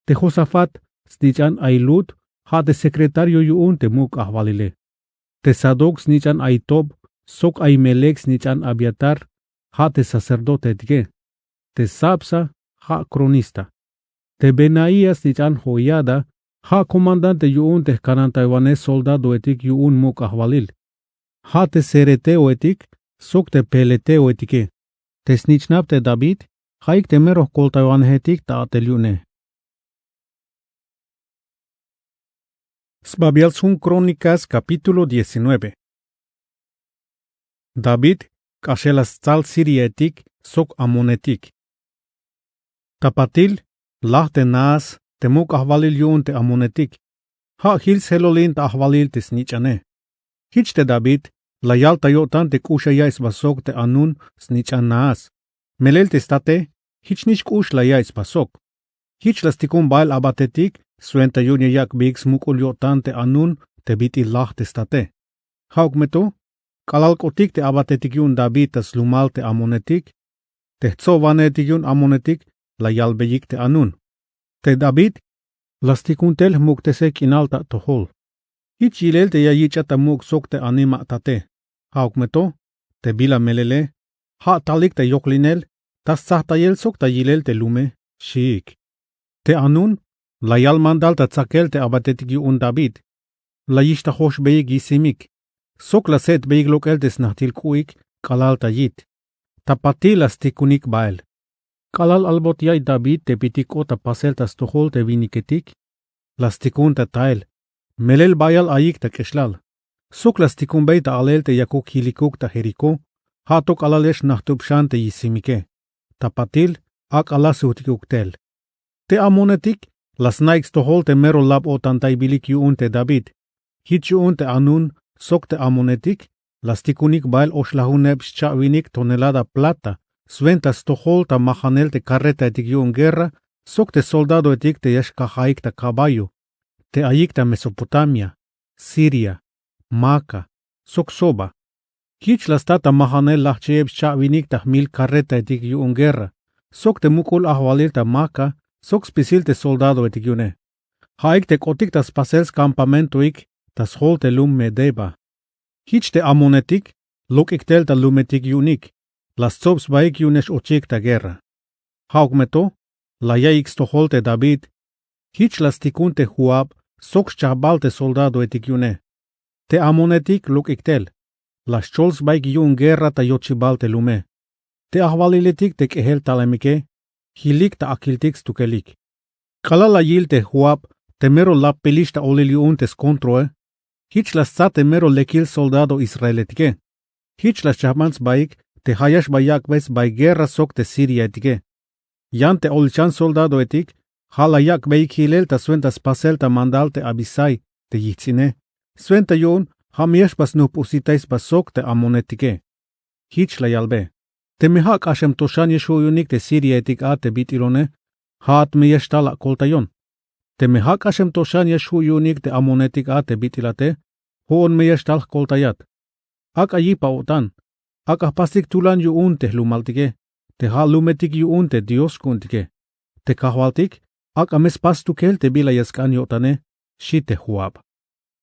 Te Josafat snich'an Ahilud ja' te secretario yu'un te muk' ajwalile. Te Sadoc snich'an Ahitob sok Ahimelec snich'an Abiatar ja' te sacerdoteetike. Te Sabsa ja' cronista. Te Benaías snich'an Joiada ja' comandante yu'un te jkanantaywanej soldadoetik yu'un muk' ajwalil. Ja' te cereteoetik sok te peleteoetike. Te snich'nab te David ja'ik te mero jkoltaywanejetik ta a'tel yu'une. Sbabial sjun Crónicas capítulo diecinueve. David k'axel la stsal siriaetik sok amonetik. Ta patil laj te naas te muk' ajwalil yu'un te amonetik, ja' jil sjelolin ta ajwalil te snich'ane. Jich te David la yal ta yo'tan te k'ux ya yaiy sba sok te anun snich'an naas. Melel te state jich nix k'ux la yaiy sba sok. Jich la stikun bael abatetik swenta yu'un ya yak'beyik smuk'ul yo'tan te anun te bit'il laj te state. Ja'uk me to, k'alal k'otik te abatetik yu'un David ta slumal te amonetik, te jtsobanejetik yu'un amonetik la yalbeyik te anun. Te David la stikun tel jmuk'tesel k'inal ta atojol. Jich yilel te ya yich'a ta muk' sok te anima' tate. Ja'uk me to, te bila melele ja' talik ta yoklinel ta stsajtayel sok ta yilel te lume, xiik. Te anun la yal mandal ta tsakel te abatetik yu'un David. La yixtajoxbeyik yisimik sok la set'beyik lok'el te snajtil k'u'ik k'alal ta yit. Ta patil la stikunik bael. K'alal albot yaiy David te bit'il k'ot ta pasel ta stojol te winiketik, la stikun ta tael, melel bayal ayik ta k'exlal. Sok la stikunbey ta alel te yakuk jilikuk ta Jericó, ja' to k'alal ya xnajtub xan te yisimike. Ta patil ak'a la sujtikuk tel. Te amonetik la sna'ik stojol te mero lab-o'tantaybilik yu'un te David. Jich yu'un te anun sok te amonetik la stikunik bael oxlajuneb xcha'winik tonelada plata swenta stojol ta majanel te carretaetik yu'un guerra sok te soldadoetik te ya xkajaik ta caballo, te ayik ta Mesopotamia, Siria, Maaca, sok Soba. Jich la sta ta majanel lajcheyeb xcha'winik ta jmil carretaetik yu'un guerra sok te muk'ul ajwalil ta Maaca sok spisil te soldadoetik yu'une. Ja'ik te k'otik ta spasel scampamentoik ta sjol te lum Medeba. Jich te amonetik lok'ik tel ta lumetik yu'unik, la stsob sbaik yu'un ya x-ochik ta guerra. Ja'uk me to la yaiyik stojol te David. Jich la stikun te Joab sok xchajbal te soldadoetik yu'une. Te amonetik lok'ik tel, la xchol sbaik yu'un guerra ta yochibal te lume. Te ajwaliletik te k'ejel talemike jilik ta akiltik stukelik. K'alal la yil te Joab te mero lapbilix ta olil yu'un te skontroe, jich la stsat te mero lekil soldado israeletike. Jich la xchajban sbaik te ja' ya xba yak'bey sbaik guerra sok te siriaetike. Yan te olilchan soldadoetik ja' la yak'beyik jilel ta swenta spasel ta mandal te Abisai te yijts'ine. Swenta yu'un ja' me ya xba snujp'usitay sba sok te amonetike. Jich la yalbe: Teme ja' k'axem to xan ya xju' yu'unik te siriaetik a te bit'ilone, ja'at me ya xtal akoltayon. Teme ja' k'axem to xan ya xju' yu'unik te amonetik a te bit'ilate, jo'on me ya xtal jkoltayat. Ak'a yip a-o'tan. Ak'a jpastik tulan yu'un te jlumaltike, te ja' lumetik yu'un te Dios ku'untike. Te kajwaltik ak'a me spas stukel te bila ya sk'an yo'tane, xi te Joab.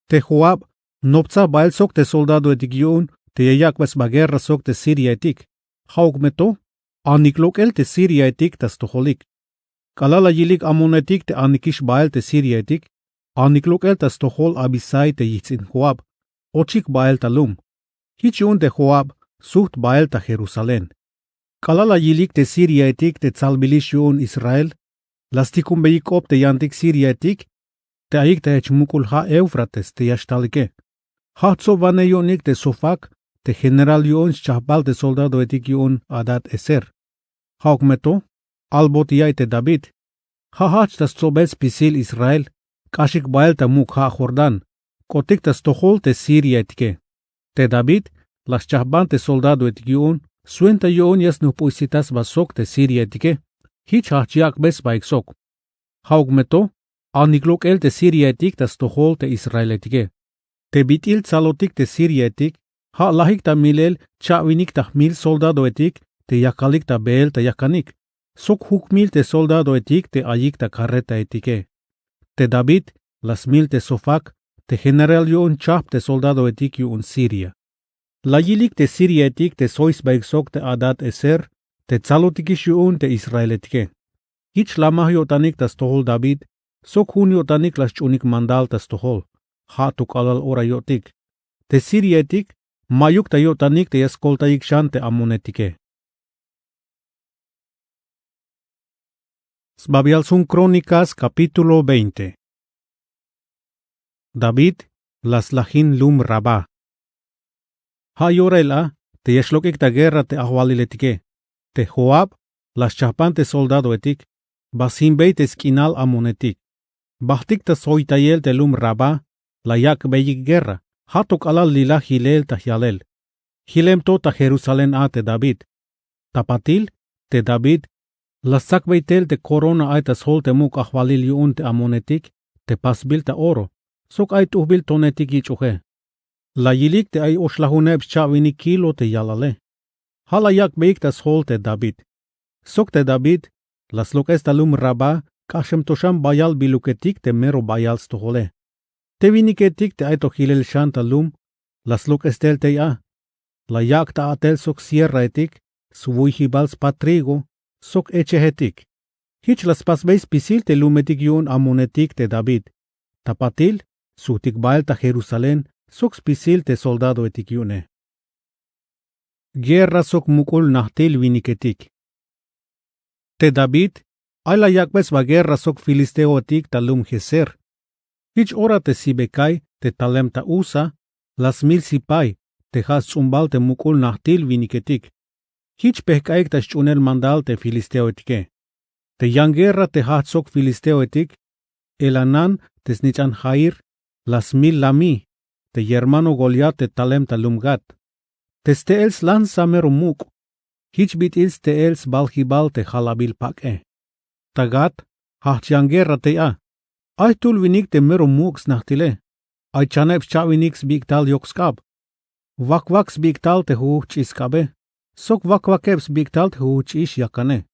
Te Joab noptsaj bael sok te soldadoetik yu'un te ya yak'bey sba guerra sok te siriaetik. Ja'uk me to, anik lok'el te siriaetik ta stojolik. K'alal la yilik amonetik te anikix bael te siriaetik, anik lok'el ta stojol Abisai te yijts'in Joab, ochik bael ta lum. Jich yu'un te Joab sujt bael ta Jerusalén. K'alal la yilik te siriaetik te tsalbilix yu'un Israel, la stijkumbeyik k'op te yantik siriaetik te ayik ta jech muk'ul ja' Éufrates te ya xtalike. Ja' jtsobwanej yu'unik te Sofac te general yu'un schajbal te soldadoetik yu'un Hadad-ezer. Ja'uk me to, albot ya'iy te David. Ja' jajch ta stsobel spisil Israel, k'axik bael ta muk' ja' Jordán, k'otik ta stojol te siriaetike. Te David la schajban te soldadoetik yu'un swenta yu'un ya snujp'uysitaj sba sok te siriaetike. Jich jajch yak'bey sbaik sok. Ja'uk me to, anik lok'el te siriaetik ta stojol te israeletike. Te bit'il tsalotik te siriaetik ja' lajik ta milel cha'winik ta jmil soldadoetik te yakalik ta beel ta yakanik, sok jukmil te soldadoetik te ayik ta carretaetike. Te David la smil te Sofac te general yu'un chajp te soldadoetik yu'un Siria. La yilik te siriaetik te soy sbaik sok te Hadad-ezer te tsalotikix yu'un te israeletike. Jich lamaj yo'tanik ta stojol David sok jun yo'tanik la sch'unik mandal ta stojol. Ja' to k'alal ora yo'tik. Te siriaetik ma'yuk ta yo'tanik te ya skoltayik xan te amonetike. Sbabial sjun Krónikas, capítulo veinte. David la slajin lum Rabá. Ja' yorail a te ya xlok'ik ta guerra te ajwaliletike. Te Joab la schajban te soldadoetik, ba sjinbey te sk'inal amonetik. Bajtik ta sjoytayel te lum Rabá la yak'beyik guerra. Ja' to k'alal lilaj jilel ta jyalel. Jilem to ta Jerusalén a te David. Ta patil te David la stsakbey tel te corona ay ta sjol te muk' ajwalil yu'un te amonetik te pasbil ta oro sok ay t'ujbil tonetik yich'oje. La yilik te ay oxlajuneb scha'winik kilo te yalale. Ja' la yak'beyik ta sjol te David. Sok te David la slok'es ta lum Rabá k'axem to xan bayal biluketik te mero bayal stojole. Te winiketik te ay to jilel xan ta lum la slok'es tel tey a. La yak' ta a'tel sok sierraetik, swuyjibal spat trigo sok echejetik. Jich la spasbey spisil te lumetik yu'un amonetik te David. Ta patil sujtik bael ta Jerusalén sok spisil te soldadoetik yu'une. Guerra sok muk'ul najtil winiketik. Te David ay la yak'bey sba guerra sok filisteoetik ta lum Gezer. Jich ora te Sibecai te talem ta Usa la smil Sipai te ja' sts'umbal te muk'ul najtil winiketik. Jich pejk'ayik ta sch'uunel mandal te filisteoetike. Te yan guerra te jajch sok filisteoetik, Elhanán te snich'an Jair la smil Lamí te yermano Goliat te talem ta lum Gat. Te ste'el slanza mero muk'. Jich bit'il ste'el sbaljibal te jalabil pak'e. Ta Gat jajch yan guerra tey a. Ay jtul winik te mero muk' snajtile. Ay chaneb scha'winik sbik'tal yok sk'ab. Wakwak sbik'tal te jujuj ch'ix sk'abe sok wakwakeb sbik'tal te jujuj ch'ix yakane.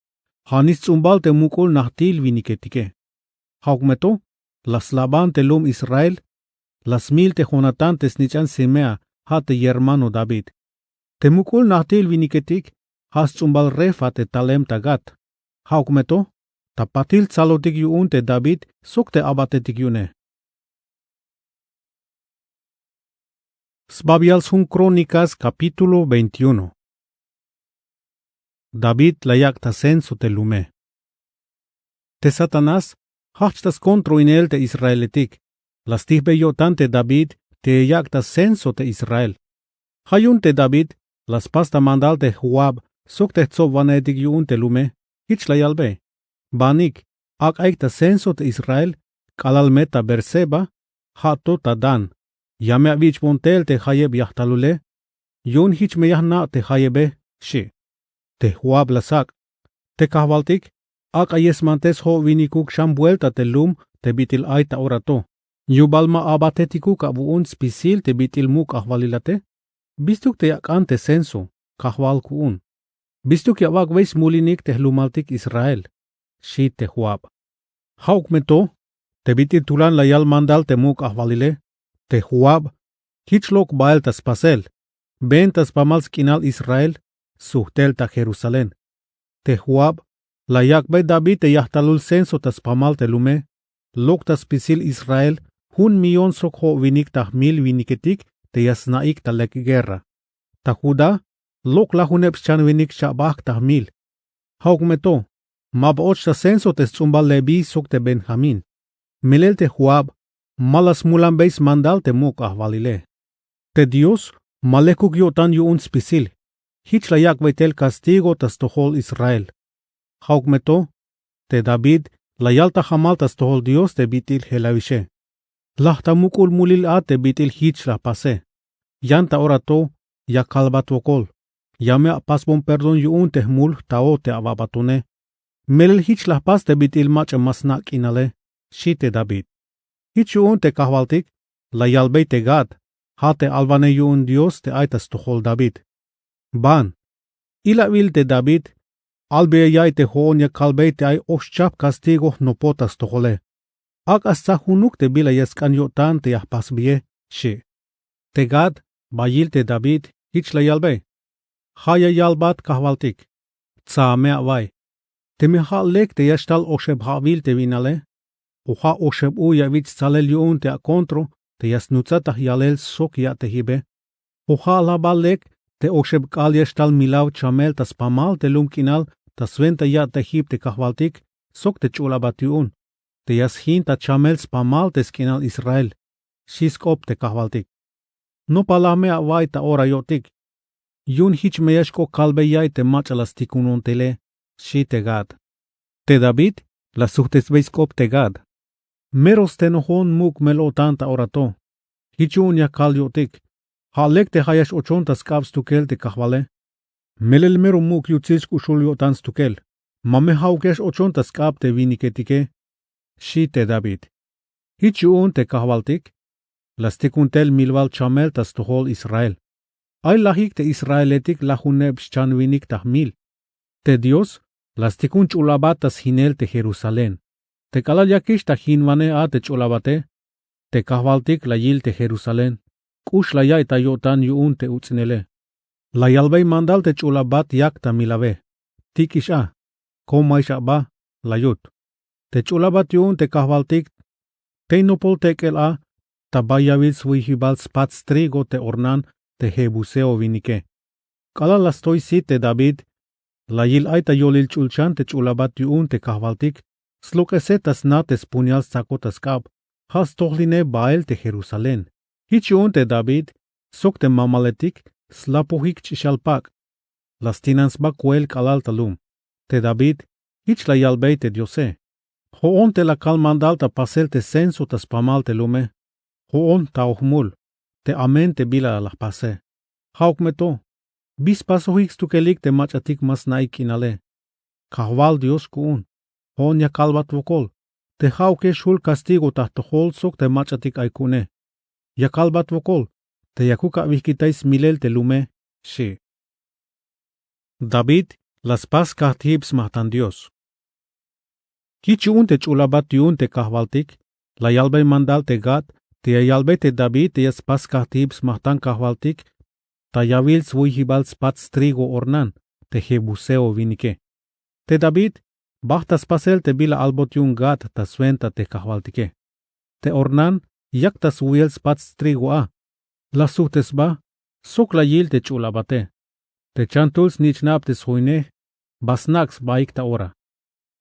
Ja'nix sts'umbal te muk'ul najtil winiketike. Ja'uk me to la slaban te lum Israel. La smil te Jonatán te snich'an Simea, ja' te yermano David. Te muk'ul najtil winiketik ja' sts'umbal Refa te talem ta Gat. Ja'uk me to ta patil tsalotik yu'un te David sok te abatetik yu'une. Sbabial sjun Krónikas, capítulo veintiuno. David la yak' ta censo te lume. Te Satanás jajch ta skontroinel te israeletik. La stijbey yo'tan te David te ya yak' ta censo te Israel. Ja' yu'un te David la spas ta mandal te Joab sok te jtsobwanejetik yu'un te lume. Jich la yalbe: Banik, ak'aik ta censo te Israel, k'alal me ta Beerseba, ja' to ta Dan, ya me awich'bon tel te jayeb yajtalule, yu'un jich me ya jna' te jayebe, xi'. Te Joab la sak': Te kajwaltik, ak'a ya smantes jo'winikuk xan buelta te lum te bit'il ay ta ora to. Yubal ma abatetikuk awu'un spisil te bit'il muk' ajwalilate. Bistuk te ya ak'an te censo, kajwal ku'un. Bistuk ya awak'bey smulinik te jlumaltik Israel, xi' te Joab. Ja'uk me to, te bit'il tulan la yal mandal te muk' ajwalile, te Joab, jich lok' bael ta spasel. Ven ta spamal sk'inal Israel, sujt tel ta Jerusalén. Te Joab, la yak'bey David te yajtalul censo ta spamal te lume, lok' ta spisil Israel jun millón sok jo'winik ta jmil winiketik te ya sna'ik ta lek guerra. Ta Judá, lok' lajuneb xchan winik xcha'bajk' ta jmil. Ja'uk me to, ma ba och ta censo te sts'umbal Leví sok te Benjamín. Melel te Joab, ma la smulanbey smandal te muk' ajwalile. Te Dios ma lekuk yo'tan yu'un spisil, jich la yak'bey tel castigo ta stojol Israel. Ja'uk me to, te David la yal ta jamal ta stojol Dios te bit'il jelawixe. Laj ta muk'ul mulil a te bit'il jich la jpase. Yan ta ora to, ya kalbat wokol. Ya me apasbon perdón yu'un te jmul jtao te awabatone. Melel jich la jpas te bit'il mach'a ma sna' k'inale, xi' te David. Jich yu'un te kajwaltik la yalbey te Gad, ja' te alwanej yu'un Dios te ay ta stojol David: Ban, ilawil te David, albeya ya'iy te jo'on ya kalbey te ay oxchajp castigo jnopot ta stojole. Ak'a stsa junuk te bila ya sk'an yo'tan te ya jpasbeye, xi'. Te Gad, ba yil te David, jich la yalbey: Ja' ya yalbat kajwaltik: Tsa me awa'iy. Teme ja' lek te ya xtal oxeb ja'wil te winale, o ja' oxeb u ya awich' stsalel yu'un te akontro te ya snutsat ta jyalel sok ya'tejibe, o ja' la bal lek te oxeb k'aal ya xtal milaw chamel ta spamal te lum k'inal ta swenta ya'tejib te kajwaltik sok te ch'ul abat yu'un, te ya sjin ta chamel spamal te sk'inal Israel, xi' sk'op te kajwaltik. Nopalaj me awa'iy ta ora yo'tik. Yu'un jich me ya xk'o kalbey ya'iy te mach'a la stikunon tele, xi' te Gad. Te David la sujtesbey sk'op te Gad: Mero stenojon muk' mel-o'tan ta ora to. Jich yu'un ya kal yo'tik: Ja' lek te ja' ya x-ochon ta sk'ab stukel te kajwale. Melel mero muk' yutsil xk'uxul yo'tan stukel. Ma me ja'uk ya x-ochon ta sk'ab te winiketike, xi' te David. Jich yu'un te kajwaltik la stikun tel milwal chamel ta stojol Israel. Ay lajik te Israeletik lajuneb xchan winik ta jmil. Te Dios la stikun ch'ul abat ta sjinel te Jerusalén. Te k'alal yakix ta jinwanej a te ch'ul abate, te kajwaltik la yil te Jerusalén, k'ux la ya'iy ta yo'tan yu'un te uts'inele. La yalbey mandal te ch'ul abat yak ta milawe: Tik'ix a, kom ayix aba, la yut. Te ch'ul abat yu'un te kajwaltik tey nopol tek'el a ta bay yawil swuyjibal spats trigo te ornan te jebuseo winike. K'alal la stoy sit te David, la yil ay ta yolil ch'ulchan te ch'ul abat yu'un te kajwaltik slok'ese ta sna te spuñal stsakot ta sk'ab, ja' stojlinej bael te Jerusalén. Jich yu'un te David sok te mamaletik slapojik ch'ixal pak'. La stinan sba koel k'alal ta lum. Te David, jich la yalbey te Diose: Jo'on te la kal mandal ta pasel te censo ta spamal te lume. Jo'on jtaoj mul te amen te bila la jpase. Ja'uk me to, bi spasojik stukelik te mach'atik ma sna'ik k'inale. Kajwal Dios ku'un, jo'on ya kalbat wokol te ja'uk ya xjul castigo ta jtojol sok te mach'atik ay ku'une. Ya kalbat wokol te yakuk awijkitay smilel te lume, xi'. David la spas kajtijib smajtan Dios. Jich yu'un te ch'ul abat yu'un te kajwaltik la yalbey mandal te Gad te ya yalbey te David te ya spas kajtijib smajtan kajwaltik ta yawil swuyjibal spats trigo ornan te jebuseo winike. Te David bajt ta spasel te bila albot yu'un Gad ta swenta te kajwaltike. Te ornan yak ta swuyel spats trigo a. La sujt sba sok la yil te ch'ul abate. Te chantul snich'nab te sjoynej ba snak' sbaik ta ora.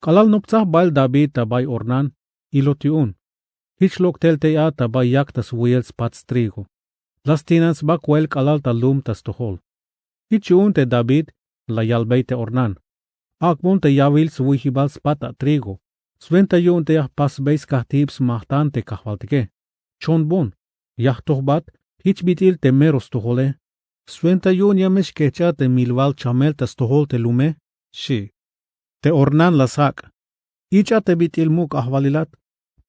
K'alal noptsaj bael David ta bay ornan, ilot yu'un. Jich lok' tel tey a ta bay yak ta swuyel spats trigo. La stinan sba koel k'alal ta lum ta stojol. Jich yu'un te David la yalbey te ornan: Ak'bon te yawil swi'jibal spat ta trigo swenta yu'un te ya jpasbey skajtijib smajtan te kajwaltike. Chonbon, ya jtojbat jich bit'il te mero stojole. Swenta yu'un ya me xkehch a te milwal chamel ta stojol te lume, xchi'. Te ornan la ssak'. Ich'a te bit'il muk' ajwalilat.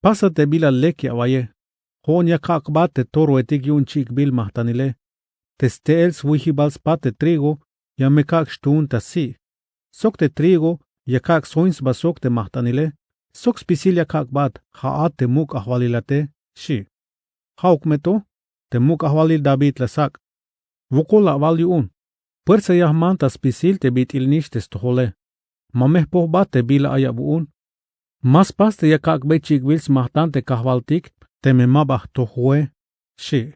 Pasa te bila lek ya awa'iye. Jo'on ya kak' jbat te toroetik yu'un chik'bil majtanile. Te ste'el swi'jibal spat te trigo ya me kak' xtuun ta si'. Sok te trigo ya kak' sjoin sba sok te majtanile. Sok spisil ya kak' jbat, ja'at te muk' ajwalilate, xchi'. Ja'uk me to, te muk' ajwalil David la ssak'. Wokol awal yu'un. Puersa ya jman ta spisil te bit'il nix te stojole. Ma me jpojbat te bila ay awu'un. Ma spas te ya kak'bey chik'bil smajtan te kajwaltik teme ma ba jtojoe, xchi'.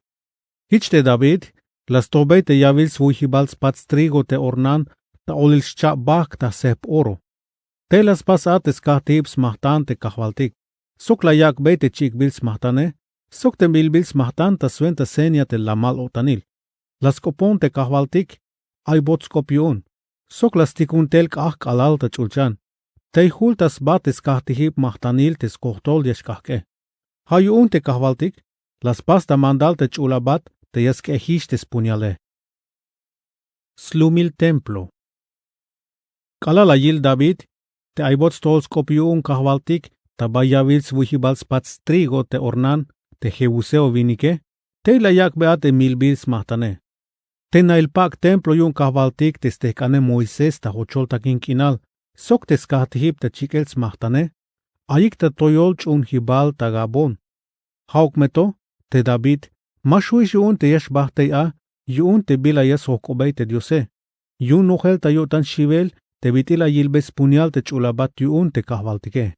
Jich te David la stojbey te yawil swi'jibal spat strigo te ornan ta olil xcha'bajk' ta sjep oro. Tey la spas a te skajtijib smajtan te kajwaltik. Sok la yak'bey te chik'bil smajtane sok te bilbil smajtan ta swenta seña te lamal o'tanil. La sk'opon te kajwaltik. Ay bot sk'op yu'un. Sok la stikun tel k'ajk' k'alal ta ch'ulchan. Tey jul ta sba te skajtijib majtanil te skojtol ya xk'ajk'e. Ja' yu'un te kajwaltik la spas ta mandal te ch'ul abat te ya sk'ejix te spuniale. Slumil templo. K'alal la yil David te ay bot stojol sk'op yu'un kajwaltik ta bay yawil swi'jibal spat strigo te ornan te jebuseo winike, tey la yak'bey a te milbil smajtane. Te nail pak' templo yu'un kajwaltik te stejk'ane Moisés ta jochol takin k'inal sok te skajtijib ta chik'el smajtane, ayik ta toyol ch'uunjibal ta Gabón. Ja'uk me to, te David ma xju'ix yu'un te ya xbajtey a yu'un te bila ya sjojk'obey te Diose. Yu'un nojel ta yo'tan xiwel te bit'il la yilbey spunial te ch'ul abat yu'un te kajwaltike.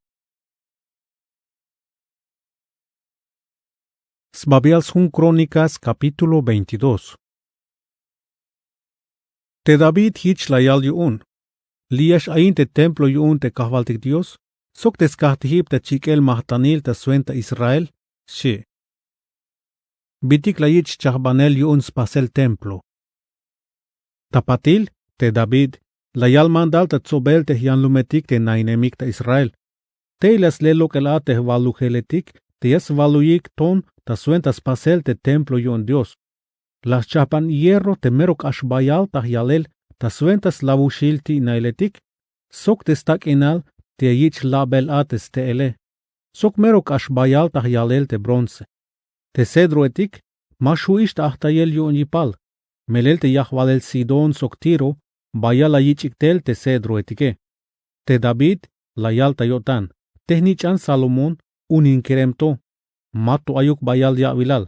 Sbabial sjun Krónikas, capítulo veintidós. Te David jich la yal yu'un: Li' ya x-ayin te templo yu'un te kajwaltik Dios sok te skajtijib ta chik'el majtanil ta swenta Israel, xchi'. Bitik la yich' chajbanel yu'un spasel templo. Ta patil te David la yal mandal ta tsobel te jyanlumetik te nainemik ta Israel. Tey la sle lok'el a te jwalujeletik te ya swaluyik ton ta swenta spasel te templo yu'un Dios. La schajban hierro te mero k'ax bayal ta jyalel ta swenta slawuxil ti' nailetik, sok te stak'inal te ya yich' label a te ste'ele, sok mero k'ax bayal ta jyalel te bronce. Te cedroetik ma xju'ix ta ajtayel yu'un yipal, melel te yajwalel Sidón sok Tiro bayal la yich'ik tel te cedroetike. Te David la yal ta yo'tan: Te jnich'an Salomón unin kerem to, ma to ayuk bayal ya'wilal.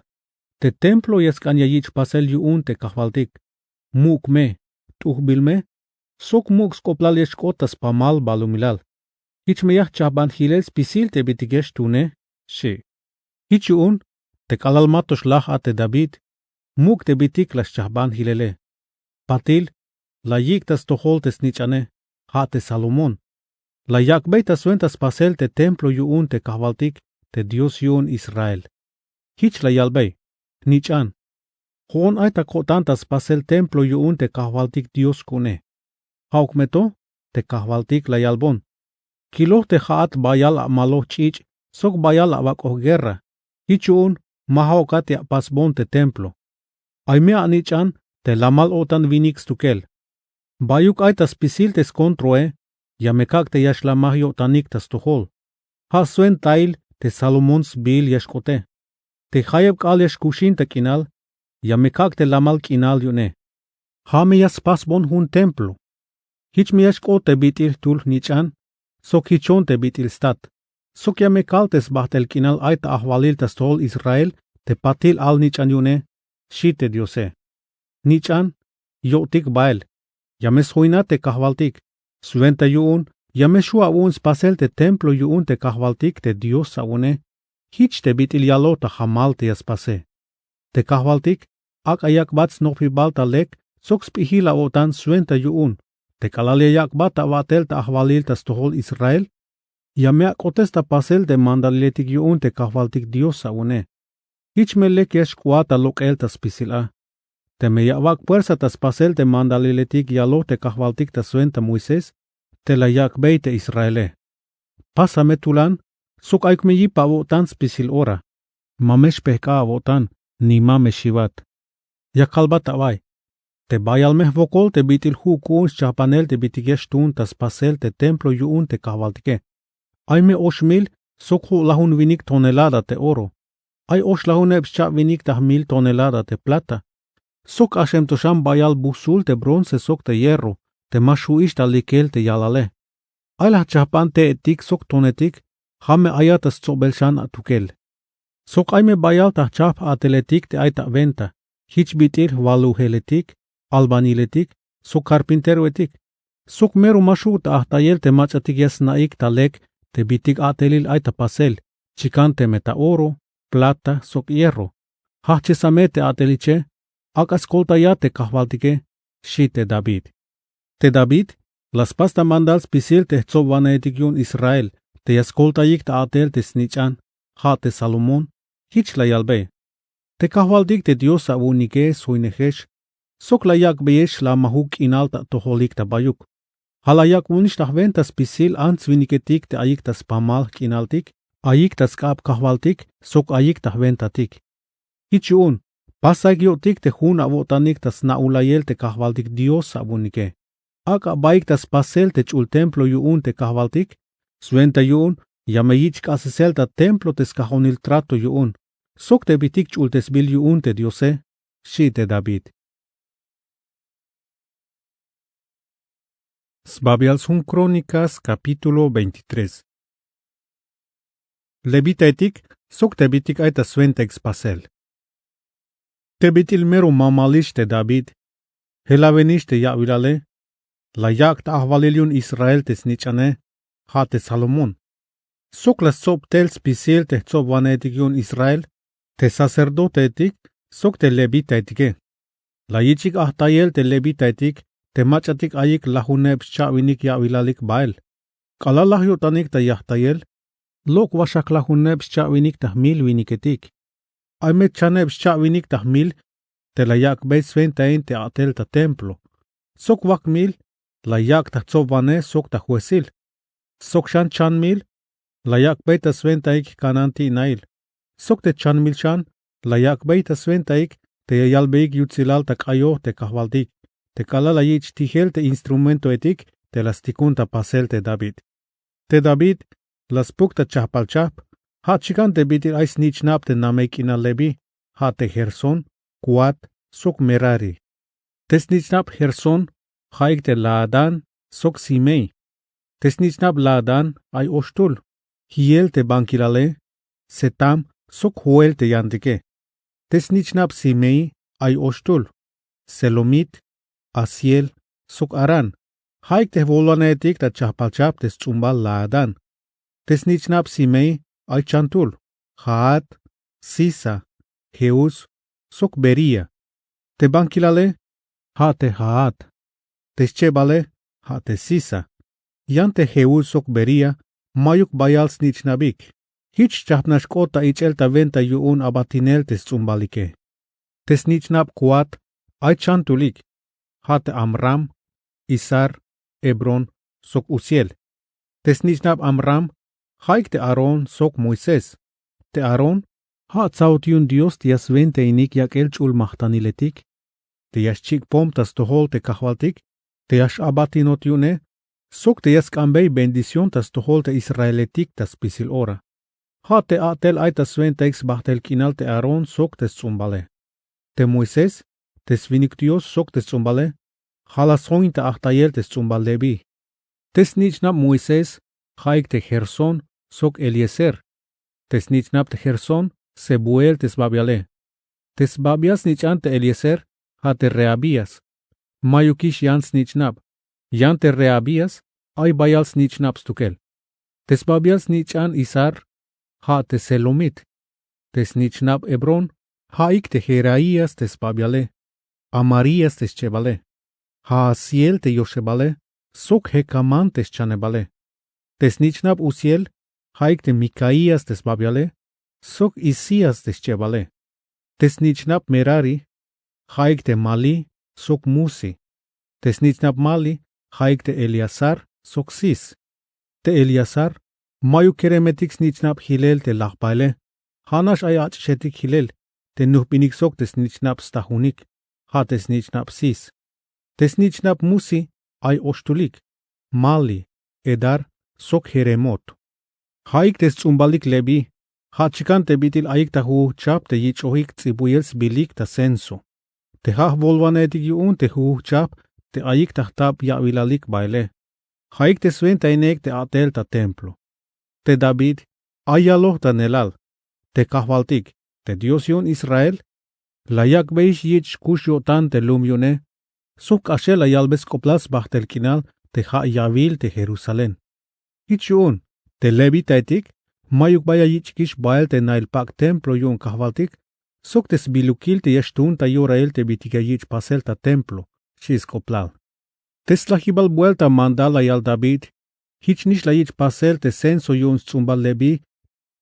Te templo ya sk'an ya yich' pasel yu'un te kajwaltik. Muk' me, t'ujbil me, sok muk' sk'oplal ya xk'ot ta spamal balumilal. Jich me ya jchajban jilel spisil te bit'il ya xtuune, xchi'. Jich yu'un te k'alal ma to xlaj a te David, muk' te bit'il la xchajban jilele. Patil la yik' ta stojol te snich'ane, ja' te Salomón. La yak'bey ta swenta spasel te templo yu'un te kajwaltik te Dios yu'un Israel. Jich la yalbey: Jnich'an, jo'on ay ta ko'tan ta spasel templo yu'un te kajwaltik Dios ku'une. Ja'uk me to, te kajwaltik la yalbon: Kiloj te ja'at bayal amaloj ch'ich' sok bayal awak'oj guerra. Jich yu'un ma ja'ukat ya apasbon te templo. Ay me anich'an te lamal o'tan winik stukel. Bayuk ay ta spisil te skontroe, ya me kak' te ya xlamaj yo'tanik ta stojol. Ja' swentail te Salomón sbiil ya xk'ote. Te jayeb k'aal ya xkuxin ta k'inal, ya me kak' te lamal k'inal yu'une. Ja' me ya spasbon jun templo. Jich me ya xk'ot te bit'il jtul jnich'an, sok jichon te bit'il stat, sok ya me kal te sbajt'el k'inal ay ta ajwalil ta stojol Israel te patil al-nich'an yu'une, xchi te Diose. Nich'an, yo'tik bael, ya me sjoinat te kajwaltik. Swenta yu'un ya me xju' awu'un spasel te templo yu'un te kajwaltik te Dios awu'une. Jich te bit'il yaloj ta jamal te ya spase. Te kajwaltik ak'a yak'bat snopjibal ta lek sok sp'ijil awo'tan swenta yu'un te k'alal ya yak'bat awa'tel ta ajwalil ta stojol Israel, ya me ak'otes ta pasel te mandaliletik yu'un te kajwaltik Dios awu'une. Jich me lek ya xk'oat ta lok'el ta spisil a. Teme ya awak' puersa ta spasel te mandaliletik yaloj te kajwaltik ta swenta Moisés, te la yak'bey te Israele. Pasa me tulan sok ayuk me yip awo'tan spisil ora. Ma me xpejk'a awo'tan ni ma me xiwat. Ya kalbat awa'iy te bayal me jwokol te bit'il ju' ku'un schajbanel te bit'il ya xtuun ta spasel te templo yu'un te kajwaltike. Ay me oxmil sok ju' lajun winik tonelada te oro. Ay oxlajuneb scha'winik ta jmil tonelada te plata. Sok k'axem to xan bayal busul te bronce sok te hierro te ma xju'ix ta likel te yalale. Ay la jchajpan te'etik sok tonetik. Ja' me ayat ta stsobel xan atukel. Sok ay me bayal ta jchajp a'teletik te ay ta wenta, jich bit'il walujeletik, albaniletik sok karpinteroetik. Sok mero ma xju' ta ajtayel te mach'atik ya sna'ik ta lek te bit'il a'telil ay ta pasel, chikan teme ta oro, plata sok hierro. Jajchesa me te a'teliche. Ak'a skoltaya te kajwaltike, xi' te David. Te David la spas ta mandal spisil te jtsobwanejetik yu'un Israel te ya skoltayik ta a'tel te snich'an, ja' te Salomón. Jich la yalbey: Te kajwaltik te Dios awu'unike sjoynejex sok la yak'beyex lamajuk k'inal ta atojolik ta bayuk. Ja' la yak'bonix ta jwenta spisil ants-winiketik te ayik ta spamal jk'inaltik, ayik ta sk'ab kajwaltik sok ayik ta jwentatik. Jich yu'un pasaik yo'tik te jun awo'tanik ta sna'ulayel te kajwaltik Dios awu'unike. Ak'a baik ta spasel te ch'ul templo yu'un te kajwaltik. Swenta yu'un ya me yich' k'asesel ta templo te skajonil trato yu'un sok te bit'il ch'ultesbil yu'un te Diose, xi' te David. Sbabial sjun Krónikas, kapítulo veintitrés. Levitaetik sok te bit'il ay ta swentaik spasel. Te bit'il mero mamalix te David, jelawenix te ya'wilale, la yak' ta ajwalil yu'un Israel te snich'ane, ja' te Salomón. Sok la stsob tel spisil te jtsobwanejetik yu'un Israel, te sacerdoteetik sok te levitaetike. La yich'ik ajtayel te levitaetik te mach'atik ayik lajuneb scha'winik ya'wilalik bael. K'alal laj yo'tanik ta yajtayel, lok' waxak lajuneb scha'winik ta jmil winiketik. Ay me chaneb scha'winik ta jmil te la yak'bey swentain te a'tel ta templo. Sok wakmil la yak' ta jtsobwanej sok ta jwesil. Sok xan chanmil la yak'bey ta swentaik jkananti'nail. Sok te chanmil xan la yak'bey ta swentaik te ya yalbeyik yutsilal ta k'ayoj te kajwaltik, te k'alal la yich' tijel te instrumentoetik te la stikun ta pasel te David. Te David la spuk ta chajpal-chajp, ja' chikan te bit'il ay snich'nab te namey k'inal Leví, ja' te Gersón, Coat sok Merari. Te snich'nab Gersón ja'ik te Laadán sok Simei. Te snich'nab Laadán ay oxtul: Jiel te bankilale, Setam sok Joel te yantike. Te snich'nab Simei ay oxtul: Selomit, Asiel sok Arán. Ja'ik te jwolanejetik ta chajpal-chajp te sts'umbal Laadán. Te snich'nab Simei ay chantul: Jaat, Sisa, Jeús sok Bería. Te bankilale ja' te Jaat. Te schebale ja' te Sisa. Yan te Jeús sok Bería mayuk bayal snich'nabik. Jich chajp nax k'ot ta ich'el ta wenta yu'un abatinel te sts'umbalike. Te snich'nab Coat ay chantulik: ja' te Amram, Izhar, Hebrón sok Uziel. Te snich'nab Amram ja'ik te Aarón sok Moisés. Te Aarón ja' tsahut yu'un Dios te ya swentainik yak'el ch'ul majtaniletik, te ya xchik'pom ta stojol te kajwaltik, te ya x-abatinot yu'une sok te ya sk'ambey bendición ta stojol te israeletik ta spisil ora. Ja' te a'tel ay ta swentaik sbajtel k'inal te Aarón sok te sts'umbale. Te Moisés, te swinik Dios sok te sts'umbale, ja' la sjoin ta ajtayel te sts'umbal Leví. Te snich'nab Moisés ja'ik te Gersón sok Eliezer. Te snich'nab te Gersón Sebuel te sbabiale. Te sbabial snich'an te Eliezer ja' te Reabías. Mayukix yan snich'nab. Yan te Reabías ay bayal snich'nab stukel. Te sbabial snich'an Izhar ja' te Selomit. Te snich'nab Hebrón ja'ik te Jeraías te sbabiale, Amarías te schebale, Jaasiel te yoxebale sok Jecamán te schanebale. Te snich'nab Uziel ja'ik te Micaías te sbabiale sok Isías te schebale. Te snich'nab Merari ja'ik te Malí sok Musi. Te snich'nab Malí ja'ik te Eleazar sok sis. Te eleazar mayuk keremetik snich'nab jilel te lajbaele. Ja' nax ay ach'ixetik jilel te nujb'inik sok te snich'nab stajunik, ja' te snich'nab sis. Te snich'nab musi ay oxtulik: mali, edar, sok jeremot. Ja'ik te sts'umbalik leví. Ja' chikan te bit'il ayik ta jujujchajp te yich'ojik ts'ibuyel sbilik ta censo. Te ja' jwolwanejetik yu'un te jujujchajp te ayik ta jtab ya'wilalik baele. Ja'ik te swentainejik te a'tel ta templo. Te david ay yaloj ta neelal: Te kajwaltik, te dios yu'un israel, la yak'beyix yich' xkux yo'tan te lum yu'une, sok k'axel la yalbey sk'oplal sbajtel k'inal te ja' yawil te jerusalén. Jich yu'un te levitaetik mayuk bay ya yich'kix bael te nail pak' templo yu'un kajwaltik, sok te sbilukil te ya xtuun ta yorail te bit'ik ya yich' pasel ta templo, xchi sk'oplal. Te slajibal buelta mandar la yal david: Jich nix la yich' pasel te censo yu'un sts'umbal leví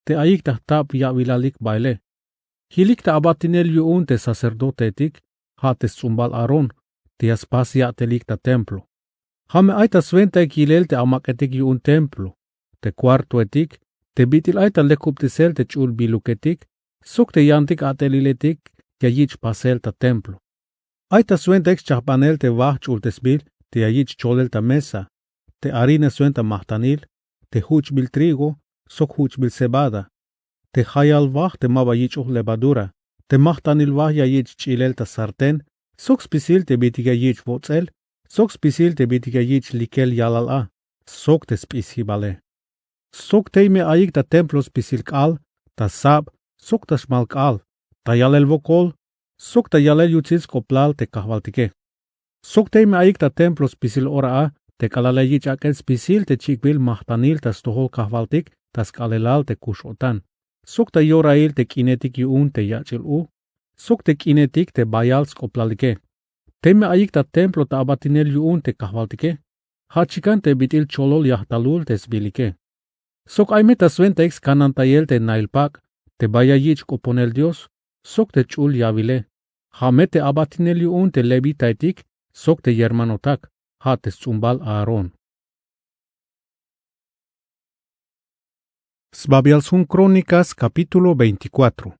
te ayik ta jtab ya'wilalik baele. Jilik ta abatinel yu'un te sacerdoteetik, ja' te sts'umbal aarón, te ya spas ya'telik ta templo. Ja' me ay ta swentaik yilel te amak'etik yu'un templo, te kuartoetik, te bit'il ay ta lekubtesel te ch'ul biluketik, sok te yantik a'teliletik ya yich' pasel ta templo. Ay ta swentaik schajbanel te waj ch'ultesbil te ya yich' cholel ta mesa, te harina swenta majtanil, te juch'bil trigo, sok juch'bil cebada, te jayal waj te ma ba yich'oj levadura, te majtanil waj ya yich' ch'ilel ta sartén, sok spisil te bit'ik ya yich' wots'el, sok spisil te bit'ik ya yich' likel yalal a, sok te sp'isjibale. Sok tey me ayik ta templo spisil k'aal, ta sab, sok ta xmal k'aal, ta yalel wokol, sok ta yalel yutsil sk'oplal te kajwaltike. Sok tey me ayik ta templo spisil ora a, te k'alal ya yich' ak'el spisil te chik'bil majtanil ta stojol kajwaltik ta sk'aalelal te kux-o'tan, sok ta yorail te k'inetik yu'un te yach'il u, sok te k'inetik te bayal sk'oplalike. Tey me ayik ta templo ta abatinel yu'un te kajwaltike, ja' chikan te bit'il cholol yajtalul te sbilike. Sok ay me ta swentaik skanantayel te nail pak' te bay ya yich' k'oponel dios, sok te ch'ul yawile. Ja' me te abatinel yu'un te levitaetik, sok te yermanotak, ja' te sts'umbal aarón. Sbabial sjun krónikas kapítulo veinticuatro.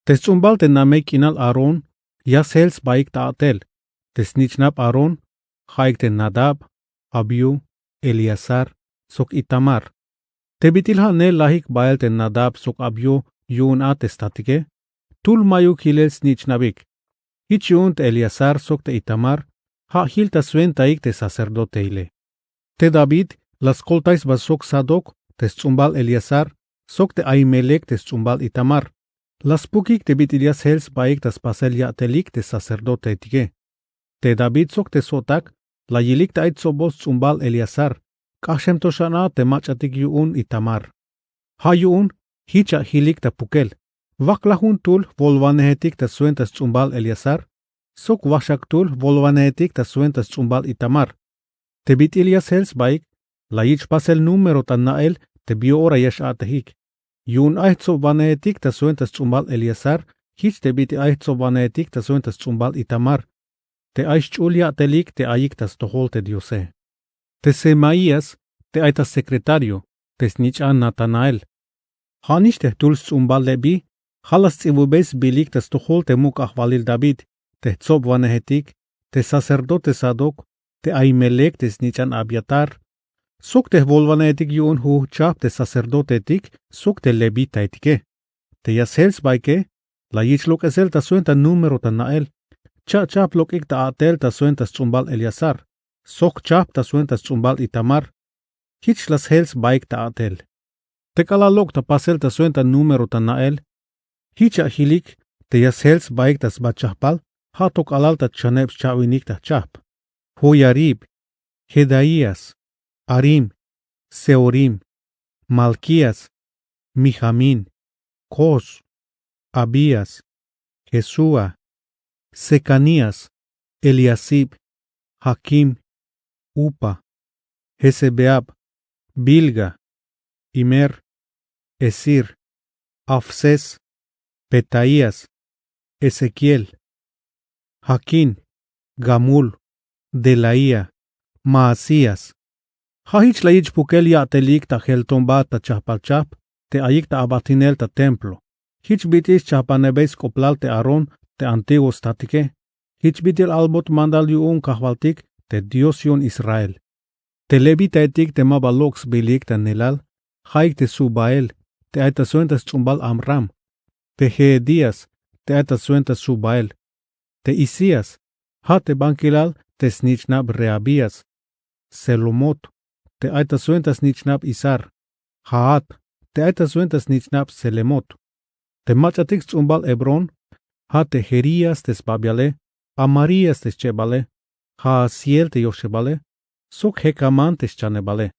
Te sts'umbal te namey k'inal aarón ya sjel sbaik ta a'tel. Te snich'nab aarón ja'ik te nadab, abiú, eleazar, sok itamar. Te bit'il ja' nelajik bael te nadab sok abiú yu'un a te statike, tul mayuk jilel snich'nabik. Jich yu'un te eleazar sok te itamar ja' jil ta swentaik te sacerdoteile. Te david la skoltay sba sok sadoc, te sts'umbal eleazar, sok te ahimelec, te sts'umbal itamar. La spukik te bit'il ya sjel sbaik ta spasel ya'telik te sacerdoteetike. Te david sok te sjo'tak la yilik te ay tsobot sts'umbal eleazar, k'axem to xan a te mach'atik yu'un itamar. Ja' yu'un jich ya jilik ta pukel. Waklaj jun tul jwolwanejetik ta swenta sts'umbal eleazar, sok waxak tul jwolwanejetik ta swenta sts'umbal itamar. Te bit'il ya sjel sbaik la yich' pasel número ta na'el te bi ora ya x-a'tejik. Yu'un ay jtsobwanejetik ta swenta sts'umbal eleazar jich te bit'il ay jtsobwanejetik ta swenta sts'umbal itamar, te ay xch'ul ya'telik te ayik ta stojol te diose. Te semaías te ay ta secretario, te snich'an natanael. Ja' nix te jtul sts'umbal leví. Ja' la sts'ibubey sbilik ta stojol te muk' ajwalil david, te jtsobwanejetik, te sacerdote sadoc, te ahimelec, te snich'an abiatar, sok te jwolwanejetik yu'un jujchajp te sacerdoteetik, sok te levitaetike. Te ya sjel sbaike la yich' lok'esel ta swenta número ta na'el. Cha'chajp lok'ik ta a'tel ta swenta sts'umbal eleazar, sok jchajp ta swenta sts'umbal itamar. Jich la sjel sbaik ta a'tel. Te k'alal lok' ta pasel ta swenta número ta na'el, jich ya jilik te ya sjel sbaik ta sba chajpal. Ja' to k'alal ta chaneb scha'winik ta jchajp: joiarib, jedaías, harim, sehorim, malkías, mijamin, cos, abías, jesúa, sekanías, eliasib, jaquim, upa, jesebeab, bilga, imer, esir, afsés, petaías, ezequiel, jaquín, gamul, delaía, Maasías. Ja' jich la yich' pukel ya'telik ta jeltomba ta chajpal chajp te ayik ta abatinel ta templo. Jich bit'il schajbanebey sk'oplal te Aarón te antiguo statike. Jich bit'il albot mandal yu'un kajwaltik te Dios yu'un Israel. Te levitaetik te ma ba lok' sbilik ta nelal, ja'ik te Subael te ay ta swenta sts'umbal Amram, te Jehdías te ay ta swenta Subael, te Isías, ja' te bankilal te snich'nab Reabías, Selomot te ay ta swenta snich'nab Izar, Jahat te ay ta swenta snich'nab Selemot. Te mach'atik sts'umbal Hebrón, ja' te Jerías te sbabiale, Amarías te schebale, Jaasiel te yoxebale, sok Jecamán te xchanebale.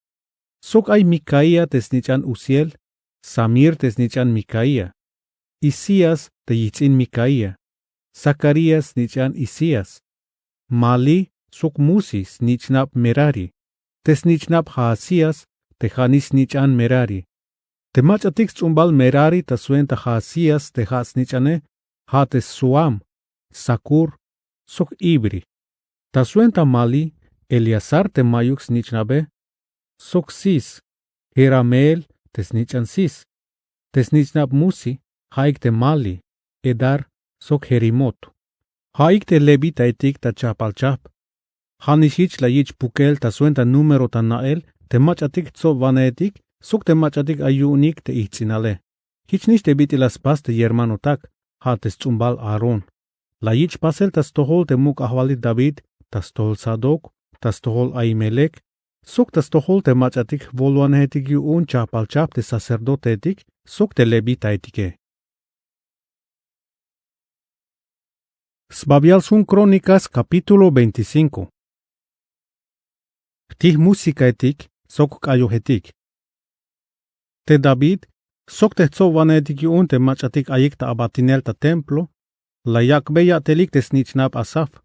Sok ay Micaía te snich'an Uziel, Samir te snich'an Micaía, Isías te yijts'in Micaía, Zacarías snich'an Isías, Malí sok Musi snich'nab Merari, te snich'nab Jaasías te ja'nix snich'an Merari. Te mach'atik sts'umbal Merari ta swenta Jaasías te ja' snich'ane, ja' te Suham, Zacur, sok Ibri. Ta swenta Malí, Eleazar te ma'yuk snich'nabe, sok Cis, Jerameel te snich'an Cis, te snich'nab Musi, ja'ik te Mali, Edar, sok Jerimot. Ja'ik te levitaetik ta chajpal chajp. Ja'nix jich la yich' pukel ta swenta número ta na'el te mach'atik jtsobwaneetik sok te mach'atik ay yu'unik te ijts'inale. Jichnix te bit'il la spas te yermanotak, ja' te sts'umbal Aarón. La yich' pasel ta stojol te muk' ajwalil David, ta stojol Sadoc, ta stojol Ahimelec, sok ta stojol te mach'atik jwolwanejetik yu'un chajpal chajp te sacerdoteetik sok te levitaetike. Sbabial sjun Crónicas capítulo veinticinco. Jtij músicaetik sok k'ayojetik. Te David sok te jtsobwanejetik yu'un te mach'atik ayik ta abatinel ta templo, la yak'be ya'telik te snich'nab Asaf,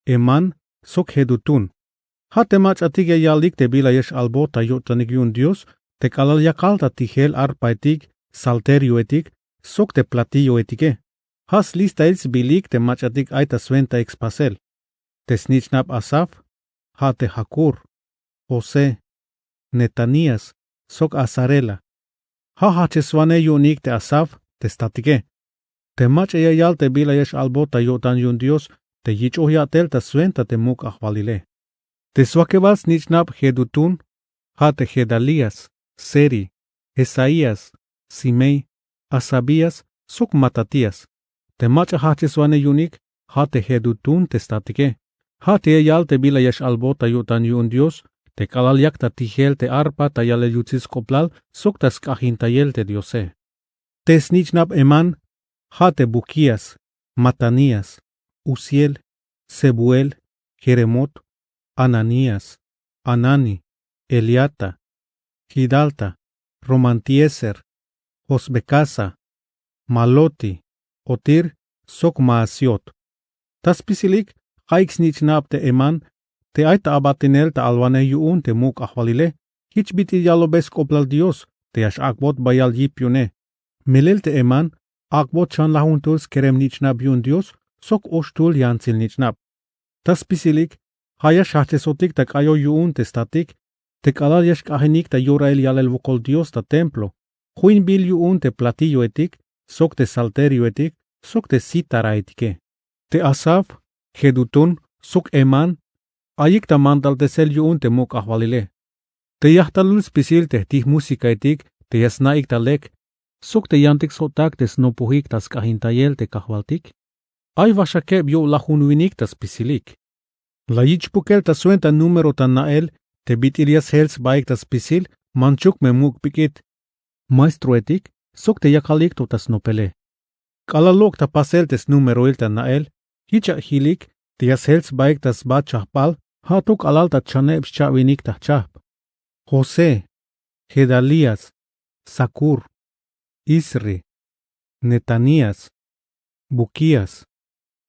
Hemán, sok Jedutún. Ja' te mach'atik ya yalik te bila ya x-albot ta yo'tanik yu'un Dios te k'alal yakal ta tijel arpaetik, salterioetik, sok te platilloetike. Ja' slistail sbilik te mach'atik ay ta swentaik spasel. Te snich'nab Asaf, ja' te Jacur, José, Netanías, sok Asarela. Ja' jajcheswanej yu'unik te Asaf te statike. Te mach'a ya yal te bila ya x-albot ta yo'tan yu'un Dios te yich'oj ya'tel ta swenta te muk' ajwalile. Te swakebal snich'nab Jedutún, ja' te Gedalías, Seri, Jesaías, Simei, Hasabías, sok Matatías. Te mach'a jajcheswanej yu'unik, ja' te Jedutún te statike. Ja' te ya yal te bila ya x-albot ta yo'tan yu'un Dios te k'alal yak ta tijel te arpa ta yalel yutsil sk'oplal sok ta sk'ajintayel te Diose. Te snich'nab Hemán, ja' te Buquías, Matanías, Uziel, Sebuel, Jeremot, Ananías, Anani, Eliata, Gidalta, Romamtieser, Josbecasa, Maloti, Otir, sok Maasiot. Ta spisilik, ja'ik snich'nab te Hemán te ay ta abatinel ta alwanej yu'un te muk' ajwalile. Jich bit'il yalobey sk'oplal Dios te ya x-ak'bot bayal yip yu'une. Melel te Hemán, ak'bot xan lajuntul skerem nich'nab yu'un Dios sok oxtul yantsil nich'nab. Ta spisilik, ja' ya xjajch'esotik ta k'ayoj yu'un te statik te k'alal ya xk'ajinik ta yorail yalel wokol Dios ta templo, joinbil yu'un te platilloetik, sok te salterioetik, sok te cítaraetike. Te Asaf, Jedutún, sok Hemán, ayik ta mandaltesel yu'un te muk' ajwalile. Te yajtalul spisil te jtij músicaetik te ya sna'ik ta lek, sok te yantik sjo'tak te snopojik ta sk'ajintayel te Kajwaltik. Ay waxakeb yo'lajunwinik ta spisilik. La yich' pukel ta swenta número ta na'el te bit'il ya sjel sbaik ta spisil manchuk me muk' pik'it, maestroetik, sok te yakalik to ta snopele. K'alal lok' ta pasel te snumeroil ta na'el, jich ya jilik te ya sjel sbaik ta sba chajpal, ja' to k'alal ta chaneb xcha'winik ta jchajp. José, Gedalías, Zacur, Isri, Netanías, Buquías,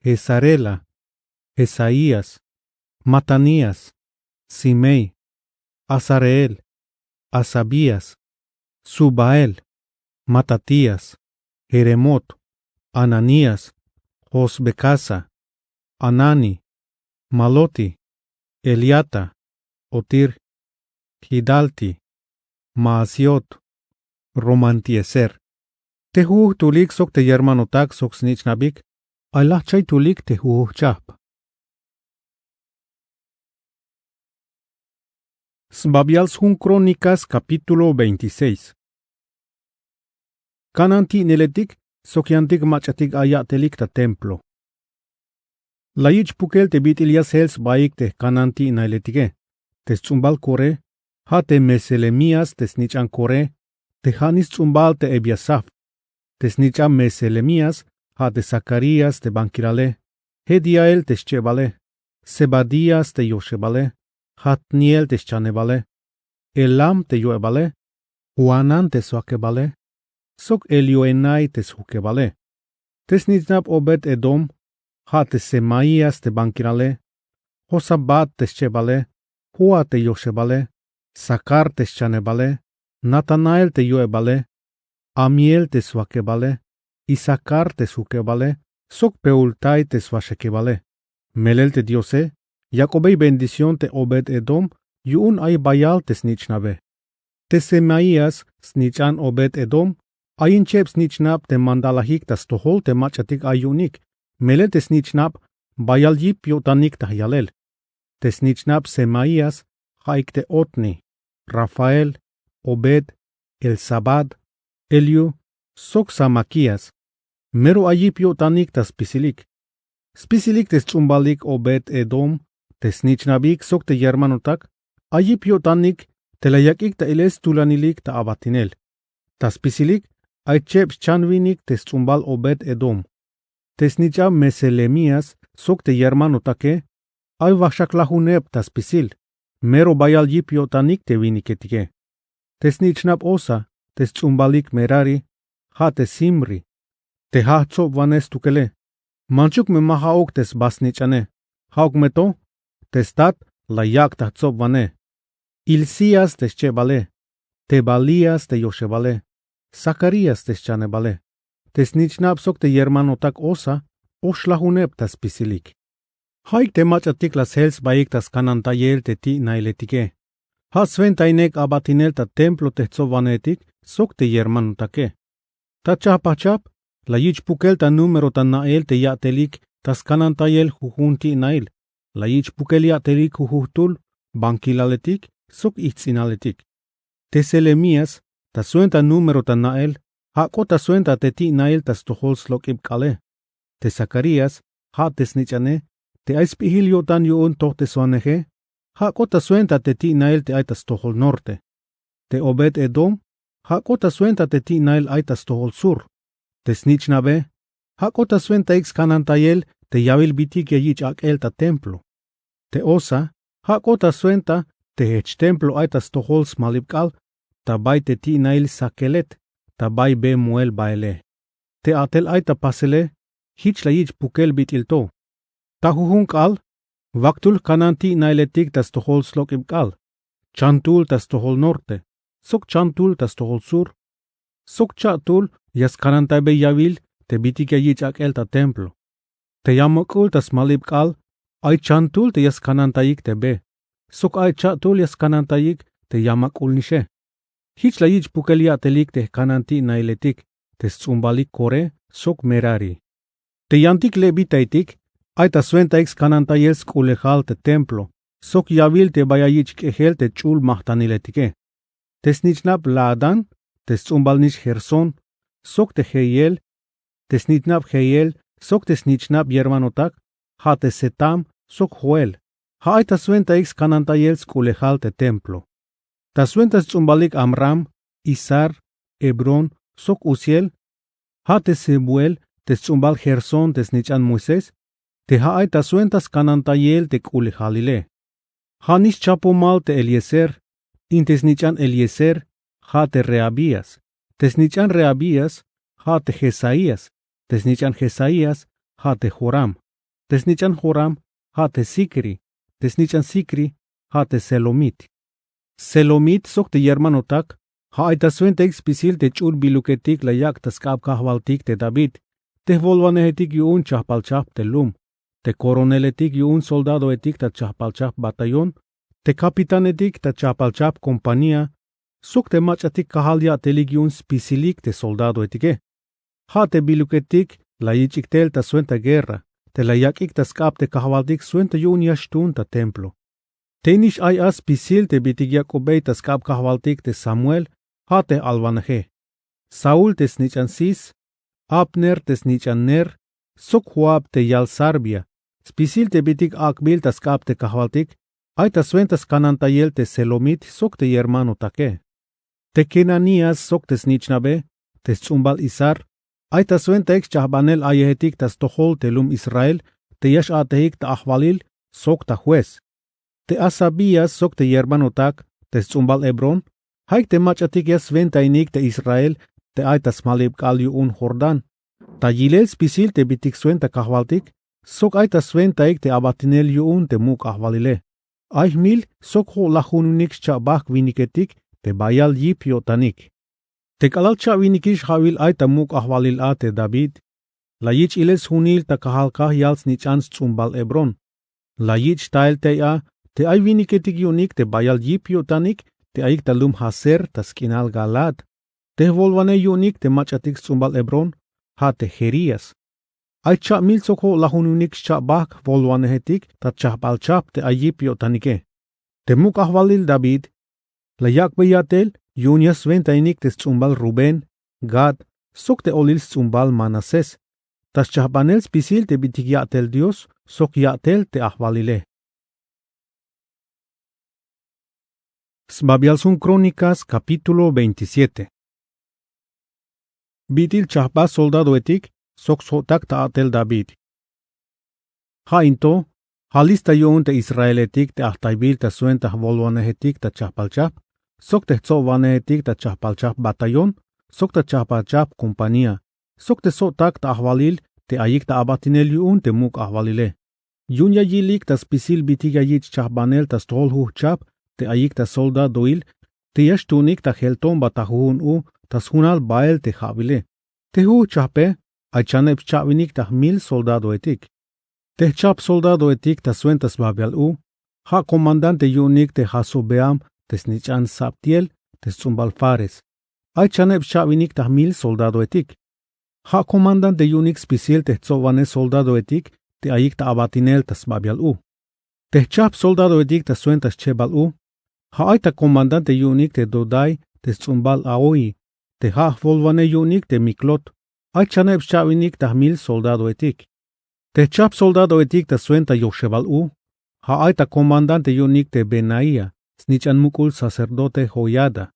Jesarela, Jesaías, Matanías, Simei, Azareel, Hasabías, Subael, Matatías, Jeremot, Ananías, Josbecasa, Anani, Maloti, Eliata, Otir, Gidalti, Maasiot, Romantieser. Te jujuj tulik sok te yermanotak sok snich'nabik ay lajchay tulik te jujuj chajp. Sbabial sjun Krónikas, kapítulo veintiséis. Kananti'nailetik sok yantik mach'atik ay ya'telik ta templo. La yich' pukel te bit'il ya sjel sbaik te jkananti'nailetike. Te sts'umbal Koré, ja' te Meselemías te snich'an Koré, te ja' nix sts'umbal te Ebiasaf. Te snich'an Meselemías, ja' te Zakarías te bankilale, Jediael te xchebale, Zebadías te yoxebale, Jatniel te xchanebale, Elam te yo'ebale, Johanán te sjoakebale, sok Elioenai te sjukebale. Te snich'nab Obed-edom, ja' te Semaías te bankilale, Jozabad te xchebale, Joa te yoxebale, Sacar te xchanebale, Natanael te yo'ebale, Amiel te sjoakebale, Isacar te sjukebale, sok Peultai te sjoaxekebale. Melel te Diose yak'obey bendición te Obed-edom yu'un ay bayal te snich'nabe. Te Semaías snich'an Obed-edom ayin cheb snich'nab te mandalajik ta stojol te mach'atik ay yu'unik. Melel te snich'nab bayal yip yo'tanik ta jyalel. Te snich'nab Semaías ja'ik te Otni, Rafael, Obed, Elzabad, Eliu, sok Samaquías. Mero ay yip yo'tanik ta spisilik. Spisilik te sts'umbalik Obed-edom, te snich'nabik sok te yermanotak, ay yip yo'tanik te la yak'ik ta ilel stulanilik ta abatinel. Ta spisilik ay cheb xchanwinik te sts'umbal Obed-edom. Te snich'ab Meselemías sok te yermanotake ay waxaklajuneb ta spisil. Mero bayal yip yo'tanik te winiketike. Te snich'nab Osa, te sts'umbalik Merari, ja' te Simri, te ja' jtsobwanej stukele. Manchuk me ma ja'uk te sba snich'ane, ja'uk me to te stat la yak' ta jtsobwanej. Hilcías te xchebale, Tebalías te yoxebale, Zacarías te xchanebale. Te snich'nab sok te yermanotak Osa oxlajuneb ta spisilik. Ja'ik te mach'atik la sjel sbaik ta skanantayel te ti'nailetike. Ja' swentainek abatinel ta templo te jtsobwanejetik sok te yermanotake. Ta chajpajchajp la yich' pukel ta número ta na'el te ya'telik ta skanantayel jujun ti'nail. La yich' pukel ya'telik jujujtul, bankilaletik sok ijts'inaletik. Te Selemías ta swenta número ta na'el, ja' k'ot ta swenta te ti'nail ta stojol slok'ib k'aale. Te Zacarías, ja' te snich'ane te ay sp'ijil yo'tan yu'un tojteswaneje, ja' k'ot ta swenta te ti'nail te ay ta stojol norte. Te Obed-edom, ja' k'ot ta swenta te ti'nail ay ta stojol sur. Te snich'nabe, ja' k'ot ta swentaik skanantayel te yawil bitik ya yich' ak'el ta templo. Te Osa, ja' k'ot ta swenta te jech templo ay ta stojol smalib k'aal, ta bay te ti'nail Sakelet, ta bay be moel baele. Te a'tel ay ta pasele, jich la yich' pukel bit'il to. Ta jujun k'aal, waktul jkanan ti'nailetik ta stojol slok'ib k'aal, chantul ta stojol norte, sok chantul ta stojol sur, sok cha'tul ya skanantaybey yawil te bitik ya yich' ak'el ta templo. Te yamak'ul ta smalib k'aal, ay chantul te ya skanantayik te be, sok ay cha'tul ya skanantayik te yamak'ulnixe. Jich la yich' pukel ya'telik te jkanan ti'nailetik te sts'umbalik Koré sok Merari. Te yantik levitaitik, ay ta swentaik skanantayel sk'ulejal te templo, sok yawil te bay ya yich' k'ejel te ch'ul majtaniletike. Te snich'nab Laadán, te sts'umbalnix Gersón, sok te Jehiel, te snich'nab Jehiel, sok te snich'nab yermanotak, ja' te Zetam, sok Joel, ja' ay ta swentaik skanantayel sk'ulejal te templo. Ta swenta sts'umbalik Amram, Izhar, Hebrón, sok Uziel, ja' te Sebuel, te sts'umbal Gersón te snich'an Moisés, te ja' ay ta swenta skanantayel te k'ulejalile. Ja' nix chapomal te Eliezer, in te snich'an Eliezer, ja' te Rehabías, te snich'an Rehabías, ja' te Jesaías, te snich'an Jesaías, ja' te Joram, te snich'an Joram, ja' te Zicri, te snich'an Zicri, ja' te Selomit. Selomit sok te yermanotak, ja' ay ta swentaik spisil te ch'ul biluketik la yak' ta sk'ab kajwaltik te David, te jwolwanejetik yu'un chajpalchajp te lum, te koroneletik yu'un soldadoetik ta chajpalchajp batallón, Te kapitanetik ta chahpalchahp kompañía sok te mach'atik kajal ya'telik yu'un spisilik te soldadoetike. Ja' te biluketik la yich'ik tel ta swenta guerra te la yak'ik ta sk'ab te kajwaltik swenta yu'un ya xtuun ta templo. Te nix ay a spisil te bitik yak'ubey ta sk'ab kajwaltik te Samuel, ja' te j'alwaneje: Saúl te snich'an Cis, Abner te snich'an Ner, sok Joab te yal Sarvia. Spisil te bitik ak'bil ta sk'ab te kajwaltik ay ta swenta skanantayel te Selomit sok te yermanotake. Te Kenanías sok te snich'nabe te sts'umbal Izar ay ta swentaik schajbanel ayejetik ta stojol te lum Israel te ya x-a'tejik ta ajwalil sok ta juez. Te Hasabías sok te yermanotak te sts'umbal Hebrón, ja'ik te mach'atik ya swentainik te Israel te ay ta smalib k'aal yu'un Jordán, ta yilel spisil te bitik swenta kajwaltik sok ay ta swentaik te abatinel yu'un te muk' ajwalile. Ay jmil sok jo'lajun winik xcha'bajk' winiketik te bayal yip yo'tanik. Te k'alal cha'winikix ja'wil ay ta muk' ajwalil a te David, la yich' ilel sjunil ta kajal kaj yal snich'an sts'umbal Hebrón. La yich' xtael tey a te ay winiketik yu'unik te bayal yip yo'tanik te ayik ta lum Jaser ta sk'inal Galaad. Te jwolwanej yu'unik te mach'atik sts'umbal Hebrón ja' te Jerías. Ay cha'mil sok jo'lajun winik xcha'bajk' jwolwanejetik ta chajp'al chajp te ay yip yo'tanike. Te muk' ajwalil David la yak'bey ya'tel yu'un ya swentainik te sts'umbal Rubén, Gad, sok te olil sts'umbal Manasés ta xchajbanel spisil te bitik ya'tel Dios sok ya'tel te ajwalile. Sbabial sjun Krónikas, kapítulo veintisiete. Bit'il chajbal soldadoetik sok sjo'tak ta a'tel David. Ja' in to, ja' lista yu'un te Israeletik te ajtaybil ta swenta jwolwanejetik ta chajp'al chajp, sok te jtsobwanejetik ta chajp'al chajp batallón, sok ta chajp'al chajp kompañía, sok te sjo'tak ta ajwalil te ayik ta abatinel yu'un te muk' ajwalile. Yu'un ya yilik ta spisil bitik ya yich' chajbanel ta stojol jujchajp te ayik ta soldadoil te ya xtuunik ta jelto'on ba ta jujun u ta sjunal bael te ja'wile. Te jujchajpe ay chaneb xcha'winik ta jmil soldadoetik. Te jchajp soldadoetik ta swenta sbabial u, ja' komandante yu'unik te Jasobeam te snich'an Sabdiel te sts'umbal Fares. Ay chaneb xcha'winik ta jmil soldadoetik. Ja' komandante yu'unik spisil te jtsobwanej soldadoetik te ayik ta abatinel ta sbabial u. Te jchajp soldadoetik ta swenta schebal u, ja' ay ta komandante yu'unik te Dodai te sts'umbal Haoí, te ja' jwolwanej yu'unik te Miclot. Ay chaneb xcha'winik ta jmil soldadoetik. Te jchajp soldadoetik ta swenta yoxebal u, ja' ay ta komandante yu'unik te Benaía snich'an muk'ul sacerdote Joiada.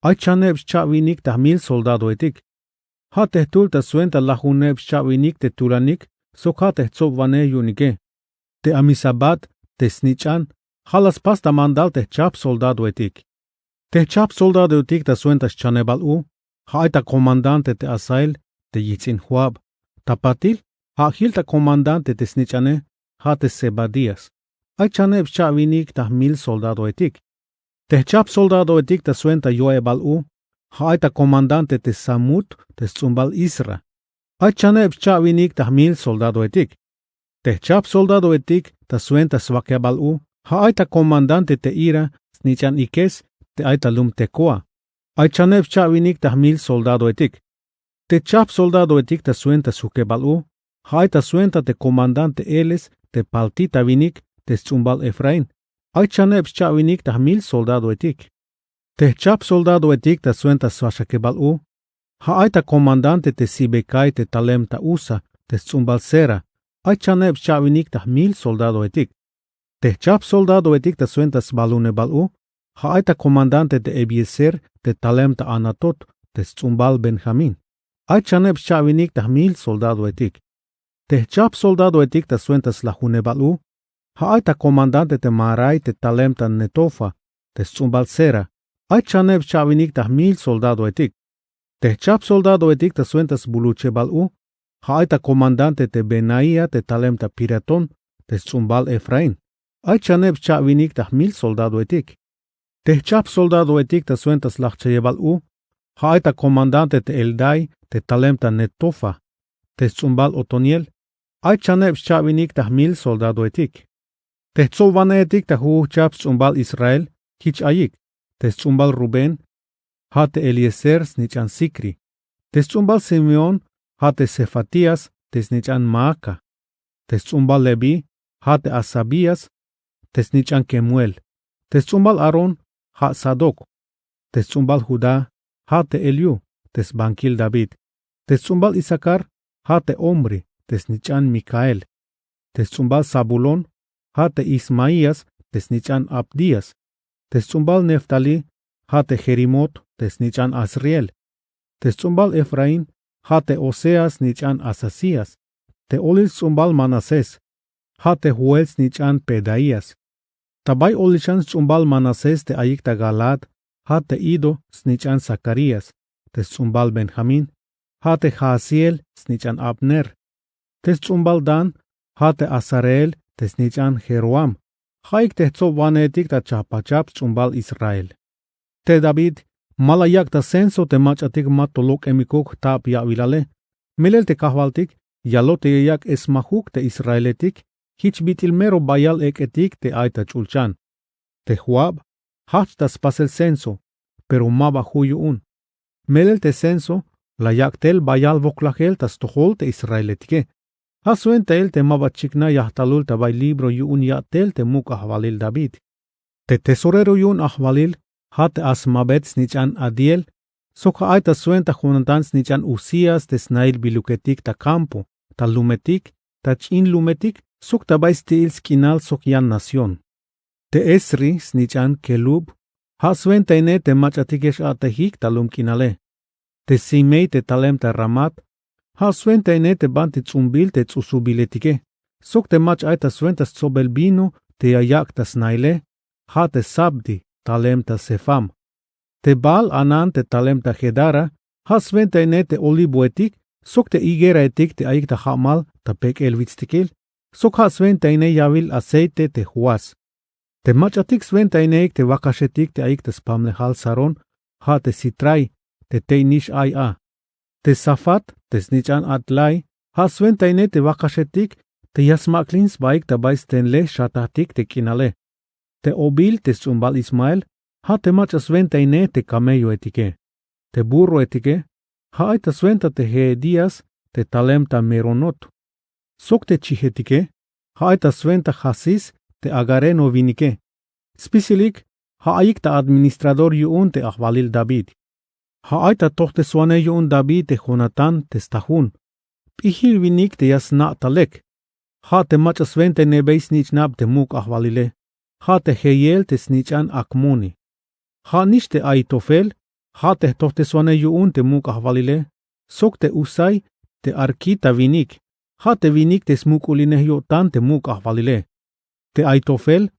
Ay chaneb xcha'winik ta jmil soldadoetik. Ja' te jtul ta swenta lajuneb xcha'winik te tulanik sok ja' te jtsobwanej yu'unike. Te Amisabad te snich'an, ja' la spas ta mandal te jchajp soldadoetik. Te jchajp soldadoetik ta swenta xchanebal u, ja' ay ta komandante te Asael te yijts'in Joab. Ta patil, ja' jil ta komandante te snich'ane, ja' te Zebadías. Ay chaneb xcha'winik ta jmil soldadoetik. Te jchajp soldadoetik ta swenta yo'ebal u, ja' ay ta komandante te Samut te sts'umbal Izra. Ay chaneb xcha'winik ta jmil soldadoetik. Te jchajp soldadoetik ta swenta swakebal u, ja' ay ta komandante te Ira snich'an Ikes te ay ta lum Tecoa. Ay chaneb xcha'winik ta jmil soldadoetik. Te jchajp soldadoetik ta swenta sjukebal u, ja' ay ta swenta te komandante Heles te paltita winik te sts'umbal Efraín. Ay chaneb xcha'winik ta jmil soldadoetik. Te jchajp soldadoetik ta swenta swaxakebal u, ja' ay ta komandante te Sibecai te talem ta Usa te sts'umbal Zera. Ay chaneb xcha'winik ta jmil soldadoetik. Te jchajp soldadoetik ta swenta sbalunebal u, ja' ay ta komandante te Ebiezer te talem ta Anatot te sts'umbal Benjamín. Ay chaneb xcha'winik ta jmil soldadoetik. Te jchajp soldadoetik ta swenta slajunebal u, ja' ay ta komandante te Maharai te talem ta Netofa te sts'umbal Zera. Ay chaneb xcha'winik ta jmil soldadoetik. Te jchajp soldadoetik ta swenta sbuluchebal u, ja' ay ta komandante te Benaía te talem ta Piratón te sts'umbal Efraín. Ay chaneb xcha'winik ta jmil soldadoetik. Te jchajp soldadoetik ta swenta slajchayebal u, ja' ay ta komandante te Heldai te talem ta Netofa te sts'umbal Otoniel. Ay chaneb xcha'winik ta jmil soldadoetik. Te jtsobwanejetik ta jujujchajp sts'umbal Israel jich ayik: te sts'umbal Rubén, ja' te Eliezer snich'an Sicri. Te sts'umbal Simeón, ja' te Sefatías te snich'an Maaca. Te sts'umbal Leví, ja' te Hasabías te snich'an Kemuel. Te sts'umbal Aarón, ja' Sadoc. Te sts'umbal Judá, ja' te Eliú te sbankil David. Te sts'umbal Isacar, ja' te Omri te snich'an Micael. Te sts'umbal Zabulón, ja' te Ismaías te snich'an Abdías. Te sts'umbal Neftalí, ja' te Jerimot te snich'an Azriel. Te sts'umbal Efraín, ja' te Oseas snich'an Asasías. Te olil sts'umbal Manasés, ja' te Joel snich'an Pedaías. Ta bay olil xan sts'umbal Manasés te ayik ta Galaad, ja' te Ido snich'an Zacarías. Te sts'umbal Benjamín, ja' te Jaasiel snich'an Abner. Te sts'umbal Dan, ja' te Azareel te snich'an Jeroham. Ja'ik te jtsobwanejetik ta chajpachajp sts'umbal Israel. Te David ma la yak' ta censo te mach'atik ma to lok'emikuk jtab ya'bilale. Melel te kajwaltik yaloj te ya yak' esmajuk te israeletik jich bit'il mero bayal ek'etik te ay ta ch'ulchan. Te Joab jajch ta spasel censo, pero ma ba ju' yu'un. Melel te censo la yak' tel bayal woklajel ta stojol te israeletike. Ja' swentail te ma ba chiknaj yajtalul ta bay libro yu'un ya'tel te muk' ajwalil David. Te tesorero yu'un ajwalil ja' te Asmavet snich'an Adiel, sok ja' ay ta swenta Jonatán snich'an Uzías te snailbiluketik ta kampo, ta lumetik, ta ch'in lumetik, sok ta bay sti'il sk'inal sok yan nación. Te Esri snich'an Kelub ja' swentainej te mach'atik ya x-a'tejik ta lum k'inale. Te Simei te talem ta Ramat ja' swentainej te banti ts'umbil te ts'usubiletike, sok te mach'a ay ta swenta stsobel vino te ya yak' ta snaile, ja' te Zabdi talem ta Sefam. Te Baal-Hanán te talem ta Gedara ja' swentainej te olivoetik sok te higueraetik te ayik ta ja'mal ta pek'el witstikil, sok ja' swentainej yawil aceite te Joás. Te mach'atik swentainejik te wakaxetik te ayik ta spamlejal Sarón ja' te Sitrai te tey nix ay a. Te Safat te snich'an Adlai ja' swentainej te wakaxetik te ya smak'lin sbaik ta bay stenlej xatajtik te k'inale. Te Obil te sts'umbal Ismael ja' te mach'a swentainej te kamelloetike. Te burroetike ja' ay ta swenta te Jeedías te talem ta Meronot. Sok te chijetike ja' ay ta swenta Jasis te agareno winike. Spisilik ja' ayik ta administrador yu'un te ajwalil David. Ja' ay ta tojteswanej yu'un David te Jonatán te stajun. P'ijil winik te ya sna' ta lek. Ja' te mach'a swentainebey snich'nab te muk' ajwalile, ja' te Jeiel te snich'an Acmoni. Ja' nix te Ahitofel ja' te jtojteswanej yu'un te muk' ajwalile, sok te Usai te arkita winik, ja' te winik te smuk'ulinej yo'tan te muk' ajwalile. Te Ahitofel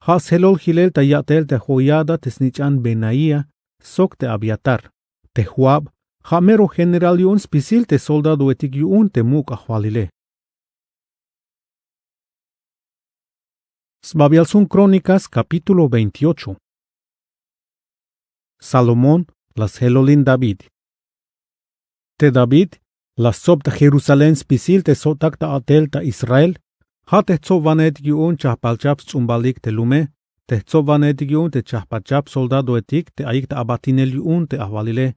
ja' sjelol jilel ta ya'tel te Joiada te snich'an Benaía sok te Abiatar. Te Joab ja' mero general yu'un spisil te soldadoetik yu'un te muk' ajwalile. Sbabial sjun Krónikas, kapítulo veintiocho. Salomón la sjelolin David. Te David la stsob ta Jerusalén spisil te sjo'tak ta a'tel ta Israel, ja' te jtsobwanejetik yu'un chajpalchajp sts'umbalik te lume, te jtsobwanejetik yu'un te chajpalchajp soldadoetik te ayik ta abatinel yu'un te ajwalile,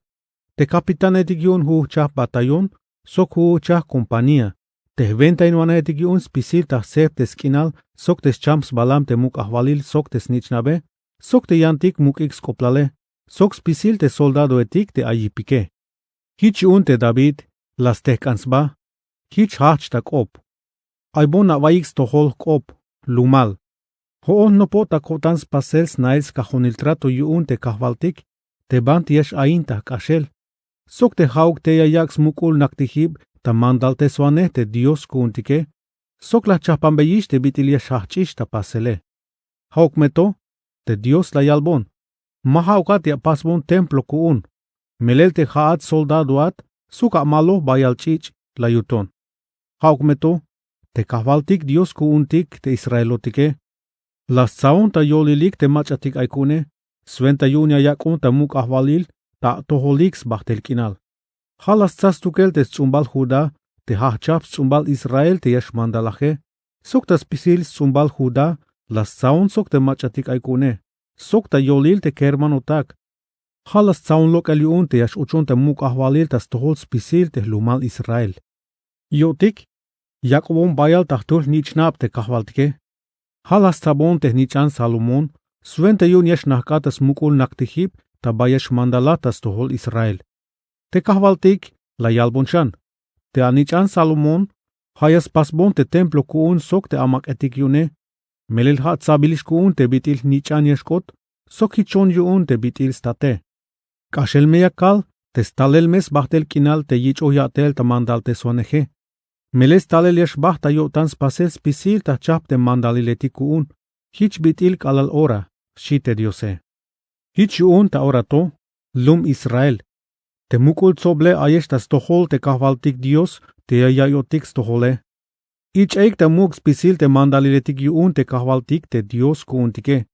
te capitanejetik yu'un jujujchajp batallón sok jujujchajp compañía, te jwentainwanejetik yu'un spisil ta jsejp te sk'inal sok te scham sbalam te muk' ajwalil sok te snich'nabe, sok te yantik muk'ik sk'oplale, sok spisil te soldadoetik te ay yipike. Jich yu'un te David la stejk'an sba: Jich jajch ta k'op. Aybon awaiyik stojol jk'op, lumal. Jo'on jnopot ta ko'tan spasel snail skajonil trato yu'un te kajwaltik te banti ya x-ain ta jk'axel, sok te ja'uk tey ya yak' smuk'ul naktijib ta mandalteswanej te Dios ku'untike, sok la jchajpanbeyix te bit'il ya xjajch'ix ta pasele. Ja'uk me to te Dios la yalbon: Ma ja'ukat ya apasbon templo ku'un, melel te ja'at soldadoat sok amalo bayal ch'ich' la yuton. Ja'uk me to te kajwaltik Dios ku'untik te israelotike la stsaon ta yolilik te mach'atik ay ku'une, swenta yu'un ya yak'on ta muk' ajwalil ta atojolik sbajtel k'inal. Ja' la stsa stukel te sts'umbal Judá te jajchajp sts'umbal Israel te ya xmandalaje, sok ta spisil sts'umbal Judá la stsaon sok te mach'atik ay ku'une, sok ta yolil te kermanotak. Ja' la stsaon lok'el yu'un te ya x-ochon te muk' ajwalil ta stojol spisil te jlumal Israel. Yo'tik, yak'bon bayal ta jtul jnich'nab te kajwaltike. Ja' la stsabon te jnich'an Salomón swenta yu'un ya xnajk'at ta smuk'ul naktijib ta bayal xmandalat ta stojol Israel. Te kajwaltik la yalbon xan: Te anich'an Salomón ja' ya spasbon te templo ku'un sok te amak'etik yu'une. Melel ja' tsabilix ku'un te bit'il jnich'an ya xk'ot, sok jichon yu'un te bit'il state. K'axel me ya kal te stalel me sbajtel k'inal te yich'oj ya'tel ta mandalteswaneje. Melel stalel ya xbajt ta yo'tan spasel spisil ta jchajp te mandaliletik ku'un, jich bit'il k'alal ora, xchi te Diose. Jich yu'un ta ora to, lum Israel, te muk'ul tsoble ayex ta stojol te kajwaltik Dios te ya ya'iyotik stojole. Ich'aik ta muk' spisil te mandaliletik yu'un te kajwaltik te Dios ku'untike.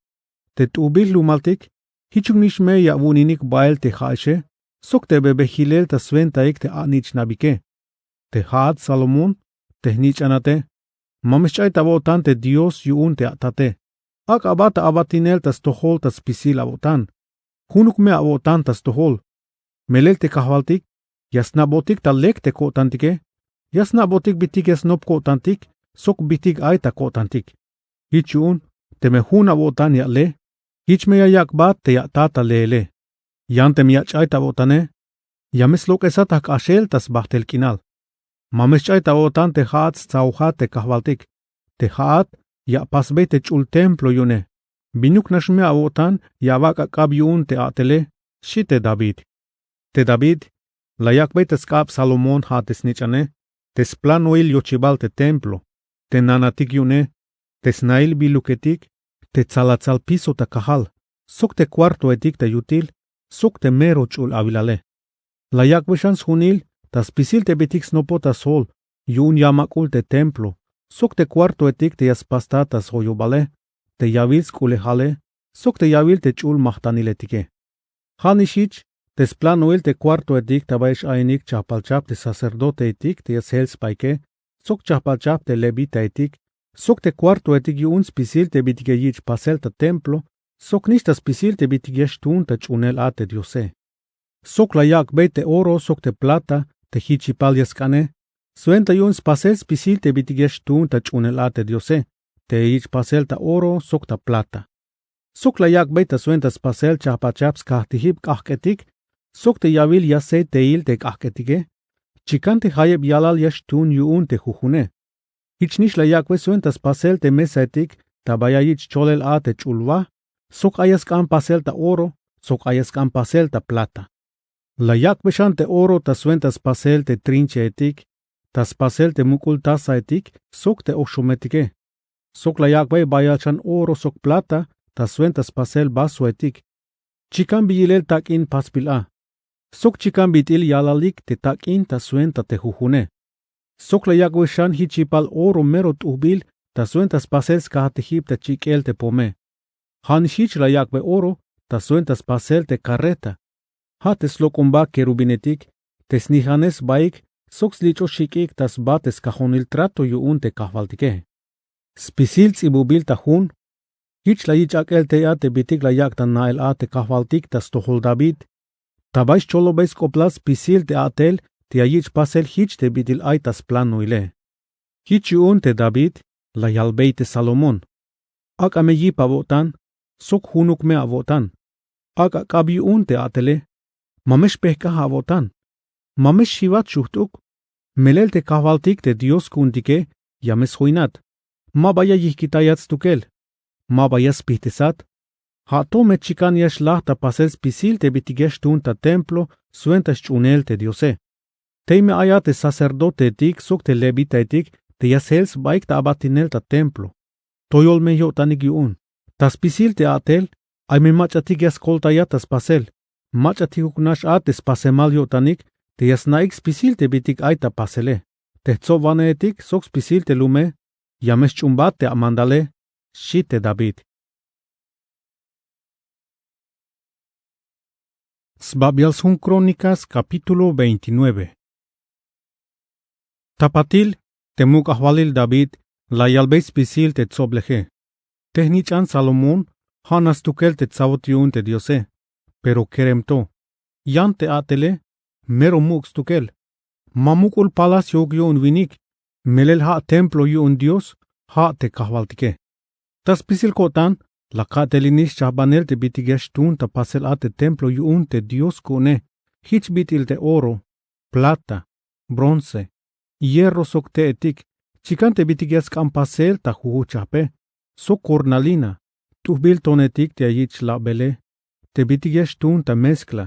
Te t'ujbil jlumaltik, jichuknix me ya awu'uninik bael te ja'exe, sok te bebejilel ta swentaik te anich'nabike. Te ja'at Salomón, te jnich'anate, ma me xch'ay ta awo'tan te Dios yu'un te atate. Ak'a aba ta abatinel ta stojol ta spisil awo'tan. Junuk me awo'tan ta stojol. Melel te kajwaltik ya sna'botik ta lek te ko'tantike. Ya sna'botik bitik ya snop ko'tantik, sok bitik ay ta ko'tantik. Jich yu'un, teme jun awo'tan ya ale, jich me ya yak'bat te ya ata ta leele. Yan teme ya ch'ay ta awo'tane, ya me slok'esat ta jk'axel ta sbajtel k'inal. Ma me xch'ay ta awo'tan te ja'at stsaojat te kajwaltik. Te ja'at ya apasbey te ch'ul templo yu'une. Binuk nax me awo'tan ya awak' ak'ab yu'un te a'tele, xchi te David. Te David la yak'bey ta sk'ab Salomón, ja' te snich'ane, te splanoil yochibal te templo, te nanatik yu'une, te snail biluketik, te tsalatsal piso ta kajal, sok te kuartoetik ta yutil, sok te mero ch'ul awilale. La yak'bey xan sju'unil ta spisil te bitik snopot ta sjol yu'un yamak'ul te templo, sok te kuartoetik te ya spastat ta sjoyobale, te yawil sk'ulejale, sok te yawil te ch'ul majtaniletike. Ja' nix jich te splanoil te kuartoetik ta bay x-ainik chajpalchajp te sacerdoteetik te ya sjel sbaike, sok chajpalchajp te levitaetik, sok te kuartoetik yu'un spisil te bitike yich' pasel ta templo, sok nix ta spisil te bitike ya xtuun ta ch'uunel a te Diose. Sok la yak'bey te oro sok te plata te jich yipal ya sk'ane, swenta yu'un spasel spisil te bitike ya xtuun ta ch'uunel a te Diose, te ya yich' pasel ta oro sok ta plata. Sok la yak'bey ta swenta spasel chajpalchajp skajtijib k'ajk'etik, sok te yawil yaceiteil te k'ajk'etike, chikan te jayeb yalal ya xtuun yu'un te jujune. Jich nix la yak'bey swenta spasel te mesaetik ta bay ya yich' cholel a te ch'ul wa, sok ay ya sk'an pasel ta oro, sok ay ya sk'an pasel ta plata. La yak'bey xan te oro ta swenta spasel te trincheetik, ta spasel te muk'ul tazaetik, sok te oxometike. Sok la yak'bey bayal xan oro sok plata ta swenta spasel vasoetik. Chikan bi yilel tak'in pasbil a. Sok chikan bit'il yalalik te tak'in ta swenta te jujune. Sok la yak'bey xan jich yipal oro mero t'ujbil ta swenta spasel skajtijib ta chik'el te pome. Ja' nix jich la yak'bey oro ta swenta spasel te karreta. Ja' te slok'omba kerubinetik, te snijanej sbaik, sok slich'oj xik'ik ta sba te skajonil trato yu'un te kajwaltike. Spisil ts'ibubil ta jun. Jich la yich' ak'el tey a te bitik la yak' ta na'el a te kajwaltik ta stojol David. Ta bay xcholobey sk'oplal spisil te a'tel te ya yich' pasel jich te bit'il ay ta splanoile. Jich yu'un te David la yalbey te Salomón: Ak'a me yip awo'tan, sok junuk me awo'tan. Ak'a k'ab yu'un te a'tele. Ma me xpejk'aj awo'tan. Ma me xjiwat xujt'uk. Melel te kajwaltik te Dios ku'untike ya me sjoinat. Ma ba ya yijkitayat stukel. Ma ba ya spijtesat. Ja' to me chikan ya xlaj ta pasel spisil te bitike xtuun ta templo swenta sch'uunel te Diose. Tey me ayat te sacerdoteetik sok te levitaetik te ya sjel sbaik ta abatinel ta templo. Toyol me yo'tanik yu'un. Ta spisil te a'tel ay me mach'atik ya skoltayat ta spasel. Mach'atijuknax a te spasemal yo'tanik te ya sna'ik spisil te bitik ay ta pasele. Te jtsobwaneetik sok spisil te lume ya me sch'uunbat te amandale, xchi te David. Sbabial sjun Krónikas, capítulo veintinueve. Ta patil, te muk' ajwalil David la yalbey spisil te tsobleje. Te jnich'an salomón ja' nax stukel te tsawut yu'un te diose. Pero kerem to, yan te a'tele mero muk' stukel. Ma muk'ul palasyouk yu'un winik, melel ja' templo yu'un dios, ja' te kajwaltike. Ta spisil ko'tan la ka'telinix chajbanel te bitik ya xtuun ta pasel a te templo yu'un te dios ku'une. Jich bit'il te oro, plata, bronce, hierro sok te'etik chikan te bitik ya sk'an pasel ta jujujchajpe, sok kornalina, t'ujbil tonetik te ya yich' labele, te bitik ya xtuun ta mezcla,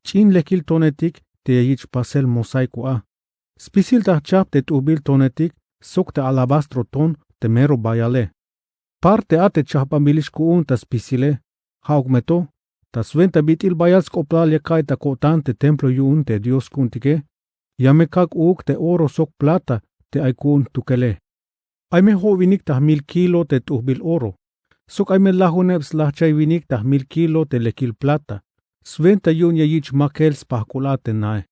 ch'in lekil tonetik te ya yich' pasel mosaico a, spisil ta jchajp te t'ujbil tonetik sok te alabastro ton te mero bayale. Parte a te chajbanbilix ku'un ta spisile. Ja'uk me to, ta swenta bit'il bayal sk'oplal ya ka'iy ta ko'tan te templo yu'un te dios ku'untike, ya me kak' uuk te oro sok plata te ay ku'un jtukele. Ay me jo'winik ta jmil kilo te t'ujbil oro, sok ay me lajuneb slajchaywinik ta jmil kilo te lekil plata, swenta yu'un ya yich' makel spajk'ul a te nae.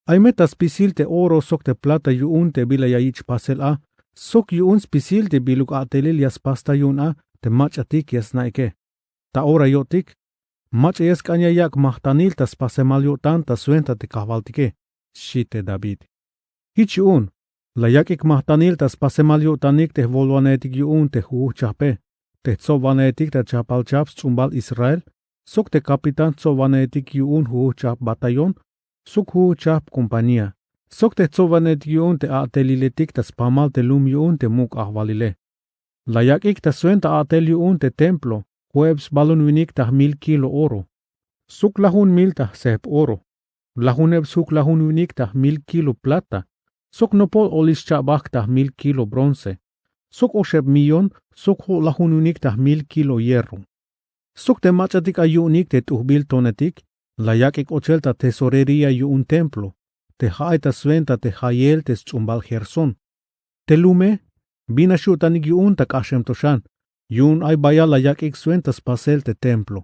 Ay me ta spisil te oro sok te plata yu'un te bila ya yich' pasel a, sok yu'un spisil te biluk a'telil ya spasta yu'un a te mach'atik ya sna'ike. Ta ora yo'tik mach'a ya sk'an ya yak' majtanil ta spasemal yo'tan ta swenta te kajwaltike, xchi te david. Jich yu'un la yak'ik majtanil ta spasemal yo'tanik te jwolwanejetik yu'un te jujujchajpe, te jtsobwanejetik ta chajpalchajp sts'umbal israel, sok te kapitán jtsobwanejetik yu'un jujujchajp batallón, sok jujujchajp compañía, sok te jtsobwanejetik yu'un te a'teliletik ta spamal te lum yu'un te muk' ajwalile. La yak'ik ta swenta a'tel yu'un te templo jo'eb sbalun winik ta jmil kilo oro, sok lajun mil ta jsejp oro, lajuneb sjuk lajun winik ta jmil kilo plata, sok nopol olix cha'bajk ta jmil kilo bronce, sok oxeb millón sok jo' lajun winik ta jmil kilo hierro. Sok te mach'atik ay yu'unik te t'ujbil tonetik la yak'ik ochel ta tesorería yu'un templo, te ja'ay ta swenta te jayel te sts'umbal gersón. Te lume, bin nax yo'tanik yu'un ta k'axem to xan, yu'un ay bayal la yak'ik swenta spasel te templo.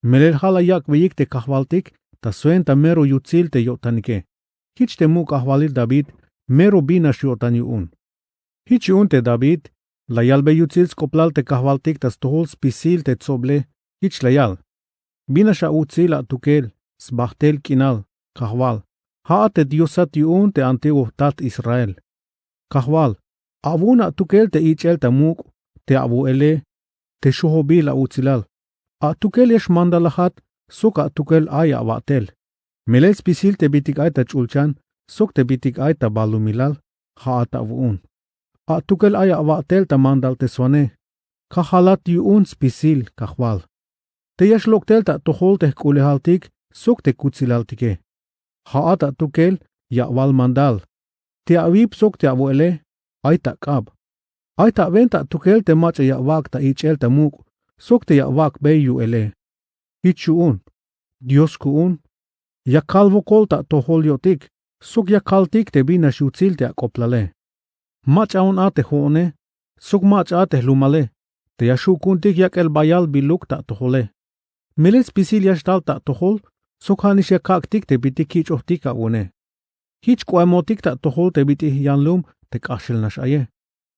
Melel ja' la yak'beyik te kajwaltik ta swenta mero yutsil te yo'tanike. Jich te muk' ajwalil david mero bin nax yo'tan yu'un. Jich yu'un te david la yalbey yutsil sk'oplal te kajwaltik ta stojol spisil te tsoble. Jich la yal: Bin nax awutsil atukel, sbajtel k'inal, kajwal, ja'at te diosat yu'un te antiguo jtat israel. Kajwal, awu'un atukel te ich'el ta muk' te awu'ele, te xojobil awutsilal. Atukel ya xmandalajat sok atukel ay awa'tel. Melel spisil te bitik ay ta ch'ulchan sok te bitik ay ta balumilal, ja'at awu'un. Atukel ay awa'tel ta mandalteswanej. Kajalat yu'un spisil kajwal. Te ya xlok' tel ta atojol te jk'ulejaltik sok te kutsilaltike. Ja'at atukel ya awal mandal. Te awip sok te awu'ele ay ta k'ab. Ay ta awenta atukel te mach'a ya awak' ta ich'el ta muk' sok te ya awak'bey yu'ele. Jich yu'un, dios ku'un, ya kal wokol ta atojol yo'tik sok ya kaltik te bin nax yutsil te ak'oblale. Mach'aon a te jo'one sok mach'a a te jlumale, te ya xju' ku'untik yak'el bayal biluk ta atojole. Melel spisil ya xtal ta atojol sok ja' nix ya kak'tik te bit'il kich'ojtik awu'une. Jich k'o'emotik ta atojol te bit'il yanlum te k'axel nax aye.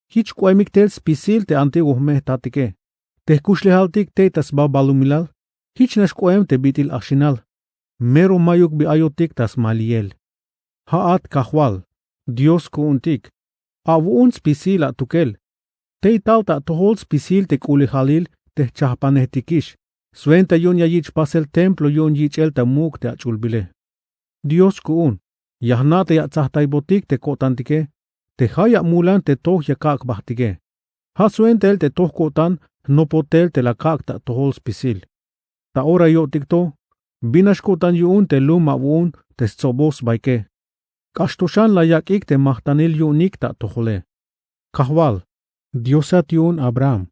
Jich k'o'emik tel spisil te antiguo jme jtatike. Te jkuxlejaltik tey ta sba balumilal, jich nax k'o'em te bit'il axinal. Mero mayuk bi ayotik ta smaliyel. Ja'at kajwal, dios ku'untik, awu'un spisil atukel. Tey tal ta atojol spisil te k'ulejalil te jchajpanejtikix, swenta yu'un ya yich' pasel templo yu'un yich'el ta muk' te ach'ulbile. Dios ku'un, ya jna' te ya atsajtaybotik te ko'tantike, te ja' ya amulan te toj ya kak' jbajtike. Ja' swentail te toj ko'tan jnopot tel te la kak' ta atojol spisil. Ta ora yo'tik to, bin nax ko'tan yu'un te lum awu'un te stsoboj sbaike. K'ax to xan la yak'ik te majtanil yu'unik ta atojole. Kajwal, diosat yu'un abraham,